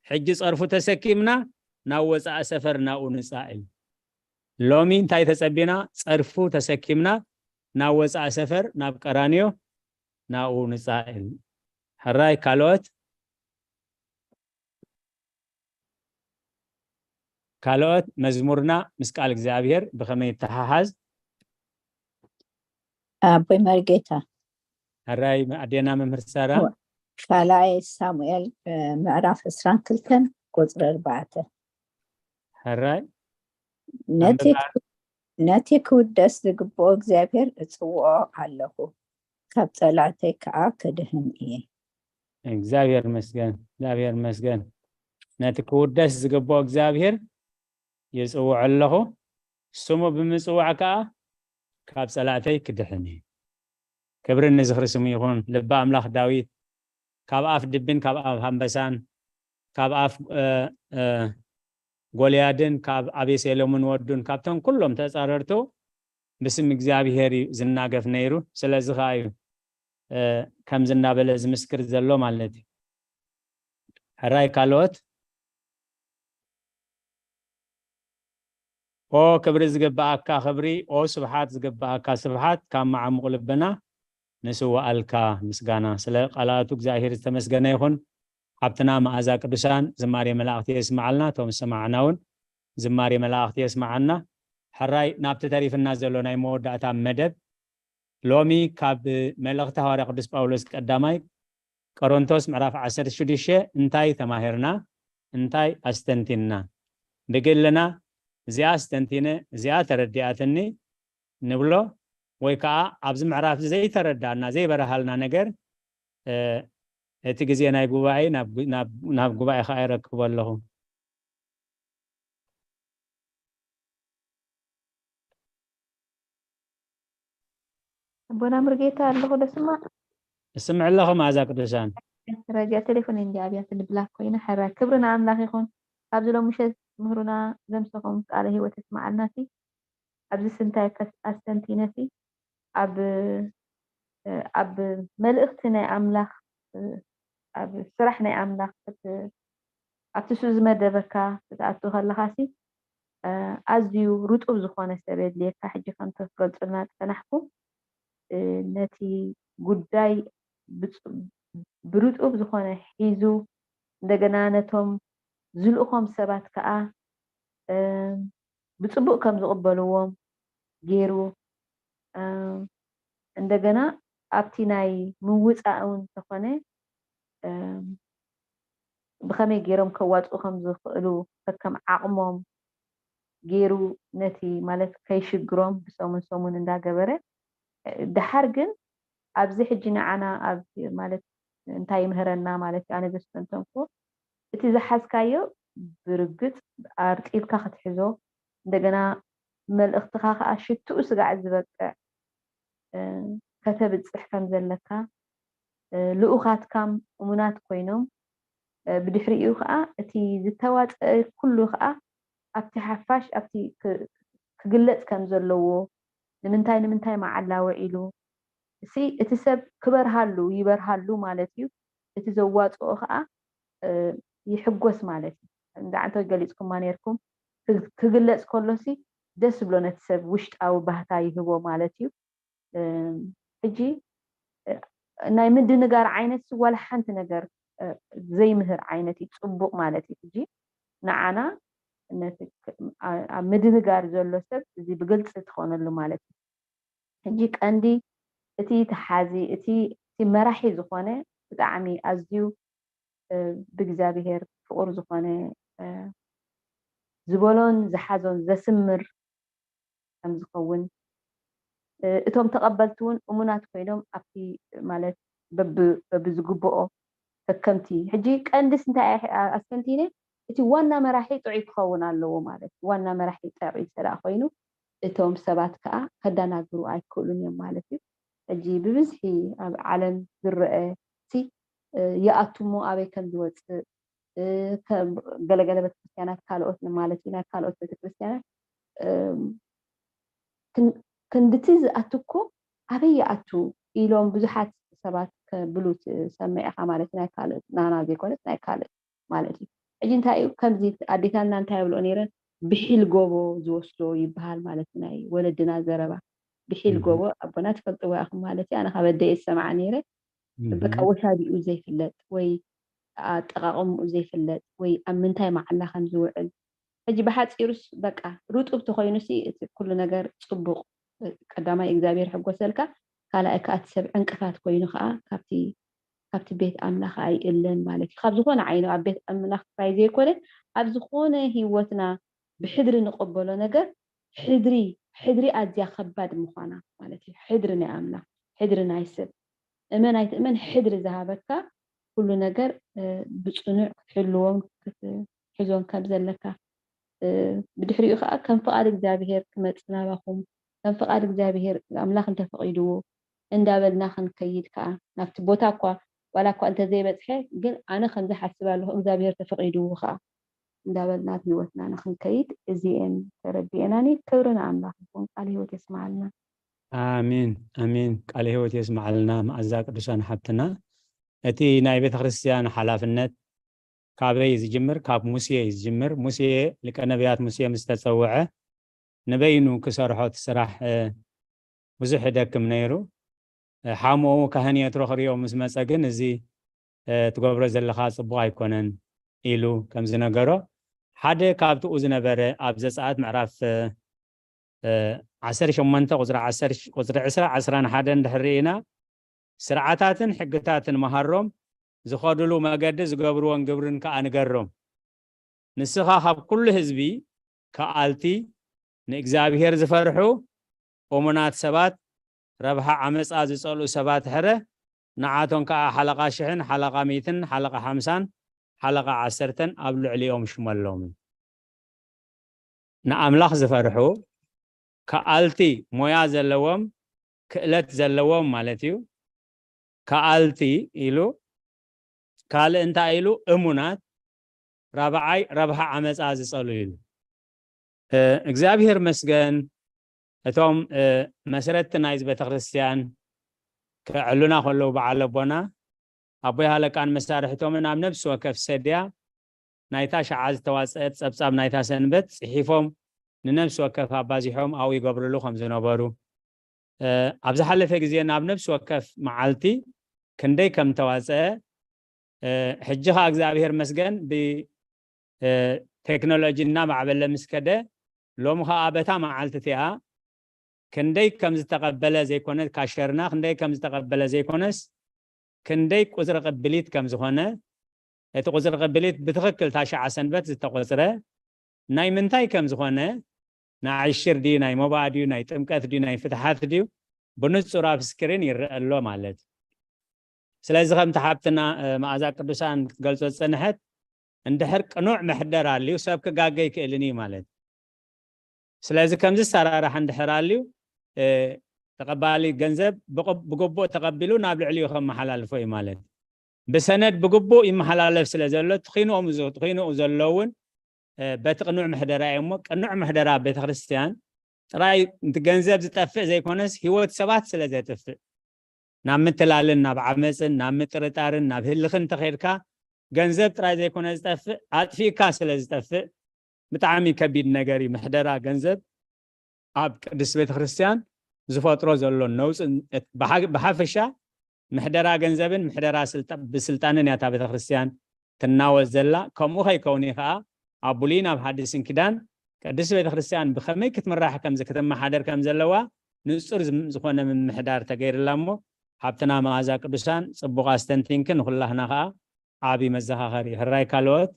ሕጂ ጸርፉ ተሰኪምና ናብ ወጻኢ ሰፈር ናብኡ ንጻእ ኢሉ። ሎሚ እንታይ ተጸቢና? ጸርፉ ተሰኪምና ናብ ወጻኢ ሰፈር፣ ናብ ቀራንዮ ናብኡ ንጻእ ኢሉ። ሕራይ ካልኦት? ካልኦት መዝሙርና ምስ ቃል እግዚኣብሔር ብኸመይ ይተሓሓዝ? ኣቦይ መርጌታ። ሕራይ ኣዴና መምህር ሳራ። ካልኣይ ሳሙኤል፣ እ፣ ምዕራፍ ዕስራን ክልተን ቁጽሪ ኣርባዕተ። ሕራይ ነቲ ኣንብባ። ክው-፣ ነቲ ክውደስ ዝግብኦ እግዚኣብሔር እጽውዖ ኣለኹ፣ ካብ ጸላእተይ ከኣ ክድህን እየ። እግዚኣብሔር ይመስገን፣ እግዚኣብሔር ይመስገን። ነቲ ክውደስ ዝግብኦ እግዚኣብሔር ይጽውዖ ኣለኹ፣ ስሙ ብምጽዋዕ ከኣ ካብ ጸላእተይ ክድሕን እየ። ክብርን ንዝኽሪ ስሙ ይኹን። ልበ ኣምላኽ ዳዊት ካብ ኣፍ ድብን ካብ ኣፍ ኣንበሳን ካብ ኣፍ፣ እ፣ እ፣ ጎልያድን ካብ ኣቤሴሎምን ወዱን ካብቶም ኩሎም ተጻረርቱ ብስም እግዚኣብሔር እዩ ዝናገፍ ነይሩ። ስለዚ ኸኣ እዩ፣ እ፣ ከምዚ እናበለ ዝምስክር ዘሎ ማለት እዩ። ሕራይ ካልኦት? ኦ ክብሪ ዝግብኣካ ክብሪ፣ ኦ ስብሓት ዝግብኣካ ስብሓት፣ ካብ መዓሙቕ ልብና ንስውኣልካ ምስጋና። ስለ ቃላቱ እግዚኣብሔር ዝተመስገነ ይኹን። ሓብትና መኣዛ ቅዱሳን ዝማሬ መላእኽቲ የስምዓልና፣ እቶም ዝሰማዕና እውን ዝማሬ መላእኽቲ የስምዓልና። ሕራይ ናብቲ ተሪፍና ዘሎ ናይ መወዳእታ መደብ፣ ሎሚ ካብ መልእኽቲ ሃዋርያ ቅዱስ ጳውሎስ ቀዳማይ ቆሮንቶስ ምዕራፍ ዓሰርተ ሽዱሽተ እንታይ ተማሂርና? እንታይ ኣስተንቲንና? ብግልና እዚኣ ኣስተንቲነ፣ እዚኣ ተረዲኣትኒ ንብሎ፣ ወይ ከዓ ኣብዚ ምዕራፍ ዘይተረዳና፣ ዘይበረሃልና ነገር፣ እ፣ እቲ ግዜ ናይ ጉባኤ ናብ ጉ-፣ ናብ፣ ናብ ጉባኤ ከዓ ይረክቦ ኣለኹ። ኣቦና ሙሉጌታ ኣለኹ ዶ ስማዕ? እስምዕ ኣለኹ መኣዛ ቅዱሳን። ረጃ ቴሌፎን እንዲ ኣብያ ትልብላ ኮይና፣ ሕራይ ክብሪ ንኣምላኽ ይኹን። ኣብዚ ሎሚ ምሸት ምህሩና ዘምሰኹም ቃለ ህይወት የስምዓልና ሲ። ኣብዚ ስንታይ ከስ-፣ ኣስተንቲነ ሲ፣ ኣብ፣ ኣብ መልእኽቲ ናይ ኣምላኽ፣ ኣብ ስራሕ ናይ ኣምላኽ ክት-፣ ኣብቲ እሱ ዝመደበካ ክትኣቱ ከለኻ ሲ፣ ኣዝዩ ርጡብ ዝኾነ ሰብ የድልየካ። ሕጂ ከምቲ ክትገልጹልና ዝጸናሕኩም፣ ነቲ ጉዳይ ብጽ-፣ ብርጡብ ዝኾነ ሒዙ፣ እንደገና ነቶም ዝልእኾም ሰባት ከኣ፣ እ፣ ብጽቡቕ ከም ዝቕበልዎም ገይሩ፣ እ፣ እንደገና ኣብቲ ናይ ምውጻእ እውን እንተኾነ፣ እ፣ ብኸመይ ገይሮም ከዋጽኡ ከም ዝኽእሉ ከከም ዓቕሞም ገይሩ ነቲ ማለት ከይሽግሮም ብሰሙን ሰሙን እንዳገበረ፣ ደሓር ግን ኣብዚ ሕጂ ንዓና ኣብ ማለት እንታይ ይምህረና ማለት እዩ? ኣነ ዘስተንተንኩ እቲ ዝሓዝካዮ ብርግጽ ኣርጢብካ ክትሕዞ፣ እንደገና መልእኽትኻ ከኣ ሽትኡ ስጋዕ ዝበቅዕ፣ እ፣ ከተብጽሕ ከም ዘለካ፣ እ፣ ልኡኻትካም እሙናት ኮይኖም፣ እ፣ ብድሕሪኡ ከኣ እቲ ዝተዋጸአ ኩሉ ከኣ ኣብቲ ሓፋሽ፣ ኣብቲ ክ-፣ ክግለጽ ከም ዘለዎ፣ ንምንታይ፣ ንምንታይ መዓላ ውዒሉ፣ እሲ እቲ ሰብ ክበርሃሉ፣ ይበርሃሉ ማለት እዩ። እቲ ዘዋጽኦ ከኣ፣ እ፣ ይሕጎስ ማለት እዩ። እንዳ ዓንተው ገሊጽኩማ ነይርኩም። ክ-፣ ክግለጽ ከሎሲ ደስ ዝብሎ ነቲ ሰብ ውሽጣዊ ባህታ ይህቦ ማለት እዩ። እ፣ ሕጂ፣ እ፣ ናይ ምድንጋር ዓይነት ሲ ዋላ ሓንቲ ነገር፣ እ፣ ዘይምህር ዓይነት እዩ ጽቡቕ ማለት እዩ። ሕጂ ንዓና ነቲ ክ-፣ ኣ-፣ ኣብ ምድንጋር ዘሎ ሰብ እዚ ብግልጺ ትኾነሉ ማለት እዩ። ሕጂ ቀንዲ እቲ ተሓዚ፣ እቲ፣ እቲ መራሒ ዝኾነ ብጣዕሚ ኣዝዩ፣ እ፣ ብእግዚኣብሔር ፍቑር ዝኾነ፣ እ፣ ዝበሎን ዝሓዞን ዘስምር ከም ዝኸውን፣ እ፣ እቶም ተቐበልቲ እውን እሙናት ኮይኖም ኣብቲ ማለት በብ-፣ በብዝግብኦ ከከምቲ። ሕጂ ቀንድስ እንታይ ኣስተንቲነ? እቲ ዋና መራሒ ጥዑይ ክኸውን ኣለዎ ማለት እዩ። ዋና መራሒ ጥዑይ እንተ ደኣ ኮይኑ፣ እቶም ሰባት ከኣ ከደናግሩ ኣይክእሉን እዮም ማለት እዩ። ሕጂ ብብዝሒ ኣብ ዓለም ዝረአ፣ እቲ ይኣቱ እሞ ኣበይ ከም ዝወፅእ፣ ገለገለ ቤተክርስትያናት ካልኦት ማለት እዩ፣ ናይ ካልኦት ቤተክርስትያናት ክንድቲ ዝኣቱ እኮ ኣበይ ይኣቱ ኢሎም ብዙሓት ሰባት ከብሉ ትሰምዕ ኢኻ ማለት እዩ። ናይ ካልእ ናና ዘይኮነስ ናይ ካልእ ማለት እዩ። ሕጂ እንታይ እዩ ከምዚ ኣዴታትና እንታይ ይብልኦ ነይረን? ብሒል ጎቦ ዝወስዶ ይበሃል ማለት እዩ። ናይ ወለድና ዘረባ ብሒል ጎቦ ኣቦና ትፈልጥዎ ኢኹም ማለት እዩ። ኣነ ካብ ኣደየ ዝሰምዓ ነይረ። በቃ ወሻዲኡ ዘይፍለጥ ወይ ኣጠቓቕምኡ ዘይፍለጥ ወይ ኣብ ምንታይ መዓላ ከም ዝውዕል። ሕጂ ብሓፂሩስ በቃ ርጡብ ተኾይኑሲ እቲ ኩሉ ነገር ፅቡቕ፣ ቀዳማይ እግዚኣብሔር ሕጎሰልካ፣ ካልኣይ ከዓ እቲ ሰብ ዕንቅፋት ኮይኑ ከዓ ካብቲ ካብቲ ቤት ኣምላኽ ኣይእለን ማለት እዩ። ካብ ዝኾነ ዓይኑ ኣብ ቤት ኣምላኽ ጥራይ ዘይኮነ ኣብ ዝኾነ ህይወትና ብሕድሪ ንቐበሎ ነገር ሕድሪ ሕድሪ ኣዝያ ከባድ ምዃና ማለት እዩ። ሕድሪ ናይ ኣምላኽ፣ ሕድሪ ናይ ሰብ፣ እመን ኣይትእመን፣ ሕድሪ ዝሃበካ ኩሉ ነገር ብፅኑዕ ክትሕልዎም ክትሕዞን ከም ዘለካ፣ ብድሕሪኡ ከዓ ከም ፍቓድ እግዚኣብሄር ክመፅእ ናባኹም፣ ከም ፍቓድ እግዚኣብሄር ኣምላኽ እንተፈቒድዎ እንዳበልና ክንከይድ ከዓ ናብቲ ቦታ እኳ ዋላ እኳ እንተዘይበፅሐ ግን ኣነ ከምዚ ሓስብ ኣለኹ እግዚኣብሄር ተፈቒድዎ ከዓ እንዳበልና ኣብ ህይወትና ንክንከይድ እዚኤን ተረዲኤናኒ። ክብሪ ንኣምላኽ ይኹን። ቃል ህይወት የስምዓልና። ኣሜን ኣሜን። ቃል ህይወት የስምዓልና መኣዛ ቅዱሳን ሓብትና። እቲ ናይ ቤተ ክርስቲያን ሓላፍነት ካበይ እዩ ዝጅምር? ካብ ሙሴ እዩ ዝጅምር። ሙሴ ሊቀ ነቢያት ሙሴ ምስ ተጸውዐ ንበይኑ ክሰርሖ እቲ ስራሕ ብዙሕ ይደክም ነይሩ። ሓሙኡ ካህን የትሮ ክሪኦ ምስ መጸ ግን እዚ ትገብሮ ዘለኻ ጽቡቕ ኣይኮነን ኢሉ ከም ዝነገሮ ሓደ ካብትኡ ዝነበረ ኣብ ዘጸኣት ምዕራፍ ዓሰርተ ሸሞንተ ቁፅሪ ዓሰርተ ቁፅሪ ዕስራ ዓስራን ሓደን እንድሕር ርኢና ስርዓታትን ሕግታትን መሃሮም ዝኸድሉ መገዲ ዝገብርዎን ግብርን ከዓ ንገሮም። ንስኻ ካብ ኩሉ ህዝቢ ከኣልቲ ንእግዚኣብሔር ዝፈርሑ እሙናት ሰባት ረብሓ ዓመፃ ዝፀልኡ ሰባት ሕረ ንዓቶም ከዓ ሓለቓ ሽሕን ሓለቓ ሚትን ሓለቓ ሓምሳን ሓለቓ ዓሰርተን ኣብ ልዕሊኦም ሽመሎም። ንኣምላኽ ዝፈርሑ ከኣልቲ ሞያ ዘለዎም ክእለት ዘለዎም ማለት እዩ። ከኣልቲ ኢሉ ካልእ እንታይ ኢሉ እሙናት ራብዓይ ረብሓ ዓመፃ ዝፀሉ ኢሉ እግዚኣብሔር መስገን እቶም መስረትቲ ናይዚ ቤተክርስትያን ክዕሉና ከለዉ በዓል ኣቦና ኣቦይ ሃለቃን መሳርሕቶምን ኣብ ነብሲ ወከፍ ሰድያ ናይታ ሸዓ ዝተዋፀአት ፀብፃብ ናይታ ሰንበት ፅሒፎም ንነብሲ ወከፍ ኣባዚሖም ኣብኡ ይገብርሉ ከም ዝነበሩ ኣብ ዝሓለፈ ግዜ ናብ ነብሲ ወከፍ መዓልቲ ክንደይ ከም ተዋፀአ ሕጂ ከዓ እግዚኣብሔር መስገን ብቴክኖሎጂ እናማዕበለ ምስ ከደ ሎሚ ከዓ በታ መዓልቲ እቲኣ ክንደይ ከም ዝተቐበለ ዘይኮነ ካሸርና ክንደይ ከም ዝተቐበለ ዘይኮነስ ክንደይ ቁፅሪ ቅብሊት ከም ዝኾነ እቲ ቁፅሪ ቅብሊት ብትኽክል ታሽዓ ሰንበት ዝተቆፅረ ናይ ምንታይ ከም ዝኾነ ናይ ዕሽር ድዩ ናይ መባእ ድዩ ናይ ጥምቀት ድዩ ናይ ፍትሓት ድዩ ብንፁር ኣብ ስክሪን ይረአ ኣሎ ማለት እዩ። ስለዚ ከምቲ ሓብትና መኣዛ ቅዱሳን ክትገልፆ ዝፀንሐት እንድሕር ቅኑዕ መሕደር ኣልዩ ሰብ ክጋገ ይክእልን እዩ ማለት እዩ። ስለዚ ከምዚ ሰራራሕ እንድሕር ኣልዩ ተቐባሊ ገንዘብ ብግቡእ ተቐቢሉ ናብ ልዕሊኡ ከመሓላልፎ እዩ ማለት እዩ። ብሰነድ ብግቡእ ይመሓላለፍ ስለ ዘሎ ትኺንኡ ዘለውን በቲ ቅኑዕ ምሕደራ እዩ እሞ ቅኑዕ ምሕደራ ቤተክርስትያን ጥራይ ገንዘብ ዝጠፍእ ዘይኮነስ ህይወት ሰባት ስለ ዘጥፍእ ናብ ምትላልን ናብ ዓመፅን ናብ ምጥርጣርን ናብ ህልኽን እንተኸድካ ገንዘብ ጥራይ ዘይኮነ ዝጠፍእ ኣጥፊእካ ስለ ዝጠፍእ ብጣዕሚ ከቢድ ነገር እዩ። ምሕደራ ገንዘብ ኣብ ቅድስት ቤተክርስትያን ዝፈጥሮ ዘሎ ነውፅን ብሓፈሻ ምሕደራ ገንዘብን ምሕደራ ብስልጣንን እያ እታ ቤተክርስትያን ትናወፅ ዘላ። ከምኡ ከይከውን እዩ ከዓ ኣብ ብሉይን ኣብ ሓዲስን ኪዳን ቅድስት ቤተክርስትያን ብከመይ ክትምራሕ ከምዚ ክትመሓደር ከም ዘለዋ ንፁር ዝኾነ ምምሕዳር ተገይርላ እሞ ሓብትና መኣዛ ቅዱሳን ፅቡቕ ኣስተንቲንኪ ንኩላህና ከዓ ዓብዪ መዘኻኸሪ እዩ። ሕራይ ካልኦት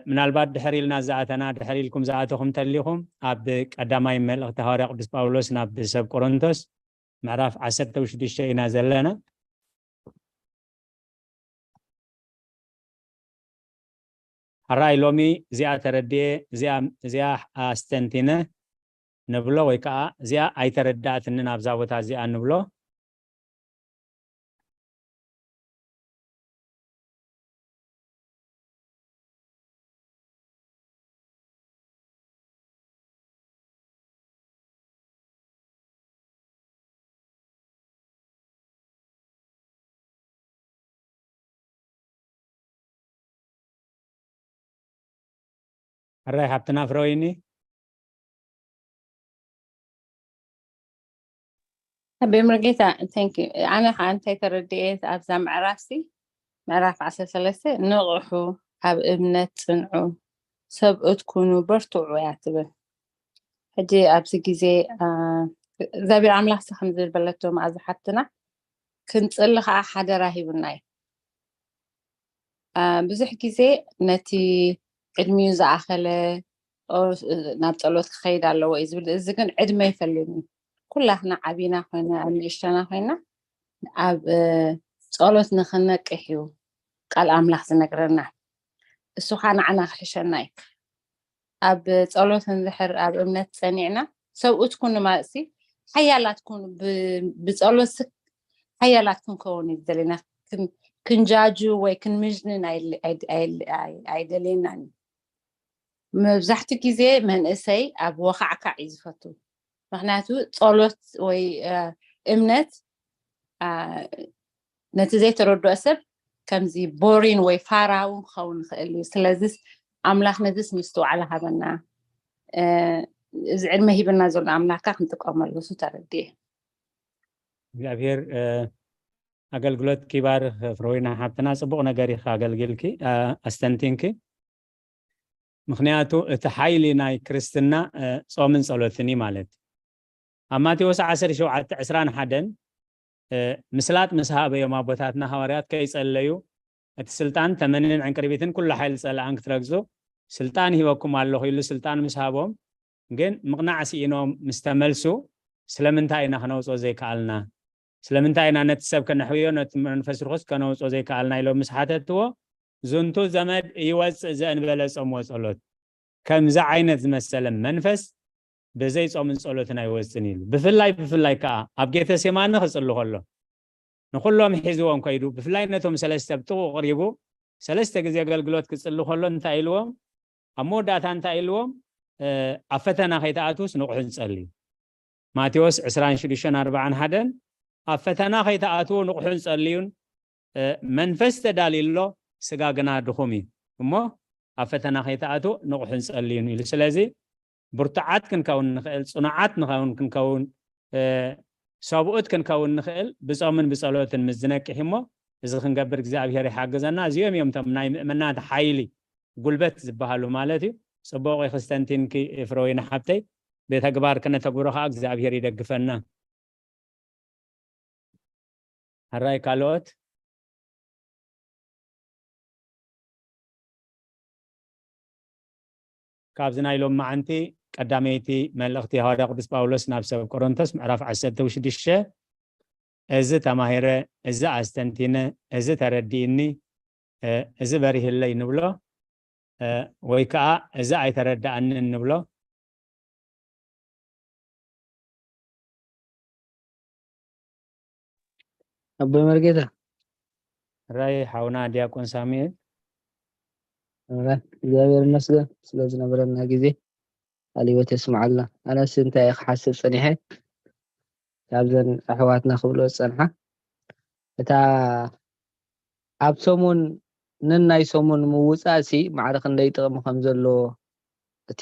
ምናልባት ድሕር ኢልና ዝኣተና ድሕር ኢልኩም ዝኣተኹም ተሊኹም ኣብ ቀዳማይ መልእኽቲ ሃዋርያ ቅዱስ ጳውሎስ ናብ ሰብ ቆሮንቶስ ምዕራፍ ዓሰርተ ሽዱሽተ ኢና ዘለና። ሕራይ ሎሚ እዚኣ ተረድኤ፣ እዚኣ፣ እዚኣ ኣስተንቲነ ንብሎ፣ ወይ ከዓ እዚኣ ኣይተረዳእትንን ኣብዛ ቦታ እዚኣ ንብሎ። ሕራይ ሓብትና ፍረወይኒ። ኣቤ መርጌታ፣ thank you። ኣነ ከዓ እንታይ ተረድኤ ኣብዛ ምዕራፍ ሲ፣ ምዕራፍ ዓሰርተ ሰለስተ ንቕሑ፣ ኣብ እምነት ጽንዑ፣ ሰብኡት ኩኑ፣ በርትዑ እያ ትብል። ሕጂ ኣብዚ ግዜ፣ አ፣ እግዚኣብሔር ኣምላኽ ሲ ከም ዝበለቶ መኣዛ ሓብትና፣ ክንጽሊ ከዓ ሓደራ ሂቡና እዩ። አ፣ ብዙሕ ግዜ ነቲ ዕድሚኡ ዝኣኸለ፣ ኦ፣ ናብ ጸሎት ክኸይድ ኣለዎ እዩ ዝብል። እዚ ግን ዕድመ ኣይፈልይን እዩ። ኩላትና ዓቢና ኮይና፣ ኣብ ንእሽተና ኮይና፣ ኣብ፣ እ፣ ጸሎት ንኽነቅሕ እዩ ቃል ኣምላኽ ዝነግረና። እሱ ኸኣ ንዓና ክሕሸና እዩ። ኣብ ጸሎት እንድሕር ኣብ እምነት ጸኒዕና፣ ሰብኡት ኩኑ ማለት ሲ፣ ሓያላት ኩኑ፣ ብ-፣ ብጸሎት ሲ ሓያላት ክንከውን እዩ ዝደልየና። ክን-፣ ክንጃጁ ወይ ክንምጅንን ኣይል-፣ ኣይድ-፣ ኣይል-፣ ኣይ-፣ ኣይደልየናን እዩ። መብዛሕትኡ ግዜ መንእሰይ ኣብ ወኻዕካዕ እዩ ዝፈቱ። ምኽንያቱ ጸሎት ወይ፣ እ፣ እምነት፣ አ፣ ነቲ ዘይተረድኦ ሰብ ከምዚ ቦሪን ወይ ፋራ እውን ክኸውን ይኽእል እዩ። ስለዚስ ኣምላኽ ነዚስ ምስትውዓል ሃበና። እ፣ እዚ ዕድመ ሂብና ዘሎ ኣምላኽካ ክንጥቀመሉ እሱ ተረድኤ። እግዚኣብሔር፣ እ፣ ኣገልግሎት ኪባር ፍረወይና ሓብትና ጽቡቕ ነገር ኢኻ ኣገልጊልኪ፣ እ፣ ኣስተንቲንኪ። ምኽንያቱ እቲ ሓይሊ ናይ ክርስትና፣ እ፣ ጾምን ጸሎትን እዩ ማለት እዩ። ኣብ ማቴዎስ ዓሰርተ ሸውዓተ ዕስራን ሓደን፣ እ፣ ምስላጥ ምስ ሃበዮም ኣቦታትና ሃዋርያት ከይጸለዩ፣ እቲ ስልጣን ተመንን ዕንቅርቢትን ኩሉ ሓይሊ ጸላእን ክትረግጹ ስልጣን ሂበኩም ኣለኹ ኢሉ ስልጣን ምስ ሃቦም፣ ግን ምቕናዕ ስኢኖም ምስ ተመልሱ፣ ስለምንታይ ኢና ክነውጽኦ ዘይከኣልና? ስለምንታይ ኢና ነቲ ሰብ ከነሕውዮ፣ ነቲ መንፈስ ርኹስ ከነውጽኦ ዘይከኣልና? ኢሎም ምስ ሓተትዎ፣ ዝንቱ ዘመድ ይወጽእ ዘእንበለ ጾም ወጸሎት። ከምዚ ዓይነት ዝመሰለ መንፈስ ብዘይ ጾምን ጸሎትን ኣይወጽን ኢሉ። ብፍላይ፣ ብፍላይ ከኣ ኣብ ጌተሴማኒ ክጽሊ ከሎ፣ ንኹሎም ሒዝዎም ከይዱ፣ ብፍላይ ነቶም ሰለስተ ብጥቑ ቀሪቡ፣ ሰለስተ ግዜ ኣገልግሎት ክጽሊ ከሎ እንታይ ኢልዎም? ኣብ መወዳእታ እንታይ ኢልዎም? እ፣ ኣብ ፈተና ከይትኣትዉስ ንቑሑን ጸልዩ። ማቴዎስ ዕስራን ሽዱሽተን ኣርባዓን ሓደን፣ ኣብ ፈተና ከይትኣትዉ ንቑሑን ጸልዩን፣ እ፣ መንፈስ ተዳልዩ ኣሎ፣ ስጋ ግና ድኹም እዩ። እሞ ኣብ ፈተና ከይትኣትዉ ንቑሑን ጸልዩን ኢሉ። ስለዚ ብርቱዓት ክንከውን ንኽእል፣ ጽኑዓት ንኸውን ክንከውን፣ እ፣ ሰብኡት ክንከውን ንኽእል ብጾምን ብጸሎትን ምስ ዝነቅሕ እሞ፣ እዚ ክንገብር እግዚኣብሔር ይሓግዘና። እዚኦም እዮም እቶም ናይ ምእመናት ሓይሊ፣ ጉልበት ዝበሃሉ ማለት እዩ። ጽቡቕ ኢኺ ኣስተንቲንኪ ፍረወይኒ ሓብተይ፣ ብተግባር ክነተግብሮ ከኣ እግዚኣብሔር ይደግፈና። ሕራይ ካልኦት? ካብዚ ናይ ሎማዓንቲ ቀዳመይቲ መልእኽቲ ሃዋርያ ቅዱስ ጳውሎስ ናብ ሰብ ቆሮንቶስ ምዕራፍ ዓሰርተ ሽዱሽተ፣ እዚ ተማሂረ፣ እዚ ኣስተንቲነ፣ እዚ ተረዲእኒ፣ እ፣ እዚ በሪህለይ ንብሎ፣ እ፣ ወይ ከኣ እዚ ኣይተረዳእንን ንብሎ። ኣቦይ መርጌታ። ራይ ሓውና ዲያቆን ሳሙኤል። እረ፣ እግዚኣብሔር ይመስገን ስለ ዝነበረና ግዜ፣ ቃለ ህይወት የስምዓልና። ኣነስ እንታይ እየ ክሓስብ ጸኒሐ፣ ካብዘን ኣሕዋትና ክብሎ ዝጸንሓ፣ እታ ኣብ ሰሙን፣ ነናይ ሰሙን ምውጻእ ሲ ማዕረ ክንደይ ጥቕሚ ከም ዘለዎ፣ እቲ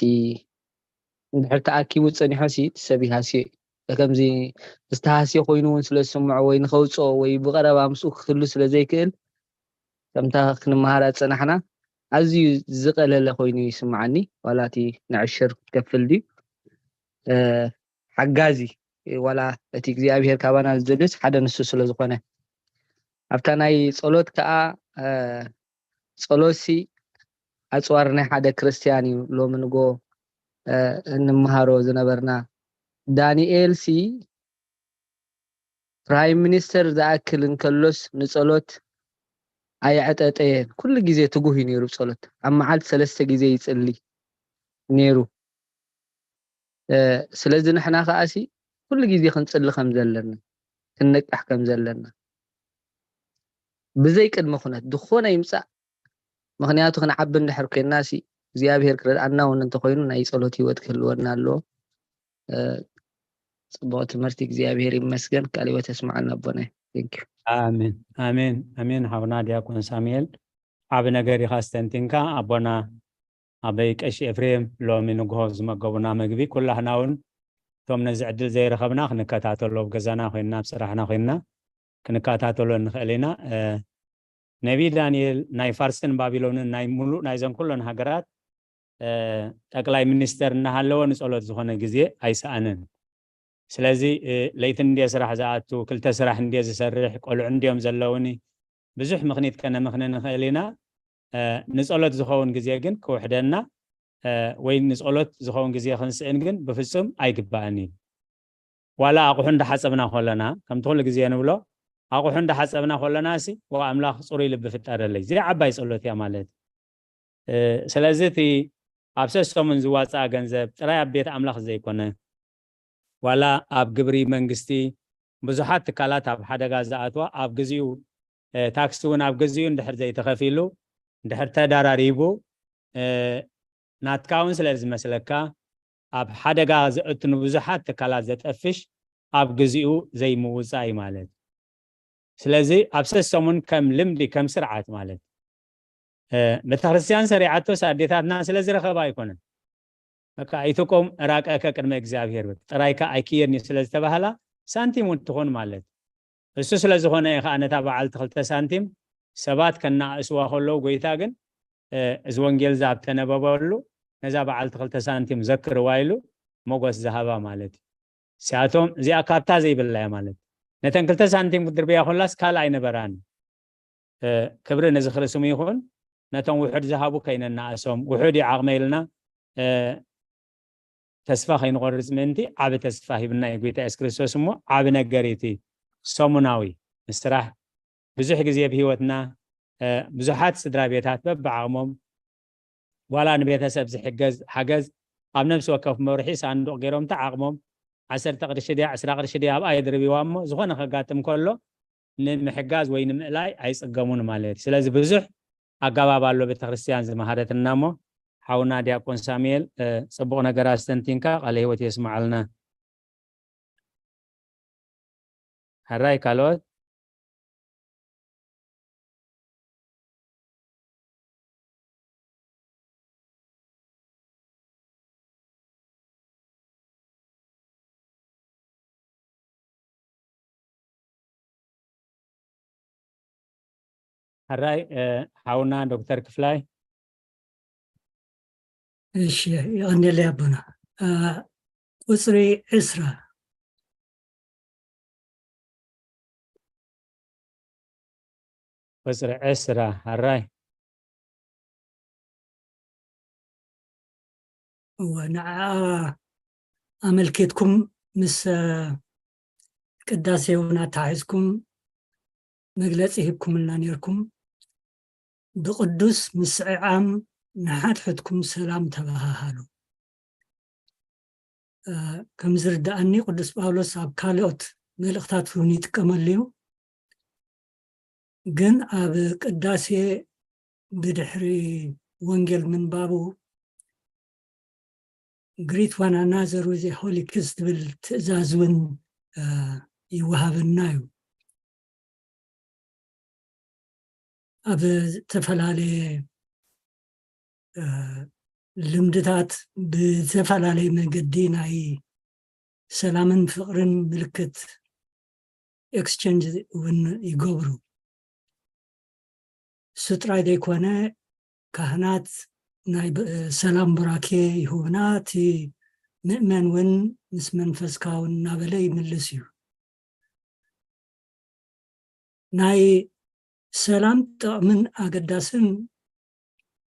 እንድሕር ተኣኪቡ ጸኒሑ ሲ እቲ ሰብ ይሃስዮ እዩ። ከምዚ ዝተሃስየ ኮይኑ እውን ስለ ዝስምዖ ወይ ንኸውጽኦ ወይ ብቐረባ ምስኡ ክህሉ ስለ ዘይክእል፣ ከምታ ክንመሃራ ዝጸናሕና ኣዝዩ ዝቐለለ ኮይኑ ይስምዓኒ። ዋላ እቲ ንዕሽር ክትከፍል ድዩ፣ እ፣ ሓጋዚ፣ ዋላ እቲ እግዚኣብሄር ካባና ዝደልዮስ ሓደ ንሱ ስለ ዝኾነ። ኣብታ ናይ ጸሎት ከኣ፣ እ፣ ጸሎትሲ ኣጽዋር ናይ ሓደ ክርስትያን እዩ። ሎሚ ንጎ፣ እ፣ እንመሃሮ ዝነበርና ዳንኤልሲ ፕራይም ሚኒስተር ዝኣክል እንከሎስ ንጸሎት ኣየዕጠጠየን። ኩሉ ግዜ ትጉህ እዩ ነይሩ ጸሎት። ኣብ መዓልቲ ሰለስተ ግዜ ይጽሊ ነይሩ። ስለዚ ንሕና ከኣሲ ኩሉ ግዜ ክንጽሊ ከም ዘለና፣ ክንነቅሕ ከም ዘለና፣ ብዘይ ቅድመ ኩነት ዝኾነ ይምጻእ። ምኽንያቱ ክንዓቢ እንድሕር ኮይንና ሲ እግዚኣብሔር ክረድኣና እውን እንተኮይኑ ናይ ጸሎት ህይወት ክህልወና ኣለዎ። ጽቡቕ ትምህርቲ፣ እግዚኣብሔር ይመስገን። ቃል ህይወት የስምዓልና ኣቦናይ። Thank you። ኣሜን ኣሜን ኣሜን። ሓውና ዲያቆን ሳሙኤል ዓቢ ነገር ኢኻ ስተንቲንካ ኣቦና ኣበይ ቀሺ ኤፍሬም ሎሚ ንግሆ ዝመገቡና ምግቢ ኩላህና እውን እቶም ነዚ ዕድል ዘይረኸብና ክንከታተሎ ኣብ ገዛና ኮይንና ኣብ ስራሕና ኮይንና ክንከታተሎ ንኽእል ኢና። ነቢ ዳንኤል ናይ ፋርስን ባቢሎንን ናይ ሙሉእ ናይዘን ኩለን ሃገራት ጠቅላይ ሚኒስተር እናሃለወ ንጸሎት ዝኾነ ግዜ ኣይሰኣንን። ስለዚ ለይቲ እንድየ ስራሕ ዝኣቱ፣ ክልተ ስራሕ እንድየ ዝሰርሕ፣ ቆልዑ እንድዮም ዘለውኒ፣ ብዙሕ ምኽኒት ከነምኽኒ ንኽእል ኢና። ንጸሎት ዝኸውን ግዜ ግን ክውሕደና ወይ ንጸሎት ዝኸውን ግዜ ክንስእን ግን ብፍጹም ኣይግባእን እዩ። ዋላ ኣቑሑ እንዳሓጸብና ከለና ከምቲ ኩሉ ግዜ ንብሎ ኣቑሑ እንዳሓጸብና ከለና ሲ ዋ ኣምላኽ ጽሩይ ልቢ ፍጠረለይ፣ እዚኣ ዓባይ ጸሎት እያ ማለት። ስለዚ እቲ ኣብ ሰሰሙን ዝዋጻእ ገንዘብ ጥራይ ኣብ ቤት ኣምላኽ ዘይኮነ ዋላ ኣብ ግብሪ መንግስቲ ብዙሓት ትካላት ኣብ ሓደጋ ዝኣትዋ ኣብ ግዚኡ ታክሲ እውን ኣብ ግዚኡ እንድሕር ዘይተኸፊሉ እንድሕር ተዳራሪቡ ናትካ እውን ስለ ዝመስለካ ኣብ ሓደጋ ዘእቱ ንብዙሓት ትካላት ዘጠፍሽ ኣብ ግዚኡ ዘይምውፃእ እዩ ማለት። ስለዚ ኣብ ሰሰሙን ከም ልምዲ ከም ስርዓት ማለት ቤተክርስትያን ሰሪዓቶ ኣዴታትና ስለ ዝረኸባ ኣይኮነን። በቃ ኣይትቆም ራቀከ ቅድመ እግዚኣብሔር ጥራይካ ኣይክየድን እዩ ስለ ዝተባህላ ሳንቲም እውን ትኾን ማለት። እሱ ስለ ዝኾነ እዩ ከዓ ነታ በዓልቲ ክልተ ሳንቲም ሰባት ከናእስዋ ከለዉ ጎይታ ግን እዚ ወንጌል እዛ ኣብ ተነበበሉ ነዛ በዓልቲ ክልተ ሳንቲም ዘክርዋ ኢሉ ሞጎስ ዝሃባ ማለት እዩ። ሲኣቶም እዚኣ ካብታ ዘይብላ እያ ማለት። ነተን ክልተ ሳንቲም ክትድርብያ ኮላስ ካልእ ኣይነበራን። ክብሪ ንዝኽሪ ስሙ ይኹን። ነቶም ውሑድ ዝሃቡ ከይነናእሶም ውሑድ እዩ ዓቕመ ኢልና ተስፋ ከይንቆርጽ ምእንቲ ዓቢ ተስፋ ሂብና እዩ ጎይታ የሱስ ክርስቶስ። እሞ ዓቢ ነገር እዩ እቲ ሰሙናዊ ምስራሕ። ብዙሕ ግዜ ኣብ ህይወትና ብዙሓት ስድራ ቤታት በብዓቕሞም ዋላ ንቤተሰብ ዝሕገዝ ሓገዝ ኣብ ነብሲ ወከፍ መብርሒ ሳንዱቕ ገይሮም እንተ ዓቕሞም ዓሰርተ ቅርሺ ድያ ዕስራ ቅርሺ ድያ ኣብኣ የድርብዋ እሞ ዝኾነ ከጋጥም ከሎ ንምሕጋዝ ወይ ንምእላይ ኣይጽገሙን ማለት እዩ። ስለዚ ብዙሕ ኣገባብ ኣሎ ቤተክርስትያን ዝመሃረትና እሞ ሓውና ዲያቆን ሳሙኤል ጽቡቕ ነገር ኣስተንቲንካ ቃለ ህይወት የስምዓልና። ሕራይ ካልኦት ሕራይ ሓውና ዶክተር ክፍላይ። እሺ፣ ይቐንየለይ ኣቦና። ቁፅሪ ዕስራ። ቁፅሪ ዕስራ። ሕራይ። እወ፣ ንዓ ኣመልኪትኩም ምስ ቅዳሴ እውን ኣተሓሒዝኩም መግለፂ ሂብኩምልና ነይርኩም። ብቕዱስ ምስዕዓም ንሓድሕድኩም ሰላም ተበሃሃሉ። ከም ዝርድኣኒ ቅዱስ ጳውሎስ ኣብ ካልኦት መልእኽታት እውን ይጥቀመሉ እዩ። ግን ኣብ ቅዳሴ ብድሕሪ ወንጌል ምንባቡ greet one another with a holy kiss ዝብል ትእዛዝ እውን ይወሃበና እዩ። ኣብ ዝተፈላለየ ልምድታት ብዝተፈላለየ መገዲ ናይ ሰላምን ፍቕርን ምልክት exchange እውን ይገብሩ። እሱ ጥራይ ዘይኮነ ካህናት ናይ ሰላም ቡራኬ ይህቡና፣ እቲ ምእመን እውን ምስ መንፈስካ እውን እናበለ ይምልስ እዩ። ናይ ሰላም ጥቕምን ኣገዳስን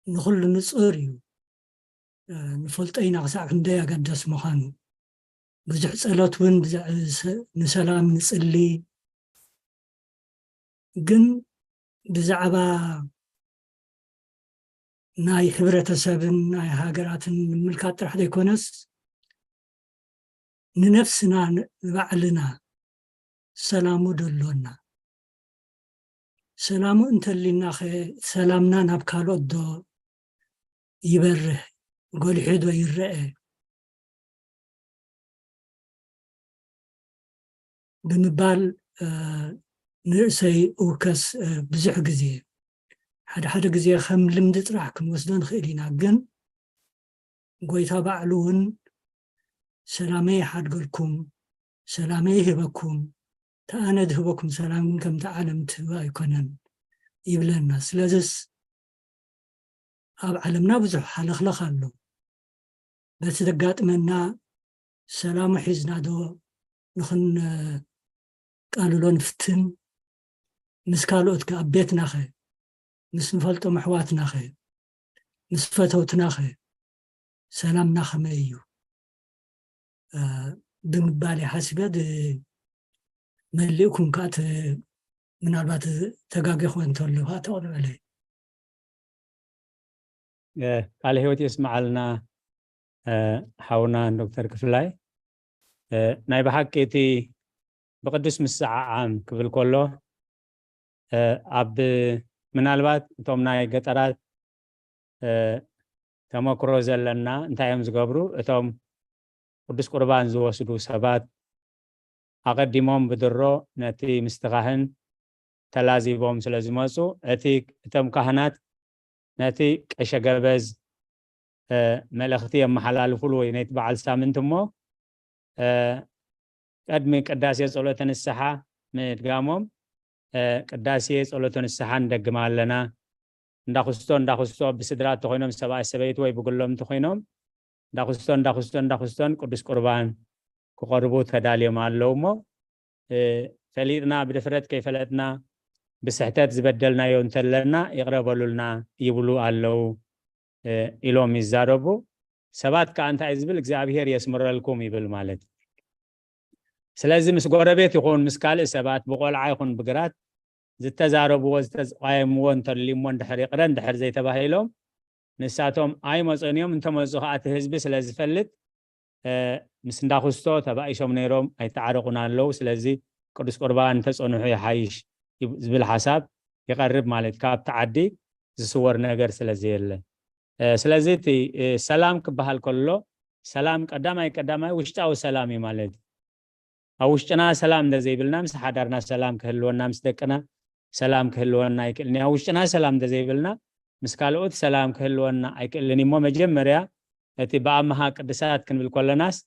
ንኹሉ ንጹር እዩ። ንፈልጦ ኢና ክሳብ ክንደይ ኣገዳሲ ምዃኑ። ብዙሕ ጸሎት እውን ንሰላም ንጽሊ፣ ግን ብዛዕባ ናይ ሕብረተሰብን ናይ ሃገራትን ምምልካት ጥራሕ ዘይኮነስ፣ ንነፍስና ንባዕልና ሰላሙ ደሎና። ሰላሙ እንተሊናኸ፣ ሰላምና ናብ ካልኦት ዶ ይበርህ? ጎሊሑ ዶ ይረአ? ብምባል፣ እ፣ ንርእሰይ እውከስ፣ እ፣ ብዙሕ ግዜ። ሓደ ሓደ ግዜ ከም ልምዲ ጥራሕ ክንወስዶ ንኽእል ኢና፣ ግን ጎይታ ባዕሉ እውን፣ "ሰላመይ ይሓድገልኩም፣ ሰላመይ ይህበኩም፣ ተኣነ ድህበኩም ሰላም ግን ከምቲ ዓለም ትህቦ ኣይኮነን" ይብለና። ስለዝስ ኣብ ዓለምና ብዙሕ ሃለኽለኽ ኣሎ። በቲ ዘጋጥመና ሰላሙ ሒዝና ዶ ንኽንቃልሎ ንፍትን? ምስ ካልኦት ከ፣ ኣብ ቤትናኸ፣ ምስ ንፈልጦም ኣሕዋትናኸ፣ ምስ ፈተውትናኸ ሰላምና ከመይ እዩ? እ፣ ብምባል እየ ሓሲበ። ድ-፣ መሊእኩም ከኣ ት-፣ ምናልባት ተጋጊኹ እንተሎ ከኣ ተቕርበለይ። እ፣ ቃለ ህይወት የስምዓልና፣ እ፣ ሓውና ዶክተር ክፍላይ። እ፣ ናይ ብሓቂ እቲ ብቅዱስ ምስዓዓም ክብል ከሎ፣ እ፣ ኣብ ምናልባት እቶም ናይ ገጠራት፣ እ፣ ተመክሮ ዘለና እንታይ እዮም ዝገብሩ? እቶም ቅዱስ ቁርባን ዝወስዱ ሰባት ኣቐዲሞም ብድሮ ነቲ ምስቲ ካህን ተላዚቦም ስለ ዝመጹ፣ እቲ፣ እቶም ካህናት ነቲ ቀሸ ገበዝ፣ እ፣ መልእኽቲ የመሓላልፉሉ ወይ ነቲ በዓል ሳምንት እሞ፣ እ፣ ቅድሚ ቅዳሴ ጸሎተ ንስሓ ምድጋሞም፣ እ፣ ቅዳሴ ጸሎተ ንስሓ ንደግማ ኣለና። እንዳኹስቶ፣ እንዳኹስቶ ብስድራ እንተኾይኖም፣ ሰብኣይ ሰበይቲ ወይ ብግሎም እንተኾይኖም፣ እንዳኹስቶ፣ እንዳኹስቶ፣ እንዳኹስቶን ቅዱስ ቁርባን ክቐርቡ ተዳልዮም ኣለዉ እሞ፣ እ፣ ፈሊጥና ብድፍረት ከይፈለጥና ብስሕተት ዝበደልናዮ እንተለና ይቕረ በሉልና ይብሉ ኣለዉ፣ እ፣ ኢሎም ይዛረቡ። ሰባት ከኣ እንታይ ዝብል፣ "እግዚኣብሄር የስምረልኩም" ይብል ማለት እዩ። ስለዚ ምስ ጎረቤት ይኹን ምስ ካልእ ሰባት ብቆልዓ ይኹን ብግራት ዝተዛረብዎ፣ ዝተቃየምዎ እንተልዩሞ እንድሕር ይቕረ እንድሕር ዘይተባሂሎም ንሳቶም ኣይመጹን እዮም። እንተመጹ ከኣ እቲ ህዝቢ ስለ ዝፈልጥ፣ እ፣ ምስ እንዳኹስቶ ተባኢሶም ነይሮም ኣይተዓረቑን ኣለዉ። ስለዚ ቅዱስ ቁርባን እንተጸንሑ ይሓይሽ ይብ-፣ ዝብል ሓሳብ ይቐርብ ማለት ካብቲ ዓዲ ዝስወር ነገር ስለ ዘየለ። እ፣ ስለዚ እቲ፣ እ፣ ሰላም ክበሃል ከሎ ሰላም ቀዳማይ ቀዳማይ ውሽጣዊ ሰላም እዩ ማለት እዩ። ኣብ ውሽጥና ሰላም እንተዘይብልና ምስ ሓዳርና ሰላም ክህልወና፣ ምስ ደቅና ሰላም ክህልወና ኣይክእልን እዩ። ኣብ ውሽጥና ሰላም እንተዘይብልና ምስ ካልኦት ሰላም ክህልወና ኣይክእልን እዩ። እሞ መጀመርያ እቲ ብኣምሃ ቅድሳት ክንብል ከለናስ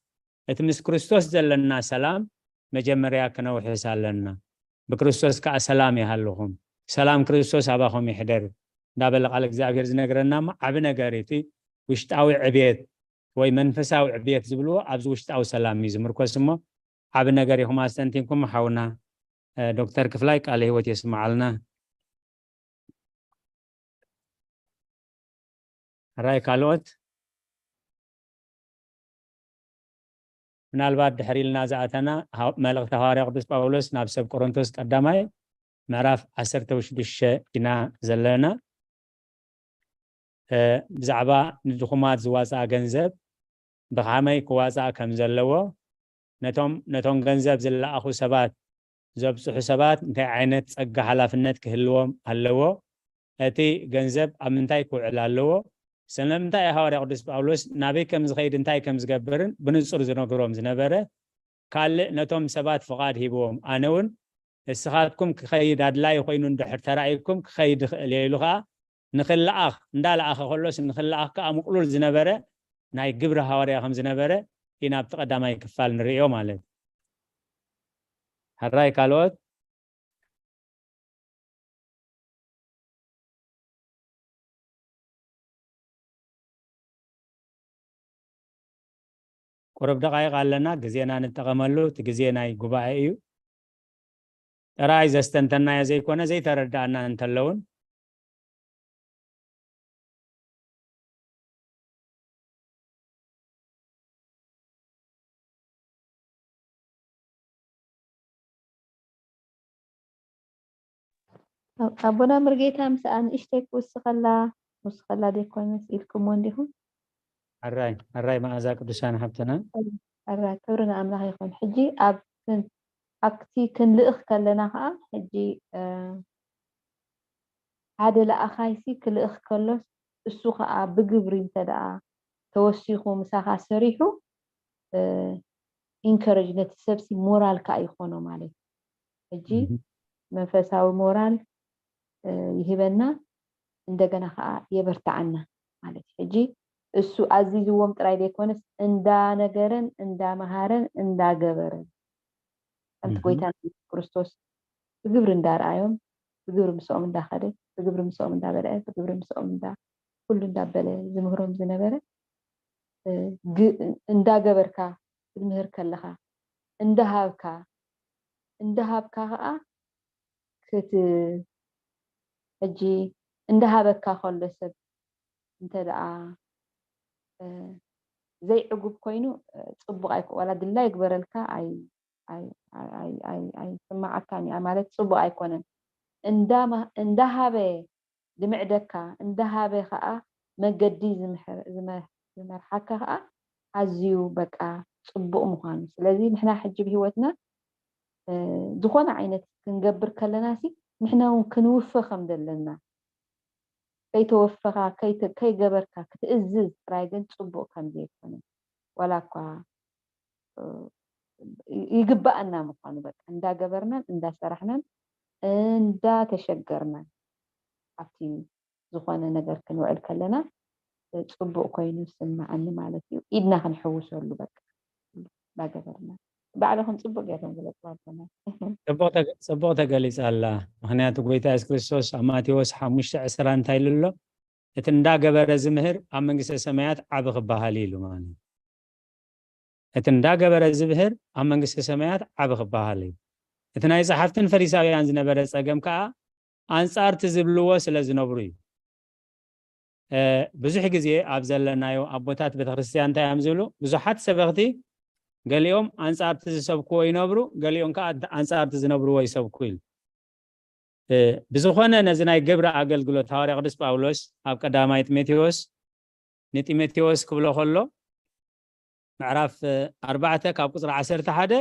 እቲ ምስ ክርስቶስ ዘለና ሰላም መጀመርያ ክነውሕስ ኣለና። "ብክርስቶስ ከኣ ሰላም ይሃልኹም፣ ሰላም ክርስቶስ ኣባኹም ይሕደር" እንዳበለ ቃል እግዚኣብሔር ዝነግረና እሞ ዓቢ ነገር እዩ። እቲ ውሽጣዊ ዕብየት ወይ መንፈሳዊ ዕብየት ዝብልዎ ኣብዚ ውሽጣዊ ሰላም እዩ ዝምርኮስ እሞ ዓቢ ነገር ኢኹም ኣስተንቲንኩም። ሓውና፣ እ፣ ዶክተር ክፍላይ ቃለ ህይወት የስምዓልና። ሕራይ ካልኦት? ምናልባት ድሕር ኢልና ዝኣተና ሃ-፣ መልእኽቲ ሃዋርያ ቅዱስ ጳውሎስ ናብ ሰብ ቆሮንቶስ ቀዳማይ ምዕራፍ ዓሰርተ ሽዱሽተ ኢና ዘለና። እ፣ ብዛዕባ ንድኹማት ዝዋፅኣ ገንዘብ ብኸመይ ክዋፃእ ከም ዘለዎ፣ ነቶም፣ ነቶም ገንዘብ ዝለኣኹ ሰባት ዘብፅሑ ሰባት እንታይ ዓይነት ፀጋ ሓላፍነት ክህልዎም ኣለዎ፣ እቲ ገንዘብ ኣብ ምንታይ ክውዕል ኣለዎ፣ ስለምንታይ ሃዋርያ ቅዱስ ጳውሎስ ናበይ ከም ዝኸይድ እንታይ ከም ዝገብርን ብንጹር ዝነግሮም ዝነበረ፣ ካልእ ነቶም ሰባት ፍቓድ ሂብዎም፣ ኣነ እውን ንስኻትኩም ክኸይድ ኣድላዪ ኮይኑ እንድሕር ተራእይኩም ክኸይድ እኽእል እየ ኢሉ ኸኣ ንኽለኣኽ፣ እንዳለኣኸ ከሎስ ንኽለኣኽ ከኣ ምቕሉል ዝነበረ ናይ ግብሪ ሃዋርያ ከም ዝነበረ ኢና ኣብቲ ቀዳማይ ክፋል ንርእዮ ማለት እዩ። ሕራይ ካልኦት? ቁሩብ ደቓይቕ ኣለና፣ ግዜና ንጠቐመሉ። እቲ ግዜ ናይ ጉባኤ እዩ። ጥራይ ዘስተንተናዮ ዘይኮነ፣ ዘይተረዳእና እንተለውን፣ ኣቦና ምርጌታ ምስኣ ንእሽተይ ክውስኸላ፣ ክውስኸላ ደይኮነስ ኢልኩሞ እንዲኹም። ኣራይ ኣራይ መኣዛ ቅዱሳን ሓብትና። ኣራይ ክብሪ ንኣምላኽ ይኹን። ሕጂ ኣብ ኣብቲ ክንልእኽ ከለና ከዓ ሕጂ ሓደ ለኣኻይሲ ክልእኽ ከሎስ እሱ ከዓ ብግብሪ እንተ ደኣ ተወሲኹ ምሳኻ ሰሪሑ ኢንከረጅ ነቲ ሰብሲ ሞራል ከዓ ይኾኖ ማለት እዩ። ሕጂ መንፈሳዊ ሞራል ይህበና፣ እንደገና ከዓ የበርትዓና ማለት እዩ። ሕጂ እሱ ኣዚዝዎም ጥራይ ዘይኮነስ እንዳነገረን እንዳመሃረን እንዳገበረን ከምቲ ጎይታና የሱስ ክርስቶስ ብግብሪ እንዳረኣዮም ብግብሪ ምስኦም እንዳኸደ ብግብሪ ምስኦም እንዳበልዐ ብግብሪ ምስኦም እንዳ ኩሉ እንዳበለ ዝምህሮም ዝነበረ እንዳገበርካ ክትምህር ከለኻ እንዳሃብካ እንዳሃብካ ከዓ ክት ሕጂ እንዳሃበካ ከሎ ሰብ እንተ ደኣ ዘይዕጉብ ኮይኑ ፅቡቕ ኣይኮ ዋላ ድላ ይግበረልካ ኣይስማዓካን እያ ማለት ፅቡቕ ኣይኮነን። እንዳሃበ ዝምዕደካ እንዳሃበ ከዓ መገዲ ዝመርሓካ ከዓ ኣዝዩ በቃ ፅቡቕ ምዃኑ። ስለዚ ንሕና ሕጂ ብህይወትና ዝኾነ ዓይነት ክንገብር ከለና ሲ ንሕና እውን ክንውፈ ከም ዘለና ከይተወፈኻ ከይገበርካ ክትእዝዝ ጥራይ ግን ፅቡቕ ከም ዘይኮነ ዋላ እኳ ይግባኣና ምዃኑ በቃ እንዳገበርናን እንዳሰራሕናን እንዳተሸገርናን ኣብቲ ዝኾነ ነገር ክንውዕል ከለና ፅቡቕ ኮይኑ ይስምዓኒ ማለት እዩ። ኢድና ክንሕውሰሉ በቃ እንዳገበርና ባዕልኹም ፅቡቕ ገይርኩም ግለፅዋ ኣቦና። ፅቡቕ ተገሊፃ ኣላ። ምክንያቱ ጎይታ የሱስ ክርስቶስ ኣብ ማቴዎስ ሓሙሽተ ዕስራ እንታይ ኢሉ ኣሎ? እቲ እንዳገበረ ዝምህር ኣብ መንግስተ ሰማያት ዓቢ ክበሃል እዩ ኢሉ ማለት እዩ። እቲ እንዳገበረ ዝምህር ኣብ መንግስተ ሰማያት ዓቢ ክበሃል እዩ። እቲ ናይ ጸሓፍትን ፈሪሳውያን ዝነበረ ጸገም ከኣ ኣንጻር እቲ ዝብልዎ ስለ ዝነብሩ እዩ። ብዙሕ ግዜ ኣብ ዘለናዮ ኣቦታት ቤተክርስትያን እንታይ እዮም ዝብሉ? ብዙሓት ሰበኽቲ ገሊኦም ኣንጻር እቲ ዝሰብክዎ ይነብሩ፣ ገሊኦም ከኣ ኣንጻር እቲ ዝነብርዎ ይሰብኩ ኢሉ። ብዝኾነ ነዚ ናይ ግብሪ ኣገልግሎት ሃዋርያ ቅዱስ ጳውሎስ ኣብ ቀዳማይ ጢሞቴዎስ ንጢሞቴዎስ ክብሎ ከሎ ምዕራፍ ኣርባዕተ ካብ ቁፅሪ ዓሰርተ ሓደ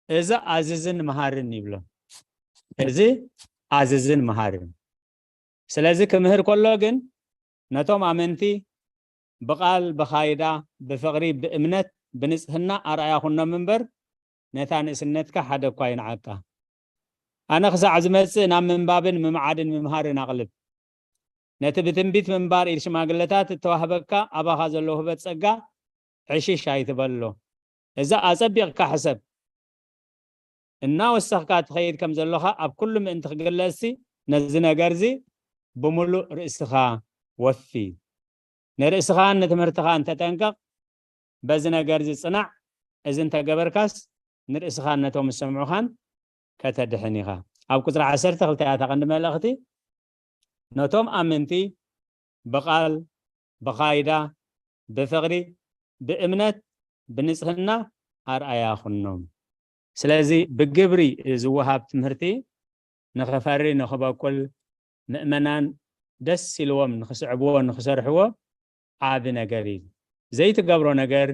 እዚ ኣዝዝን መሃርን ይብሎ። እዚ ኣዝዝን መሃርን። ስለዚ ክምህር ከሎ ግን ነቶም ኣመንቲ ብቓል፣ ብኻይዳ፣ ብፍቕሪ፣ ብእምነት፣ ብንጽህና ኣርኣያ ኩኖም እምበር ነታ ንእስነትካ ሓደ እኳ ይንዓቃ። ኣነ ክሳዕ ዝመጽእ ናብ ምንባብን ምምዓድን ምምሃርን ኣቕልብ። ነቲ ብትንቢት ምንባር ኢድ ሽማግለታት እተዋህበካ ኣባኻ ዘሎ ውህበት ጸጋ ዕሽሽ ኣይትበሎ። እዚ ኣጸቢቕካ ሕሰብ። እናወሰኽካ ትኸይድ ከም ዘሎኻ ኣብ ኩሉ ምእንቲ ክግለጽሲ ነዚ ነገርዚ ብምሉእ ርእስኻ ወፊ። ንርእስኻን ንትምህርትኻን ተጠንቀቕ። በዚ ነገርዚ ጽናዕ። እዚ እንተገበርካስ ንርእስኻን ነቶም ዝሰምዑኻን ከተድሕን ኢኻ። ኣብ ቁጽሪ ዓሰርተ ክልተ እያ እታ ቀንዲ መልእኽቲ። ነቶም ኣመንቲ ብቓል፣ ብኻይዳ፣ ብፍቕሪ፣ ብእምነት፣ ብንጽህና ኣርኣያ ኩኖም። ስለዚ ብግብሪ ዝወሃብ ትምህርቲ ንኽፈሪ ንኽበቁል ምእመናን ደስ ኢልዎም ንኽስዕብዎ ንኽሰርሕዎ ዓቢ ነገር እዩ። ዘይትገብሮ ነገር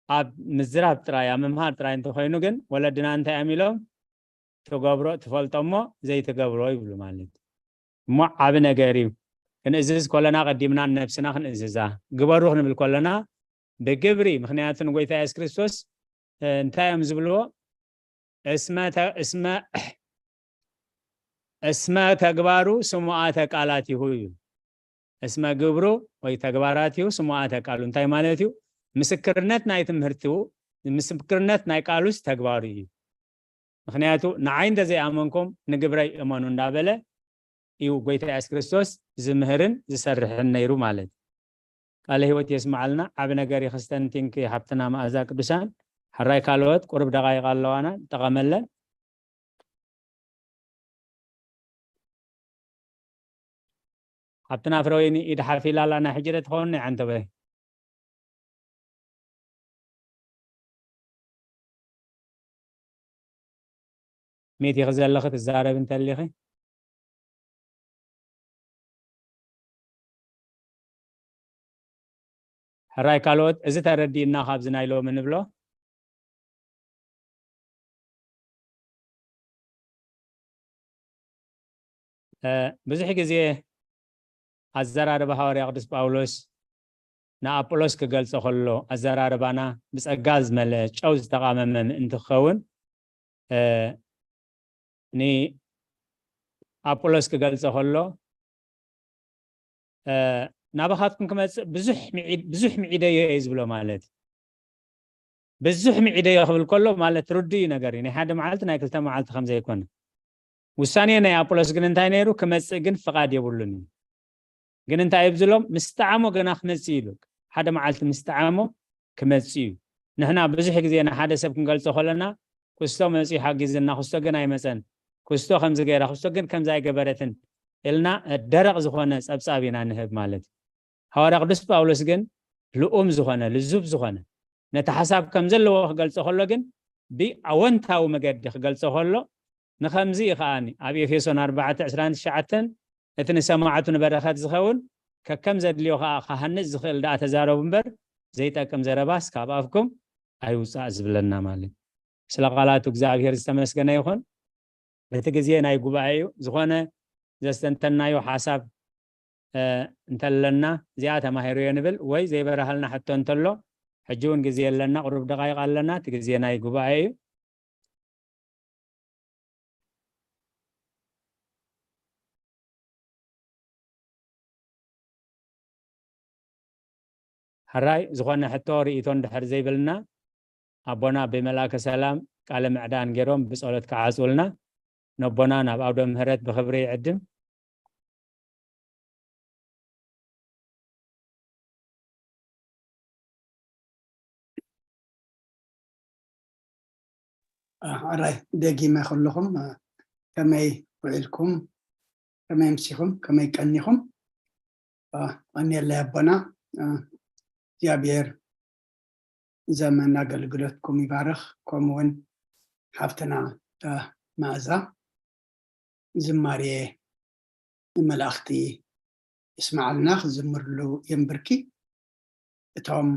ኣብ ምዝራብ ጥራይ ኣብ ምምሃር ጥራይ እንተኾይኑ ግን ወለድና እንታይ እዮም ኢሎም ትገብሮ ትፈልጦ እሞ ዘይትገብሮ ይብሉ ማለት እሞ ዓቢ ነገር እዩ። ክንእዝዝ ከለና ቀዲምና ነብስና ክንእዝዛ ግበሩ ክንብል ከለና ብግብሪ ምክንያቱ ንጎይታ የሱስ ክርስቶስ እንታይ እዮም ዝብልዎ እስመ እስመ እስመ ተግባሩ ስሙዓተ ቃላቲሁ እዩ። እስመ ግብሩ ወይ ተግባራቲሁ ስሙዓተ ቃሉ እንታይ ማለት እዩ? ምስክርነት ናይ ትምህርቲኡ ምስክርነት ናይ ቃሉስ ተግባሩ እዩ። ምክንያቱ ንዓይ እንተዘይኣመንኩም ንግብረይ እመኑ እንዳበለ እዩ ጎይታ የሱስ ክርስቶስ ዝምህርን ዝሰርሕን ነይሩ ማለት እዩ። ቃለ ህይወት የስምዓልና። ዓቢ ነገር እዩ። ክስተንቲንክ ሓብትና መኣዛ ቅዱሳን ሕራይ ካልኦት ቁሩብ ደቓይቕ ኣለዋና ንጠቐመለን። ሓብትና ፍረወይኒ ኢድ ሓፍ ኢላ ኣላ ናይ ሕጂ ዶ ትኸውን ናይ ዓንተበ? ሚት ኢኺ ዘለኺ ትዛረቢ እንተሊኺ። ሕራይ ካልኦት፣ እዚ ተረዲእና ካብዚ ናይ ሎሚ ንብሎ። እ፣ ብዙሕ ግዜ ኣዘራርባ ሃዋርያ ቅዱስ ጳውሎስ ንኣጵሎስ ክገልጾ ከሎ፣ ኣዘራርባና ብጸጋ ዝመልአ ጨው ዝተቓመመ ምእንቲ ክኸውን፣ እ፣ ንኣጵሎስ ክገልጾ ከሎ፣ እ፣ ናባኻትኩም ክመጽእ ብዙሕ ምዒድ-፣ ብዙሕ ምዒደዮ እየ ዝብሎ ማለት እዩ። ብዙሕ ምዒደዮ ክብል ከሎ ማለት ርዱእ እዩ ነገር እዩ። ናይ ሓደ መዓልቲ ናይ ክልተ መዓልቲ ከም ዘይኮነ። ውሳኔ ናይ ኣጵሎስ ግን እንታይ ነይሩ? ክመጽእ ግን ፍቓድ የብሉን እዩ። ግን እንታይ እዩ ዝብሎም? ምስ ጠዓሞ ገና ክመጽእ እዩ ኢሉ። ሓደ መዓልቲ ምስ ጠዓሞ ክመጽእ እዩ። ንሕና ብዙሕ ግዜ ንሓደ ሰብ ክንገልጾ ከለና፣ "ክስቶ መጺኡ ሓጊዝና፣ ክስቶ ግን ኣይመጸን፣ ክስቶ ከምዚ ገይራ፣ ክስቶ ግን ከምዚ ኣይገበረትን" ኢልና ደረቕ ዝኾነ ጸብጻብ ኢና ንህብ ማለት እዩ። ሃዋርያ ቅዱስ ጳውሎስ ግን ልኡም ዝኾነ፣ ልዙብ ዝኾነ፣ ነቲ ሓሳብ ከም ዘለዎ ክገልጾ ከሎ ግን ብኣወንታዊ መገዲ ክገልጾ ከሎ፣ ንኸምዚ እዩ ከኣኒ ኣብ ኤፌሶን ኣርባዕተ ዕስራን ትሽዓተን፣ "እቲ ንሰማዕቱ ንበረኸት ዝኸውን፣ ከከም ዘድልዮ ከኣ ክሃንጽ ዝኽእል ደኣ ተዛረቡ እምበር፣ ዘይጠቅም ዘረባስ ካብ ኣፍኩም ኣይውጻእ" ዝብለና ማለት እዩ። ስለ ቃላቱ እግዚኣብሔር ዝተመስገነ ይኹን። እቲ ግዜ ናይ ጉባኤ እዩ። ዝኾነ ዘስተንተናዮ ሓሳብ፣ እ፣ እንተለና፣ "እዚኣ ተማሂረዮ" ንብል፣ ወይ ዘይበርሃልና ሕቶ እንተሎ፣ ሕጂ እውን ግዜ ኣለና፣ ቁሩብ ደቓይቕ ኣለና። እቲ ግዜ ናይ ጉባኤ እዩ። ሕራይ፣ ዝኾነ ሕቶ ርኢቶ እንድሕር ዘይብልና፣ ኣቦና ብመልኣከ ሰላም ቃለ ምዕዳን ገይሮም ብጸሎት ክዓጽውልና፣ ነቦና ናብ ኣውደ ምህረት ብኽብሪ ይዕድም። እ፣ ሕራይ፣ ደጊመ ኩልኹም፣ እ፣ ከመይ ውዒልኩም? ከመይ ኣምሲኹም? ከመይ ቀኒኹም? እ፣ ቀንየለይ ኣቦና። እ፣ እግዚኣብሔር ዘመን ኣገልግሎትኩም ይባርኽ። ከምኡ እውን ሓፍትና፣ እ፣ መኣዛ ዝማሬ መላእኽቲ የስምዓልና፣ ክዝምርሉ የንብርኪ። እቶም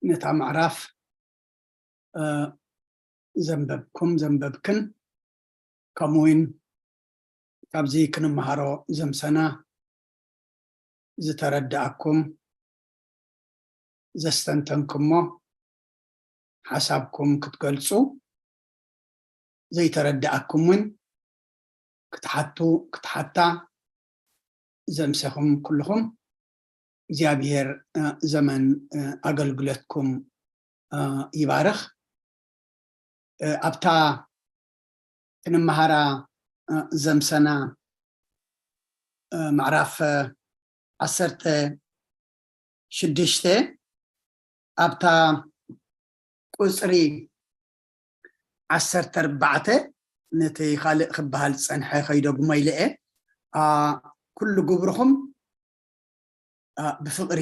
ነታ ምዕራፍ፣ እ፣ ዘንበብኩም ዘንበብክን፣ ከምኡ እውን ካብዚ ክንመሃሮ ዘምሰና ዝተረድኣኩም ዘስተንተንኩሞ ሓሳብኩም ክትገልጹ፣ ዘይተረድኣኩም እውን ክትሓቱ፣ ክትሓታ ዘምሰኹም ኩልኹም እግዚኣብሔር፣ እ፣ ዘመን፣ እ፣ ኣገልግሎትኩም፣ እ፣ ይባርኽ። እ፣ ኣብታ ክንመሃራ፣ እ፣ ዘምሰና፣ እ፣ ምዕራፍ፣ እ፣ ዓሰርተ ሽዱሽተ ኣብታ ቁጽሪ ዓሰርተ ኣርባዕተ ነቲ ካልእ ክበሃል ዝጸንሐ ከይደግሞ ኢለ እየ። ኣ፣ "ኩሉ ግብርኹም፣ ኣ፣ ብፍቕሪ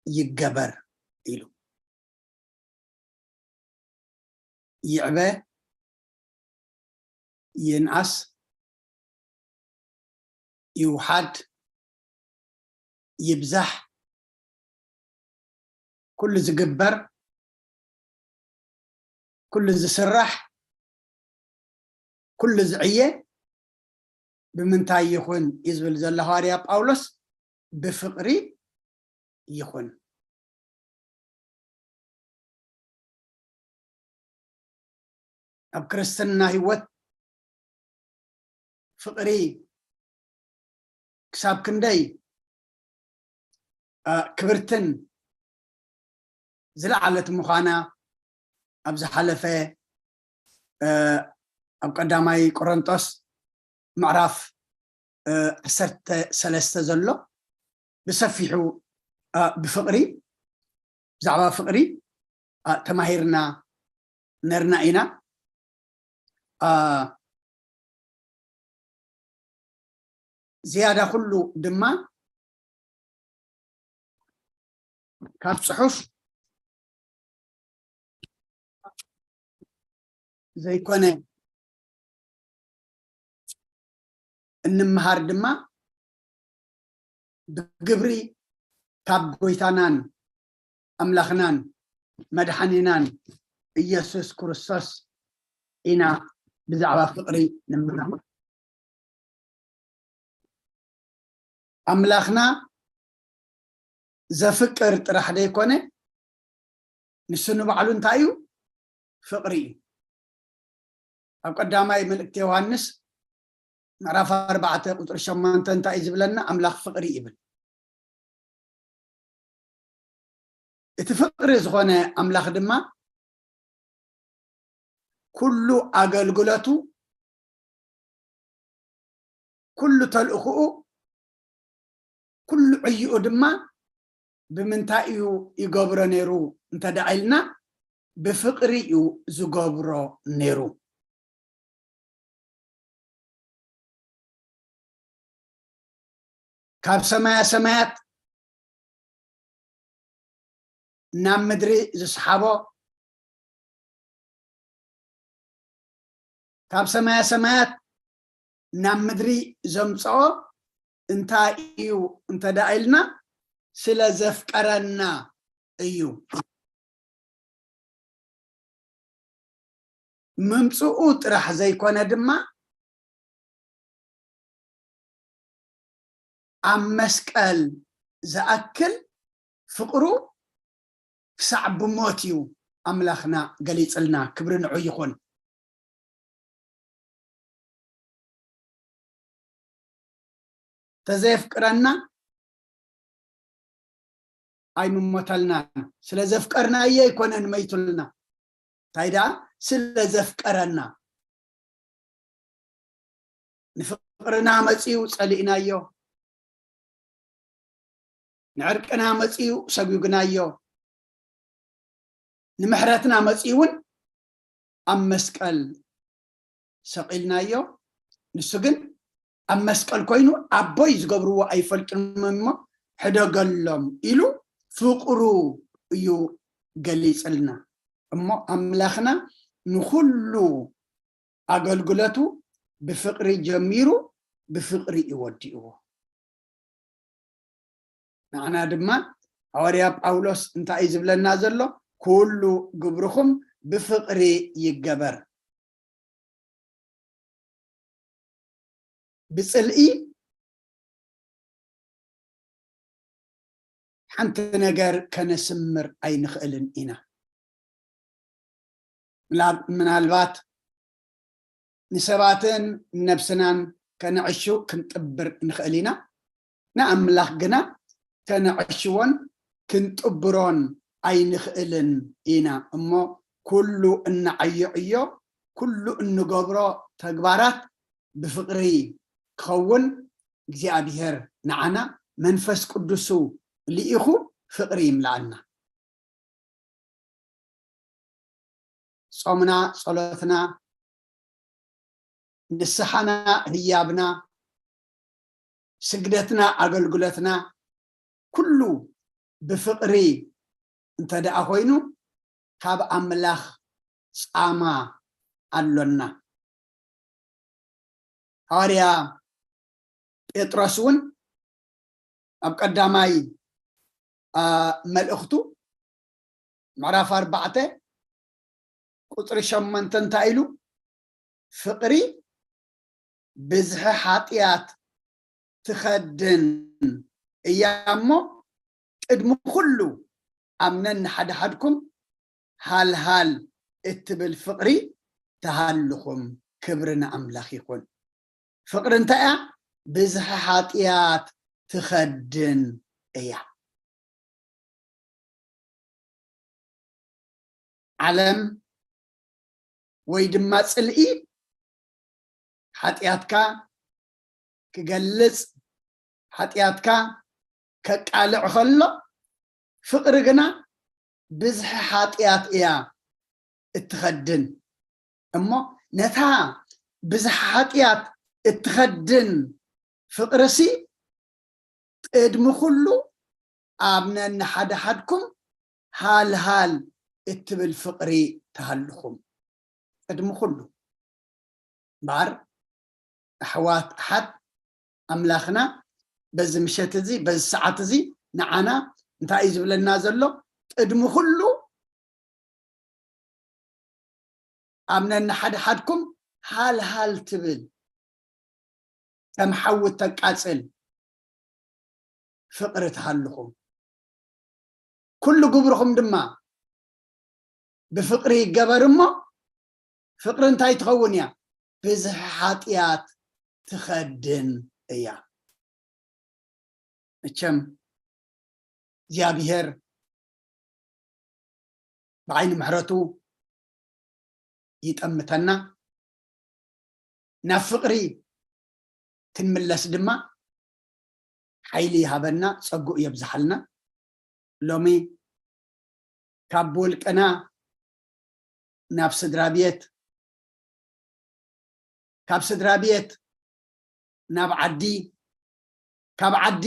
ይገበር" ኢሉ። ይዕበ፣ ይንኣስ፣ ይውሓድ፣ ይብዛሕ፣ ኩሉ ዝግበር፣ ኩሉ ዝስራሕ፣ ኩሉ ዝዕየ ብምንታይ ይኹን እዩ ዝብል ዘሎ ሃዋርያ ጳውሎስ? ብፍቕሪ ይኹን። ኣብ ክርስትና ህይወት ፍቕሪ ክሳብ ክንደይ፣ እ፣ ክብርትን ዝለዓለት ምዃና ኣብ ዝሓለፈ፣ እ፣ ኣብ ቀዳማይ ቆሮንጦስ ምዕራፍ፣ እ፣ ዓሰርተ ሰለስተ ዘሎ ብሰፊሑ፣ እ፣ ብፍቕሪ፣ ብዛዕባ ፍቕሪ፣ እ፣ ተማሂርና ነርና ኢና። እ፣ ዝያዳ ኩሉ ድማ ካብ ጽሑፍ ዘይኮነ እንምሃር ድማ ብግብሪ ካብ ጎይታናን ኣምላኽናን መድሓኒናን ኢየሱስ ክርስቶስ ኢና ብዛዕባ ፍቕሪ ንምሃር። ኣምላኽና ዘፍቅር ጥራሕ ዘይኮነ፣ ንሱ ንባዕሉ እንታይ እዩ? ፍቕሪ እዩ። ኣብ ቀዳማይ መልእክቲ ዮሃንስ ምዕራፍ ኣርባዕተ ቁፅሪ ሸሞንተ እንታይ እዩ ዝብለና? ኣምላኽ ፍቕሪ ይብል። እቲ ፍቕሪ ዝኾነ ኣምላኽ ድማ ኩሉ ኣገልግሎቱ፣ ኩሉ ተልእኽኡ፣ ኩሉ ዕይኡ ድማ ብምንታይ እዩ ይገብሮ ነይሩ እንተ ደኣ ኢልና፣ ብፍቕሪ እዩ ዝገብሮ ነይሩ። ካብ ሰማያ ሰማያት ናብ ምድሪ ዝስሓቦ፣ ካብ ሰማያ ሰማያት ናብ ምድሪ ዘምጽኦ እንታይ እዩ እንተ ደኣ ኢልና፣ ስለ ዘፍቀረና እዩ። ምምጽኡ ጥራሕ ዘይኮነ ድማ፣ ኣብ መስቀል ዝኣክል ፍቕሩ ክሳዕ ብሞት እዩ ኣምላኽና ገሊጽልና። ክብሪ ንዑ ይኹን። ተዘየፍቅረና ኣይምሞተልናን። ስለ ዘፍቀርናዮ ኣይኮነን መይቱልና። እንታይ ደኣ? ስለ ዘፍቀረና። ንፍቕርና መጺኡ ጸሊእናዮ። ንዕርቅና መጺኡ ሰጒግናዮ። ንምሕረትና መጺኡ እውን ኣብ መስቀል ሰቒልናዮ። ንሱ ግን ኣብ መስቀል ኮይኑ፣ ኣቦይ ዝገብርዎ ኣይፈልጡን እሞ ሕደገሎም ኢሉ ፍቕሩ እዩ ገሊጽልና። እሞ ኣምላኽና ንኹሉ ኣገልግሎቱ ብፍቕሪ ጀሚሩ ብፍቕሪ እዩ ወዲእዎ። ንዓና ድማ ሃዋርያ ጳውሎስ እንታይ እዩ ዝብለና ዘሎ? ኩሉ ግብርኹም ብፍቕሪ ይገበር። ብጽልኢ ሓንቲ ነገር ከነስምር ኣይንኽእልን ኢና። ምላ-፣ ምናልባት ንሰባትን ነብስናን ከነዕሹ ክንጥብር ንኽእል ኢና። ንኣምላኽ ግና ከነዕሽዎን ክንጥብሮን ኣይንኽእልን ኢና። እሞ ኩሉ እንዓዮ ዕዮ፣ ኩሉ እንገብሮ ተግባራት ብፍቕሪ ክኸውን እግዚኣብሔር ንዓና መንፈስ ቅዱሱ ልኢኹ ፍቕሪ ይምላኣልና። ጾምና፣ ጸሎትና፣ ንስሓና፣ ህያብና፣ ስግደትና፣ ኣገልግሎትና፣ ኩሉ ብፍቕሪ እንተ ደኣ ኮይኑ፣ ካብ ኣምላኽ ጻማ ኣሎና። ሃዋርያ ጴጥሮስ እውን ኣብ ቀዳማይ፣ አ፣ መልእኽቱ ምዕራፍ ኣርባዕተ ቁጽሪ ሸሞንተ እንታይ ኢሉ? ፍቕሪ ብዝሒ ሓጢኣት ትኸድን እያ እሞ፣ ቅድሚ ኩሉ ኣብ ነንሓድሓድኩም ሃልሃል እትብል ፍቕሪ ተሃልኹም። ክብሪ ንኣምላኽ ይኹን። ፍቕሪ እንታይ እያ? ብዝሒ ሓጢኣት ትኸድን እያ። ዓለም ወይ ድማ ጽልኢ ሓጢኣትካ ክገልጽ፣ ሓጢኣትካ ከቃልዕ ከሎ፣ ፍቕሪ ግና ብዝሒ ሓጢኣት እያ እትኸድን። እሞ ነታ ብዝሒ ሓጢኣት እትኸድን ፍቕርሲ፣ ቅድሚ ኩሉ ኣብ ነንሓድሓድኩም ሃልሃል እትብል ፍቕሪ ተሃልኹም። ቅድሚ ኩሉ እምበኣር፣ ኣሕዋት ኣሓት ኣምላኽና በዚ ምሸት እዚ፣ በዚ ሰዓት እዚ ንዓና እንታይ እዩ ዝብለና ዘሎ? ቅድሚ ኩሉ ኣብ ነንሓድሓድኩም ሃልሃል ትብል፣ ከም ሓዊ ተቃጽል ፍቕሪ ትሃልኹም። ኩሉ ግብርኹም ድማ ብፍቕሪ ይገበር እሞ፣ ፍቕሪ እንታይ ትኸውን እያ? ብዝሒ ሓጢኣት ትኸድን እያ። መቸም እግዚኣብሔር ብዓይኒ ምሕረቱ ይጠምተና፣ ናብ ፍቕሪ ክንምለስ ድማ ሓይሊ ይሃበና፣ ጸግኡ የብዝሓልና። ሎሚ ካብ ውልቅና ናብ ስድራ ቤት፣ ካብ ስድራ ቤት ናብ ዓዲ፣ ካብ ዓዲ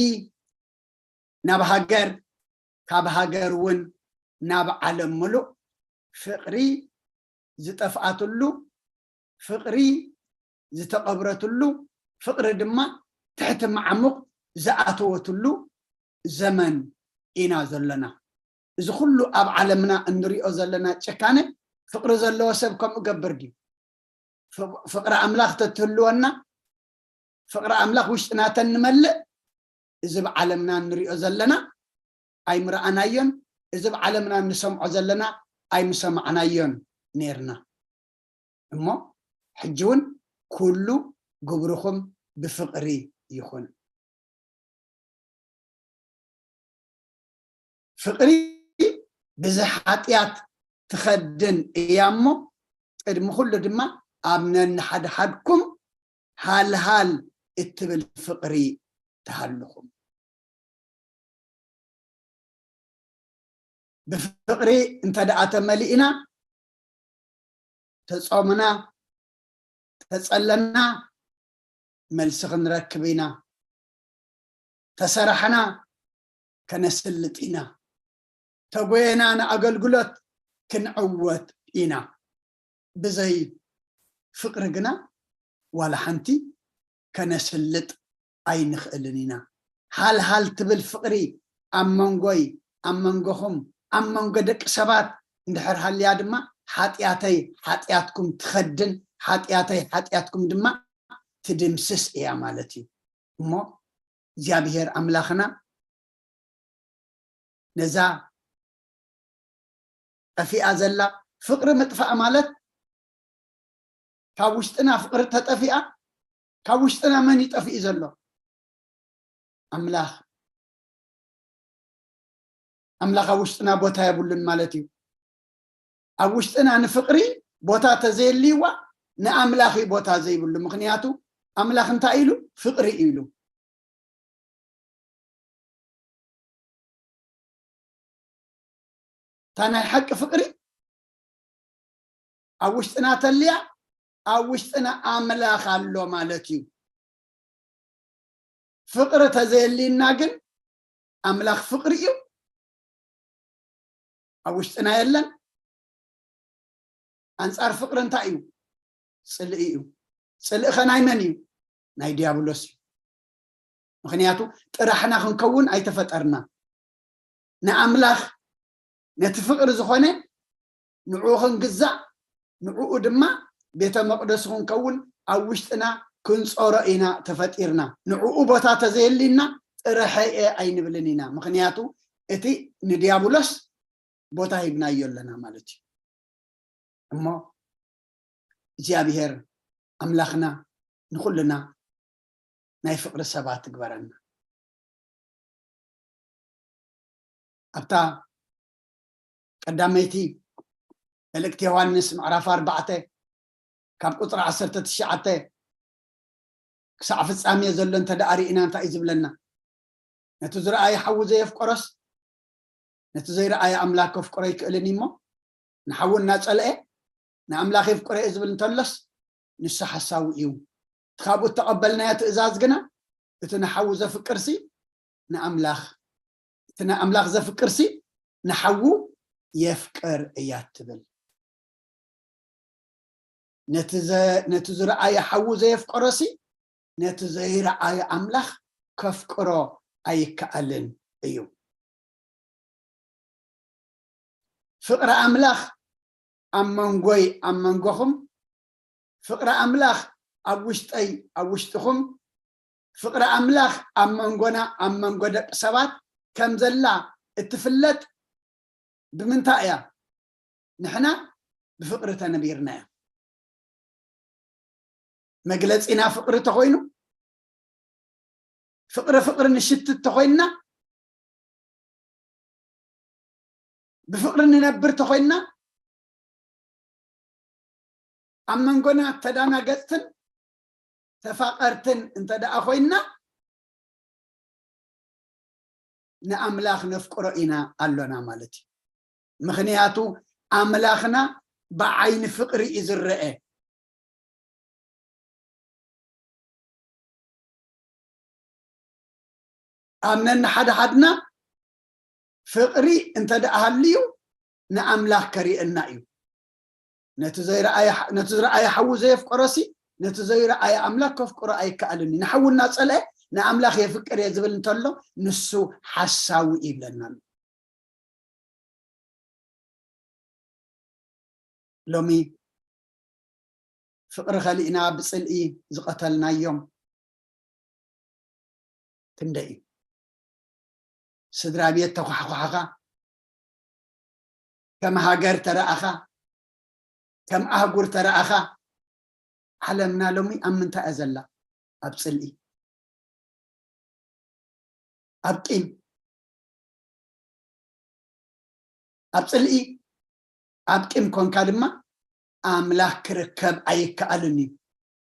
ናብ ሃገር፣ ካብ ሃገር እውን ናብ ዓለም ምሉእ ፍቕሪ ዝጠፍኣትሉ፣ ፍቕሪ ዝተቐብረትሉ፣ ፍቕሪ ድማ ትሕቲ መዓሙቕ ዝኣተወትሉ ዘመን ኢና ዘለና። እዚ ኩሉ ኣብ ዓለምና እንሪኦ ዘለና ጭካነ፣ ፍቕሪ ዘለዎ ሰብ ከምኡ ገብር ድዩ? ፍቕ-፣ ፍቕሪ ኣምላኽ ተትህልወና፣ ፍቕሪ ኣምላኽ ውሽጥና ተንመልእ፣ እዚ ብዓለምና እንሪኦ ዘለና ኣይምረኣናዮን፣ እዚ ብዓለምና እንሰምዖ ዘለና ኣይምሰማዕናዮን ነይርና። እሞ ሕጂ እውን ኩሉ ግብርኹም ብፍቕሪ ይኹን። ፍቕሪ ብዝሒ ሓጢኣት ትኸድን እያ እሞ፣ ቅድሚ ኩሉ ድማ ኣብ ነንሓድሓድኩም ሃልሃል እትብል ፍቕሪ ትሃልኹም። ብፍቕሪ እንተ ደኣ ተመሊእና፣ ተጾምና፣ ተጸለና፣ መልሲ ክንረክብ ኢና። ተሰራሕና፣ ከነስልጥ ኢና። ተጎየና፣ ንኣገልግሎት ክንዕወት ኢና። ብዘይ ፍቕሪ ግና ዋላ ሓንቲ ከነስልጥ ኣይንኽእልን ኢና። ሃልሃል ትብል ፍቕሪ ኣብ መንጎይ፣ ኣብ መንጎኹም፣ ኣብ መንጎ ደቂ ሰባት እንድሕር ሃልያ ድማ፣ ሓጢኣተይ ሓጢኣትኩም ትኸድን፣ ሓጢኣተይ ሓጢኣትኩም ድማ ትድምስስ እያ ማለት እዩ። እሞ እግዚኣብሔር ኣምላኽና ነዛ ጠፊኣ ዘላ፣ ፍቕሪ ምጥፋእ ማለት፣ ካብ ውሽጥና ፍቕሪ ተጠፊኣ፣ ካብ ውሽጥና መን እዩ ጠፊኡ ዘሎ? ኣምላኽ። ኣምላኽ ኣብ ውሽጥና ቦታ የብሉን ማለት እዩ። ኣብ ውሽጥና ንፍቕሪ ቦታ ተዘየልይዋ፣ ንኣምላኽ እዩ ቦታ ዘይብሉ። ምኽንያቱ ኣምላኽ እንታይ ኢሉ? ፍቕሪ እዩ ኢሉ። እታ ናይ ሓቂ ፍቕሪ ኣብ ውሽጥና ተልያ፣ ኣብ ውሽጥና ኣምላኽ ኣሎ ማለት እዩ። ፍቕሪ ተዘየልይና ግን፣ ኣምላኽ ፍቕሪ እዩ፣ ኣብ ውሽጥና የለን። ኣንጻር ፍቕሪ እንታይ እዩ? ጽልኢ እዩ። ጽልኢ ኸ ናይ መን እዩ? ናይ ዲያብሎስ እዩ። ምኽንያቱ ጥራሕና ክንከውን ኣይተፈጠርና። ንኣምላኽ፣ ነቲ ፍቕሪ ዝኾነ ንዕኡ ክንግዛእ፣ ንዕኡ ድማ ቤተ መቕደሱ ክንከውን፣ ኣብ ውሽጥና ክንጾሮ ኢና ተፈጢርና። ንዕኡ ቦታ ተዘየሊና፣ ጥርሐ እየ ኣይንብልን ኢና። ምኽንያቱ እቲ ንዲያብሎስ ቦታ ሂብናዮ ኣለና ማለት እዩ። እሞ እግዚኣብሔር ኣምላኽና ንኹልና ናይ ፍቕሪ ሰባት ትግበረና። ኣብታ ቀዳመይቲ መልእክቲ ዮሃንስ ምዕራፍ ኣርባዕተ ካብ ቁጽሪ ዓሰርተ ትሽዓተ ክሳዕ ፍጻሜ ዘሎ እንተ ደኣ ርኢና እንታይ እዩ ዝብለና? ነቲ ዝረኣየ ሓዉ ዘየፍቀሮስ ነቲ ዘይረኣየ ኣምላኽ ከፍቅሮ ኣይክእልን እዩ እሞ፣ ንሓዉ እናጸልአ ንኣምላኽ የፍቅሮ እየ ዝብል እንተሎስ ንሱ ሓሳዊ እዩ። እቲ ካብኡ እተቐበልናዮ ትእዛዝ ግና እቲ ንሓዉ ዘፍቅርሲ ንኣምላኽ፣ እቲ ንኣምላኽ ዘፍቅርሲ ንሓዉ የፍቅር እያ ትብል። ነቲ ዘ-፣ ነቲ ዝረኣየ ሓዉ ዘየፍቀሮሲ ነቲ ዘይረኣየ ኣምላኽ ከፍቅሮ ኣይከኣልን እዩ። ፍቕሪ ኣምላኽ ኣብ መንጎይ ኣብ መንጎኹም፣ ፍቕሪ ኣምላኽ ኣብ ውሽጠይ ኣብ ውሽጥኹም፣ ፍቕሪ ኣምላኽ ኣብ መንጎና ኣብ መንጎ ደቂ ሰባት ከም ዘላ እትፍለጥ ብምንታይ እያ? ንሕና ብፍቕሪ ተነቢርና እያ። መግለጺና ፍቕሪ ተኾይኑ፣ ፍቕሪ ፍቕሪ ንሽትት ተኾይንና፣ ብፍቕሪ ንነብር ተኾይንና፣ ኣብ መንጎና ተዳናገጽትን ተፋቐርትን እንተ ደኣ ኮይንና፣ ንኣምላኽ ነፍቅሮ ኢና ኣሎና ማለት እዩ። ምኽንያቱ ኣምላኽና ብዓይኒ ፍቕሪ እዩ ዝረአ። ኣብ ነንሓድሓድና ፍቕሪ እንተ ደኣ ሃልዩ ንኣምላኽ ከርእየና እዩ። ነቲ ዘይረኣየ ነቲ ዝረኣየ ሓዉ ዘየፍቀሮሲ ነቲ ዘይረኣየ ኣምላኽ ከፍቅሮ ኣይከኣልን እዩ። ንሓዉ እናጸልአ ንኣምላኽ የፍቅር እየ ዝብል እንተሎ ንሱ ሓሳዊ እዩ ይብለና ኣሎ። ሎሚ ፍቕሪ ከሊእና ብጽልኢ ዝቐተልናዮም ክንደይ እዩ? ስድራ ቤት ተኳሕኳሕኻ፣ ከም ሃገር ተረኣኻ፣ ከም ኣህጉር ተረኣኻ። ዓለምና ሎሚ ኣብ ምንታይ እያ ዘላ? ኣብ ጽልኢ፣ ኣብ ቂም፣ ኣብ ጽልኢ፣ ኣብ ቂም ኮንካ ድማ ኣምላኽ ክርከብ ኣይከኣልን እዩ።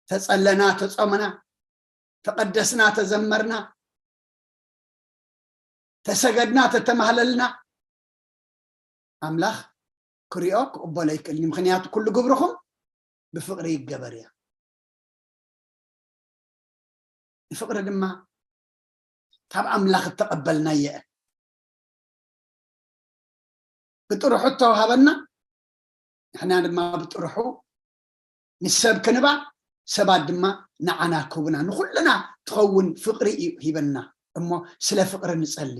ተጸለና፣ ተጾምና፣ ተቐደስና፣ ተዘመርና፣ ተሰገድና፣ ተተማህለልና፣ ኣምላኽ ክሪኦ ክቕበሎ ኣይክእልን እዩ። ምኽንያቱ ኩሉ ግብርኹም ብፍቕሪ ይገበር እያ። ንፍቕሪ ድማ ካብ ኣምላኽ እተቐበልናዮ እያ። ብጥርሑ እተዋሃበና፣ ንሕና ድማ ብጥርሑ ንሰብ ክንባ፣ ሰባት ድማ ንዓና ክህቡና፣ ንኹልና ትኸውን ፍቕሪ እዩ ሂበና። እሞ ስለ ፍቕሪ ንጸሊ።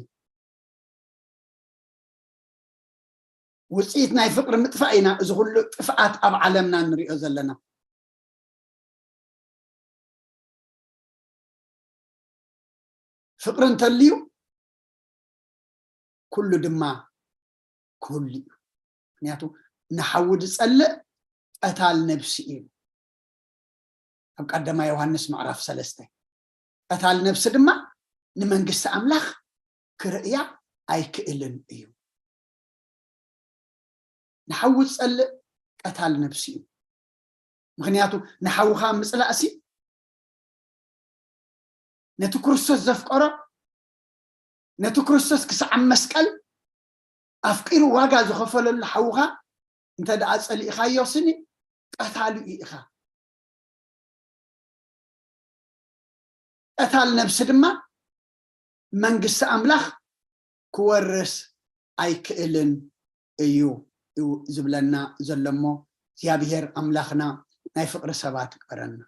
ውጽኢት ናይ ፍቕሪ ምጥፋእ ኢና እዚ ኩሉ ጥፍኣት ኣብ ዓለምና ንሪኦ ዘለና። ፍቕሪ እንተልዩ ኩሉ ድማ ክህሉ እዩ። ምኽንያቱ ንሓዊ ዝጸልእ ቀታል ነብሲ እዩ። ኣብ ቀዳማይ ዮሃንስ ምዕራፍ ሰለስተ፣ ቀታል ነብሲ ድማ ንመንግስቲ ኣምላኽ ክርእያ ኣይክእልን እዩ። ንሓዊ ዝጸልእ ቀታል ነብሲ እዩ። ምኽንያቱ ንሓውኻ ምጽላእሲ ነቲ ክርስቶስ ዘፍቀሮ፣ ነቲ ክርስቶስ ክሳዕ መስቀል ኣፍቂሩ ዋጋ ዝኸፈለሉ ሓውኻ እንተ ደኣ ጸሊእኻዮ ስኒ ቀታሉ ኢኻ። ቀታል ነብሲ ድማ መንግስቲ ኣምላኽ ክወርስ ኣይክእልን እዩ እዩ ዝብለና ዘሎ እሞ እግዚኣብሔር ኣምላኽና ናይ ፍቕሪ ሰባት ይግበረና።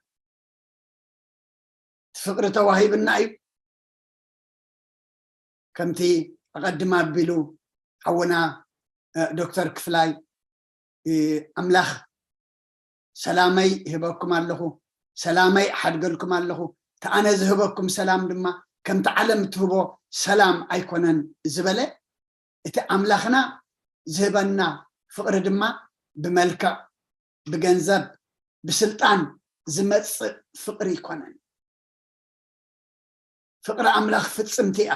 እቲ ፍቕሪ ተዋሂብና እዩ። ከምቲ ኣቐድም ኣቢሉ ሓውና ዶክተር ክፍላይ ኣምላኽ ሰላመይ እህበኩም ኣለኹ፣ ሰላመይ እሓድገልኩም ኣለኹ፣ እቲ ኣነ ዝህበኩም ሰላም ድማ ከምቲ ዓለም እትህቦ ሰላም ኣይኮነን ዝበለ፣ እቲ ኣምላኽና ዝህበና ፍቕሪ ድማ ብመልክዕ፣ ብገንዘብ፣ ብስልጣን ዝመጽእ ፍቕሪ ኣይኮነን። ፍቕሪ ኣምላኽ ፍጽምቲ እያ።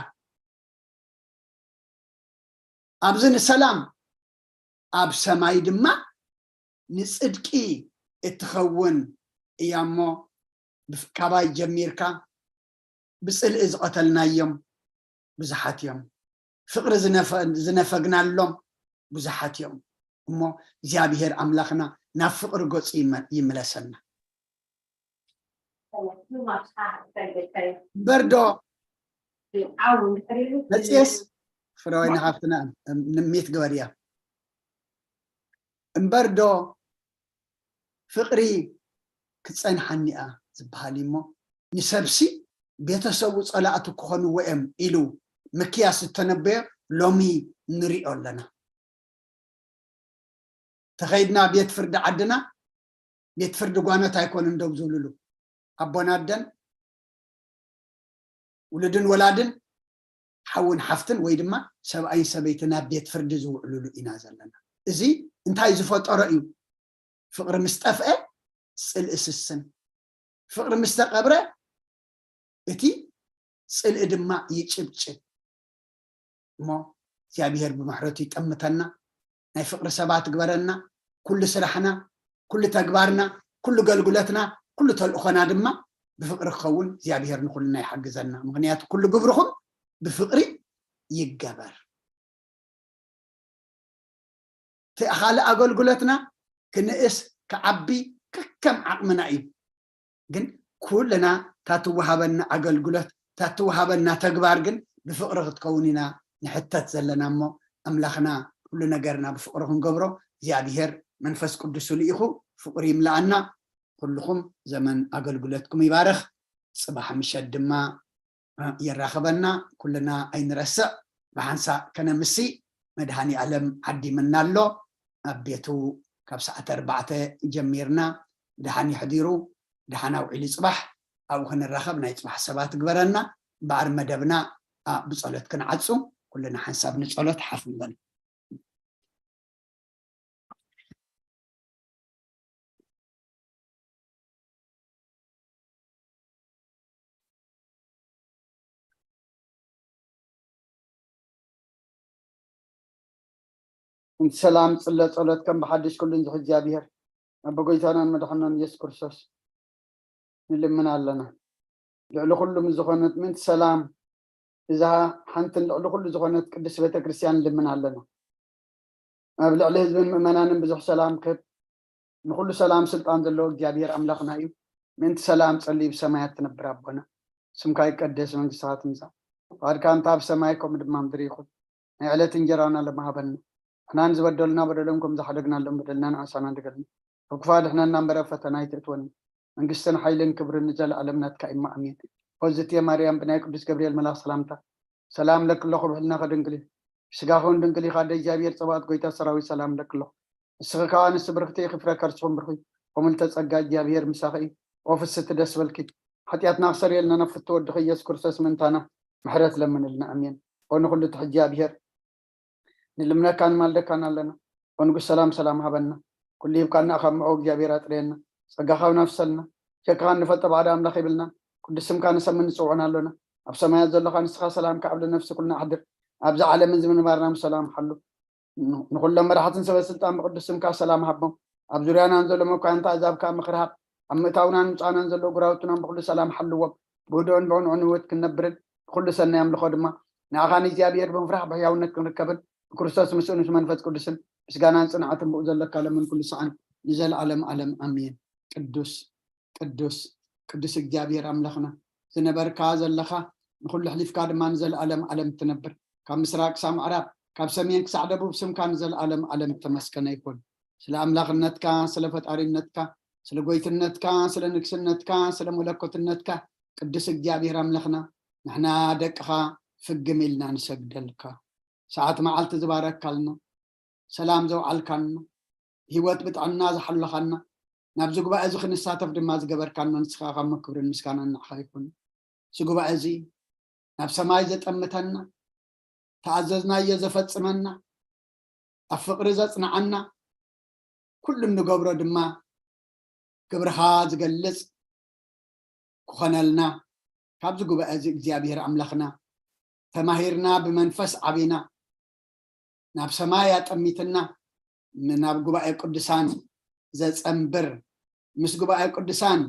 ኣብዚ ንሰላም ኣብ ሰማይ ድማ ንጽድቂ እትኸውን እያ እሞ፣ ካባይ ጀሚርካ ብጽልኢ ዝቐተልናዮም ብዙሓት እዮም። ፍቕሪ ዝነፈግናሎም ብዙሓት እዮም። እሞ እግዚኣብሔር ኣምላኽና ናብ ፍቕሪ ገጹ ይመለሰና። እምበር ዶ መፅየስ ፍረወይኒ ሓፍትና፣ ንምሜት ግበርያ። እምበር ዶ ፍቕሪ ክፀንሓኒ እያ ዝበሃል እዩ እሞ፣ ንሰብሲ ቤተሰቡ ጸላእቲ ክኾንዎ እዮም ኢሉ ምክያስ ዝተነበዮ ሎሚ ንሪኦ ኣለና። ተኸይድና ቤት ፍርዲ ዓድና፣ ቤት ፍርዲ ጓኖት ኣይኮኑን ደው ዝብልሉ። ኣቦን ኣደን፣ ውሉድን ወላድን፣ ሓውን ሓፍትን፣ ወይ ድማ ሰብኣይን ሰበይቲ ናብ ቤት ፍርዲ ዝውዕልሉ ኢና ዘለና። እዚ እንታይ ዝፈጠሮ እዩ? ፍቕሪ ምስ ጠፍአ ጽልኢ ስስን፣ ፍቕሪ ምስ ተቐብረ እቲ ጽልኢ ድማ ይጭብጭብ። እሞ እግዚኣብሔር ብምሕረቱ ይጠምተና፣ ናይ ፍቕሪ ሰባት ግበረና። ኩሉ ስራሕና፣ ኩሉ ተግባርና፣ ኩሉ ገልግሎትና፣ ኩሉ ተልእኾና ድማ ብፍቕሪ ክኸውን እግዚኣብሔር ንኹልና ይሓግዘና። ምኽንያቱ ኩሉ ግብርኹም ብፍቕሪ ይገበር። እቲ ካልእ ኣገልግሎትና ክንእስ ክዓቢ ከከም ዓቕምና እዩ። ግን ኩልና ታትወሃበና ኣገልግሎት፣ ታትወሃበና ተግባር ግን ብፍቕሪ ክትከውን ኢና ንሕተት ዘለና እሞ፣ ኣምላኽና ኩሉ ነገርና ብፍቕሪ ክንገብሮ እግዚኣብሔር መንፈስ ቅዱሱ ልኢኹ ፍቕሪ ይምልኣና። ኩልኹም ዘመን ኣገልግሎትኩም ይባርኽ። ጽባሕ ምሸት ድማ የራኽበና። ኩልና ኣይንረስዕ፣ ብሓንሳእ ከነምሲ መድሃኒ ኣለም ዓዲምና ኣሎ። ኣብ ቤቱ ካብ ሰዓት ኣርባዕተ ጀሚርና ድሓን ይሕዲሩ፣ ድሓን ኣውዒሉ ጽባሕ ኣብኡ ክንራኸብ ናይ ጽባሕ ሰባት ግበረና። እምበኣር መደብና ብጸሎት ክንዓጹ፣ ኩልና ሓንሳብ ንጸሎት ሓፍ ንበል። እንተ ሰላም ጽለ ጸሎት ከም ብሓድሽ ኩሉን ዝሕዚ እግዚኣብሔር ኣቦ ጎይታናን መድሓናን ኢየሱስ ክርስቶስ ንልምን ኣለና። ልዕሊ ኩሉ ምስ ዝኾነት ምእንቲ ሰላም እዛ ሓንትን ልዕሊ ኩሉ ዝኾነት ቅድስት ቤተክርስትያን ንልምን ኣለና። ኣብ ልዕሊ ህዝብን ምእመናንን ብዙሕ ሰላም ክህብ ንኹሉ ሰላም ስልጣን ዘለዎ እግዚኣብሔር ኣምላኽና እዩ። ምእንቲ ሰላም ጸልዩ ብሰማያት ትነብር ኣቦና፣ ስምካ ይቀደስ፣ መንግስትኻ ትምጻእ፣ ፍቓድካ እንታ ኣብ ሰማይ ከምኡ ድማ ምድሪ ይኹን። ናይ ዕለት እንጀራና ሎሚ ሃበና። ንሕና ንዝበደሉና በደሎም ከም ዝሓደግናሎም በደልና ንዓሳና ድገልና። ካብ ክፉእ ኣድሕነና እምበር ኣብ ፈተና ኣይተእትወና። መንግስትን ሓይልን ክብርን ንዘለኣለም ናትካ እዩ፣ ኣሜን። ሆዝቲ ማርያም ብናይ ቅዱስ ገብርኤል መልኣኽ ሰላምታ ሰላም ለኪ ኣለኹ፣ ብሕልና ከድንግል እዩ። ብስጋኺ እውን ድንግል ኢኻ፣ ኣደ እግዚኣብሔር ጸባኦት ጎይታ ሰራዊት ሰላም ለኪ ኣለኹ። ንስኺ ከኣ ኣንስቲ ብርኽቲ ኢኺ፣ ፍረ ከርስኹም ብርኽ እዩ። ከምኡ ልተጸጋ እግዚኣብሔር ምሳኺ እዩ። ኦ ፍስቲ ደስ በልኪ፣ ሓጢኣትና ክሰርየልና ናብ ፍትው ወድኺ ኢየሱስ ክርስቶስ ምእንታና ምሕረት ለምንልና፣ ኣሜን። ኦ ንኹሉ ትሕጂ እግዚኣብሔር ንልምነካን ንማልደካን ኣለና። ኦ ንጉስ ሰላም ሰላም ሃበና። ኩሉ ሂብካና ካብ ምዖ እግዚኣብሔር ኣጥርየና። ጸጋኻ እውን ኣፍሰልና። ሸክኻ እንፈልጦ ባዕዳ ኣምላኽ የብልና። ቅዱስ ስምካ ንሰምን ንጽውዖን ኣሎና። ኣብ ሰማያት ዘለኻ ንስኻ ሰላምካ ኣብ ነፍሲ ኩልና ኣሕድር። ኣብዚ ዓለምን እዚ ምንባርና ብሰላም ሓሉ። ንኹሎም መራሕትን ሰበ ስልጣን ብቅዱስ ስምካ ሰላም ሃቦም። ኣብ ዙርያናን ዘሎ መኳንንታ ኣዛብ ከዓ ምኽሪ ሃብ። ኣብ ምእታውናን ምጻናን ዘሎ ጉራውትናን ብኩሉ ሰላም ሓልዎም። ብህድኦን ብቕንዑን ህይወት ክንነብርን ብኩሉ ሰናይ ኣምልኾ ድማ ንኣኻ ንእግዚኣብሔር ብምፍራሕ ብሕያውነት ክንርከብን ብክርስቶስ ምስኡ ምስ መንፈስ ቅዱስን ምስጋናን ጽንዓትን ብኡ ዘለካ ለምን ኩሉ ሰዓን ንዘለዓለም ዓለም ኣሜን። ቅዱስ ቅዱስ ቅዱስ እግዚኣብሔር ኣምላኽና ዝነበርካ ዘለኻ ንኹሉ ኣሕሊፍካ ድማ ንዘለኣለም ዓለም ትነብር ካብ ምስራቅ ክሳብ ምዕራብ ካብ ሰሜን ክሳዕ ደቡብ ስምካ ንዘለኣለም ዓለም ተመስገነ ይኹን። ስለ ኣምላኽነትካ ስለ ፈጣሪነትካ ስለ ጎይትነትካ ስለ ንግስነትካ ስለ መለኮትነትካ ቅዱስ እግዚኣብሔር ኣምላኽና ንሕና ደቅኻ ፍግም ኢልና ንሰግደልካ። ሰዓት መዓልቲ ዝባረካልና ሰላም ዘውዓልካና ህይወት ብጥዕና ዝሓለኻና ናብዚ ጉባኤ እዚ ክንሳተፍ ድማ ዝገበርካና ንስኻ ካብ ክብርን ምስጋናን ንዓኻ ይኹን። እዚ ጉባኤ እዚ ናብ ሰማይ ዘጠምተና ተኣዘዝናዮ ዘፈጽመና ኣብ ፍቕሪ ዘጽንዓና ኩሉ እንገብሮ ድማ ግብርኻ ዝገልጽ ክኾነልና ካብዚ ጉባኤ እዚ እግዚኣብሔር ኣምላኽና ተማሂርና ብመንፈስ ዓቢና ናብ ሰማይ ኣጠሚትና ናብ ጉባኤ ቅዱሳን ዘጸንብር ምስ ጉባኤ ቅዱሳን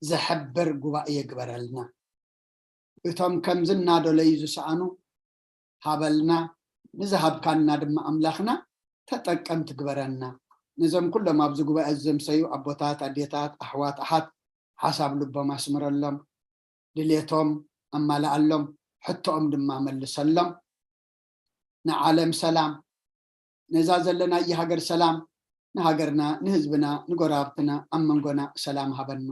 ዘሕብር ጉባኤ የግበረልና። እቶም ከምዚ እናደለዩ ዝሰኣኑ ሃበልና፣ ንዝሃብካና ድማ ኣምላኽና ተጠቀምቲ ግበረና። ነዞም ኩሎም ኣብዚ ጉባኤ ዘምሰዩ ኣቦታት፣ ኣዴታት፣ ኣሕዋት፣ ኣሓት ሓሳብ ልቦም ኣስምረሎም፣ ድሌቶም ኣማልኣሎም፣ ሕቶኦም ድማ መልሰሎም። ንዓለም ሰላም፣ ነዛ ዘለናያ ሃገር ሰላም፣ ንሃገርና፣ ንህዝብና፣ ንጎረባብትና፣ ኣብ መንጎና ሰላም ሃበና።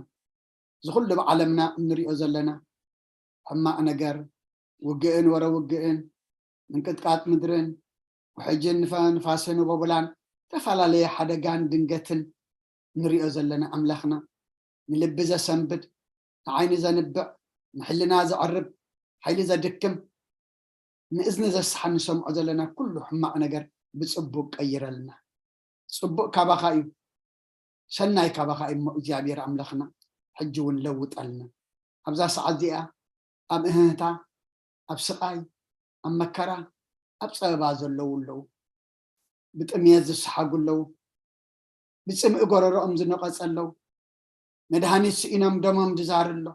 እዚ ኩሉ ብዓለምና እንሪኦ ዘለና ሕማቕ ነገር፣ ውግእን ወረ ውግእን፣ ምንቅጥቃጥ ምድርን፣ ውሕጅን ንፋ-፣ ንፋስን ወቦብላን፣ ዝተፈላለየ ሓደጋን ድንገትን ንሪኦ ዘለና ኣምላኽና፣ ንልቢ ዘሰንብድ፣ ንዓይኒ ዘንብዕ፣ ንሕልና ዘዕርብ፣ ሓይሊ ዘድክም፣ ንእዝኒ ዘስሓ እንሰምዖ ዘለና ኩሉ ሕማቕ ነገር ብጽቡቕ ቀይረልና። ጽቡቕ ካባኻ እዩ፣ ሰናይ ካባኻ እዩ እሞ እግዚኣብሔር ኣምላኽና ሕጂ እውን ለውጠልና። ኣብዛ ሰዓት እዚኣ ኣብ እህህታ፣ ኣብ ስቓይ፣ ኣብ መከራ፣ ኣብ ጸበባ ዘለዉ ኣለዉ። ብጥምየት ዝሰሓጉ ኣለዉ። ብጽምኢ ጎረሮኦም ዝነቐጸ ኣለዉ። መድሃኒት ስኢኖም ደሞም ዝዛር ኣሎ።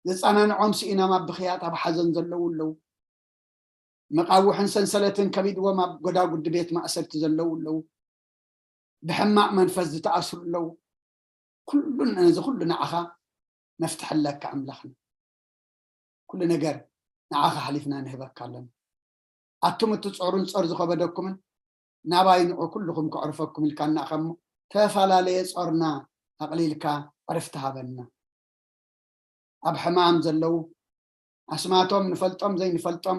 ዘጸናንዖም ስኢኖም ኣብ ብኽያት ኣብ ሓዘን ዘለዉ ኣለዉ። መቓውሕን ሰንሰለትን ከቢድዎም ኣብ ጎዳጉዲ ቤት ማእሰርቲ ዘለዉ ኣለዉ። ብሕማቕ መንፈስ ዝተኣስሩ ኣለዉ። ኩሉ ነዚ ኩሉ ንዓኻ መፍትሒ ኣለካ ኣምላኽና። ኩሉ ነገር ንዓኻ ሓሊፍና ንህበካ ኣለና። ኣቱም እቲ ጾርን ጾር ዝኸበደኩምን ናባይ ንዑ ኩልኹም ከዕርፈኩም ኢልካና ኢኻ እሞ፣ ተፈላለየ ጾርና ኣቕሊልካ ዕርፍቲ ሃበና። ኣብ ሕማም ዘለዉ፣ ኣስማቶም ንፈልጦም ዘይንፈልጦም፣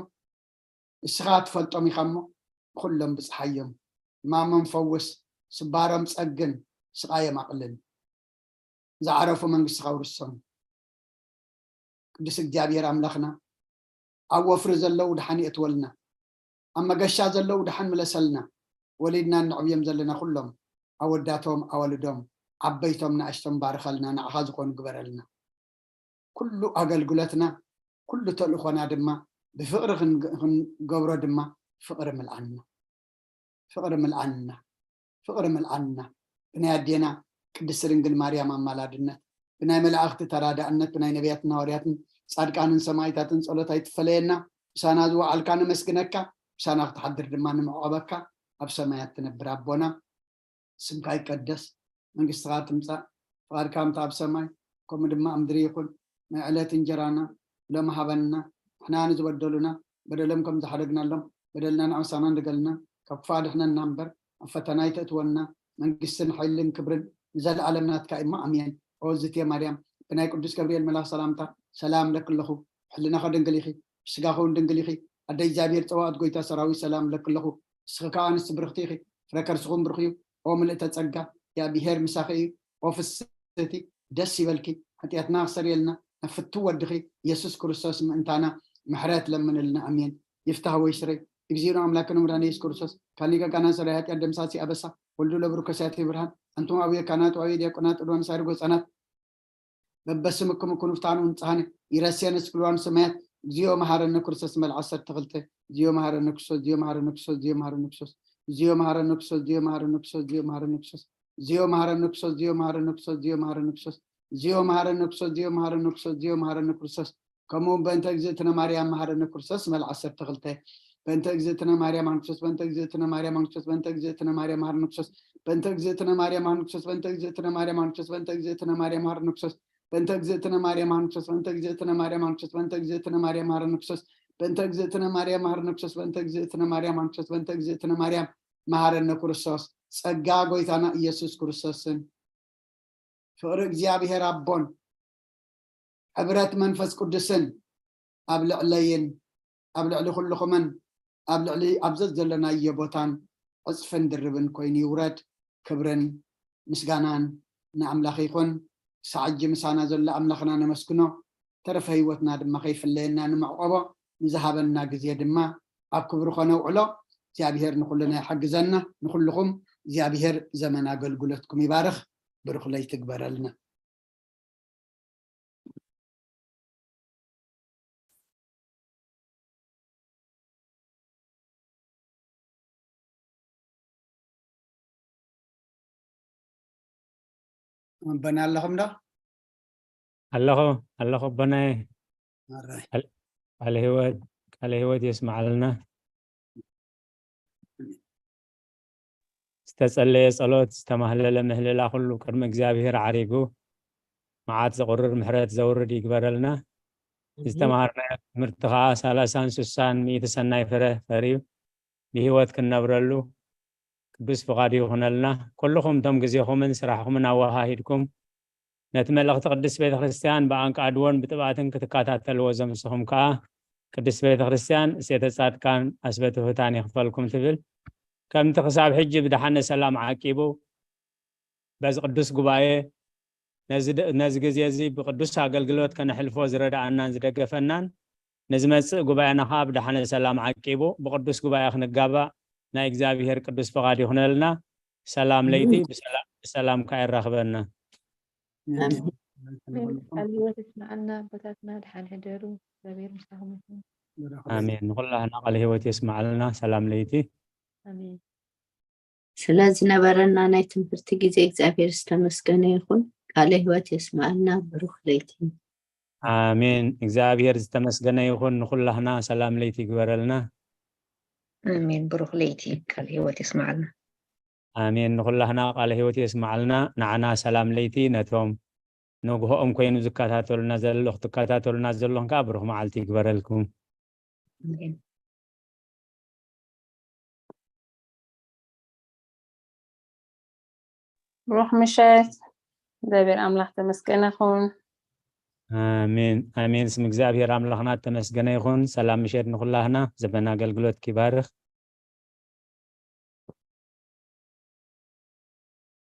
እስኻ ትፈልጦም ኢኻ እሞ፣ ንኹሎም ብጽሓዮም። ሕማሞም ፈውስ፣ ስባሮም ጸግን፣ ስቓዮም ኣቕልል። ዝዓረፉ መንግስትኻ ኣውርሶም። ቅዱስ እግዚኣብሔር ኣምላኽና፣ ኣብ ወፍሪ ዘለዉ ደሓን የእትወልና፣ ኣብ መገሻ ዘለዉ ደሓን ምለሰልና፣ ወሊድና እነዕብዮም ዘለና ኩሎም ኣወዳቶም፣ ኣዋልዶም፣ ዓበይቶም፣ ንኣሽቶም ባርኸልና፣ ንዓኻ ዝኾኑ ግበረልና። ኩሉ ኣገልግሎትና፣ ኩሉ ተልእኾና ድማ ብፍቕሪ ክንግ-፣ ክንገብሮ ድማ ፍቕሪ ምልኣና። ፍቕሪ ምልኣና፣ ፍቕሪ ምልኣና። ብናይ ኣዴና ቅድስቲ ድንግል ማርያም ኣማላድነት፣ ብናይ መላእኽቲ ተራዳእነት፣ ብናይ ነቢያትን ሃዋርያትን ጻድቃንን ሰማዕታትን ጸሎት ኣይትፈለየና። ምሳና ዝወዓልካ ነመስግነካ፣ ምሳና ክትሓድር ድማ ንምዕቐበካ፣ ኣብ ሰማያት ትነብር ኣቦና፣ ስምካ ይቀደስ፣ መንግስትኻ ትምጻእ፣ ፍቓድካ ከምቲ ኣብ ሰማይ ከምኡ ድማ ኣብ ምድሪ ይኹን። ናይ ዕለት እንጀራና ሎሚ ሃበና፣ ንሕና ንዝበደሉና በደሎም ከም ዝሓደግናሎም በደልና ንኣምሳና ንገልና፣ ካብ ክፉእ ኣድሕነና እምበር፣ ኣብ ፈተና ኣይተእትወና፣ መንግስትን ሓይልን ክብርን ንዘለኣለም ናትካ እዩ እሞ፣ ኣሜን። ኦ ዝትየ ማርያም፣ ብናይ ቅዱስ ገብርኤል መልኣኽ ሰላምታ ሰላም እብለኪ ኣለኹ። ሕልናኺ ድንግል ኢኺ፣ ብስጋኺ እውን ድንግል ኢኺ። ኣደ እግዚኣብሔር ጸባኦት፣ ጎይታ ሰራዊት፣ ሰላም እብለኪ ኣለኹ። ንስኺ ከኣ ኣንስቲ ብርኽቲ ኢኺ፣ ፍረ ከርስኹም ብሩኽ እዩ። ኦ ምልእተ ጸጋ፣ እግዚኣብሔር ምሳኺ እዩ። ኦ ፍስህቲ፣ ደስ ይበልኪ፣ ሓጢኣትና ክሰርየልና ናብ ፍትው ወድኺ ኢየሱስ ክርስቶስ ምእንታና ምሕረት ለምንልና። ኣሜን። ይፍታህ ወይ ስረይ። እግዚእነ ኣምላክነ መድኃኒነ ኢየሱስ ክርስቶስ፣ ካሊቀ ካህናት ሰራይ ኃጢአት ደምሳሲ አበሳ፣ ወልዱ ለብሩክ ከሳቴ ብርሃን፣ አንቱም አቡየ ካህናት ወአቡየ ዲያቆናት፣ ዕልዋን ሳርጎ ህፃናት፣ በበስምክሙ ኩኑ ፍትሐነ ወንጽሐነ፣ ይረስየነ ስክልዋን ሰማያት፣ እግዚኦ መሐረነ ክርስቶስ። መልዓስ ሰርተ ክልተ። እግዚኦ መሐረነ ክርስቶስ፣ እግዚኦ መሐረነ ክርስቶስ፣ እግዚኦ መሐረነ ክርስቶስ፣ እግዚኦ መሐረነ ክርስቶስ፣ እግዚኦ መሐረነ ክርስቶስ፣ እግዚኦ መሐረነ ክርስቶስ፣ እግዚኦ መሐረነ ክርስቶስ፣ እግዚኦ መሐረነ ክርስቶስ፣ እግዚኦ መሐረነ ክርስቶስ፣ እግዚኦ መሐረነ ክርስቶስ፣ እግዚኦ መሐረነ ክርስቶስ፣ እግዚኦ መሐረነ ክርስቶስ። ከምኡ እውን በእንተ እግዝእትነ ማርያም መሐረነ ክርስቶስ። መልዓስ ሰርተ ክልተ። በእንተ እግዝእትነ ማርያም መሐረነ ክርስቶስ፣ በእንተ እግዝእትነ ማርያም መሐረነ ክርስቶስ፣ በእንተ እግዝእትነ ማርያም መሐረነ ክርስቶስ፣ በእንተ እግዝእትነ ማርያም መሐረነ ክርስቶስ፣ በእንተ እግዝእትነ ማርያም መሐረነ ክርስቶስ፣ በእንተ እግዝእትነ ማርያም መሐረነ ክርስቶስ፣ በእንተ እግዝእትነ ማርያም መሐረነ ክርስቶስ፣ በእንተ እግዝእትነ ማርያም መሐረነ ክርስቶስ፣ በእንተ እግዝእትነ ማርያም መሐረነ ክርስቶስ፣ በእንተ እግዝእትነ ማርያም መሐረነ ክርስቶስ፣ በእንተ እግዝእትነ ማርያም መሐረነ ክርስቶስ፣ በእንተ እግዝእትነ ማርያም መሐረነ ክርስቶስ። ጸጋ ጎይታና ኢየሱስ ክርስቶስን ፍቕሪ እግዚኣብሔር ኣቦን ሕብረት መንፈስ ቅዱስን ኣብ ልዕለይን ኣብ ልዕሊ ኩልኹምን ኣብ ልዕሊ ኣብ ዘዘለናዮ ቦታን ዕጽፍን ድርብን ኮይኑ ይውረድ። ክብርን ምስጋናን ንኣምላኽ ይኹን። ክሳዕ ሕጂ ምሳና ዘሎ ኣምላኽና ነመስግኖ። ተረፈ ህይወትና ድማ ከይፍለየና ንምዕቆቦ። ንዝሃበና ግዜ ድማ ኣብ ክብሩ ከነውዕሎ እግዚኣብሔር ንኹልና ይሓግዘና። ንኹልኹም እግዚኣብሔር ዘመን ኣገልግሎትኩም ይባርኽ። ብሩኽ ለይቲ ይግበረልና። ኣቦና ኣለኹም ዶ? ኣለኹ፣ ኣለኹ ኣቦናየ። ኣራይ። ቃል-፣ ቃለ ህይወት፣ ቃለ ህይወት የስምዓልና። ዝተጸለየ ጸሎት፣ ዝተማህለለ ምህልላ ኩሉ ቅድሚ እግዚኣብሔር ዓሪጉ መዓት ዘቑርር ምሕረት ዘውርድ ይግበረልና። ዝተማሃርናዮ ትምህርቲ ኸዓ ሰላሳን ስሳን ሚእቲ ሰናይ ፍረ ፈርዩ ብህይወት ክንነብረሉ ቅዱስ ፍቓዱ ይኹነልና። ኩልኹም እቶም ግዜኹምን ስራሕኹምን ኣወሃሂድኩም ነቲ መልእኽቲ ቅድስት ቤተ ክርስቲያን ብኣንቃድዎን ብጥብኣትን ክትከታተልዎ ዘምስኹም ከኣ ቅድስት ቤተ ክርስቲያን እሴተ ጻድቃን ኣስበ ትሑታን ይኽፈልኩም ትብል። ከምቲ ክሳብ ሕጂ ብደሓነ ሰላም ዓቂቡ በዚ ቅዱስ ጉባኤ ነዚ ደ- ነዚ ግዜ እዚ ብቅዱስ ኣገልግሎት ከነሕልፎ ዝረድኣናን ዝደገፈናን ንዝመጽእ ጉባኤና ከዓ ብደሓነ ሰላም ዓቂቡ ብቅዱስ ጉባኤ ክንጋባእ ናይ እግዚኣብሔር ቅዱስ ፍቓድ ይኹነልና። ሰላም ለይቲ ብሰላ- ብሰላም ከዓ የራኽበና። ቃል ህይወት ይስምዓልና ኣቦታትና፣ ደሓን ሕደሩ። እግዚኣብሔር ምሳኹም ይኹን። ኣሜን። ንኩላህና ቃለ ህይወት የስምዓልና። ሰላም ለይቲ። ኣሜን። ስለ ዝነበረና ናይ ትምህርቲ ግዜ እግዚኣብሔር ዝተመስገነ ይኹን። ቃለ ህይወት የስምዓልና። ብሩኽ ለይቲ። ኣሜን። እግዚኣብሔር ዝተመስገነ ይኹን። ንኩላህና ሰላም ለይቲ ይግበረልና። ኣሜን። ብሩኽ ለይቲ። ቃል ህይወት የስምዓልና። ኣሜን። ንኩላህና ቃለ ህይወት የስምዓልና። ንዓና ሰላም ለይቲ፣ ነቶም ንግሆኦም ኮይኑ ዝከታተሉና ዘለኹ ትከታተሉና ዘለኹም ከዓ ብሩኽ መዓልቲ ይግበረልኩም። ኣሜን። ብሩኽ ምሸት። እግዚኣብሔር ኣምላኽ ተመስገነ ይኹን። ኣሜን ኣሜን። ስም እግዚኣብሔር ኣምላኽና ተመስገነ ይኹን። ሰላም ምሸት ንኩላህና። ዘበን ኣገልግሎት ይባርኽ።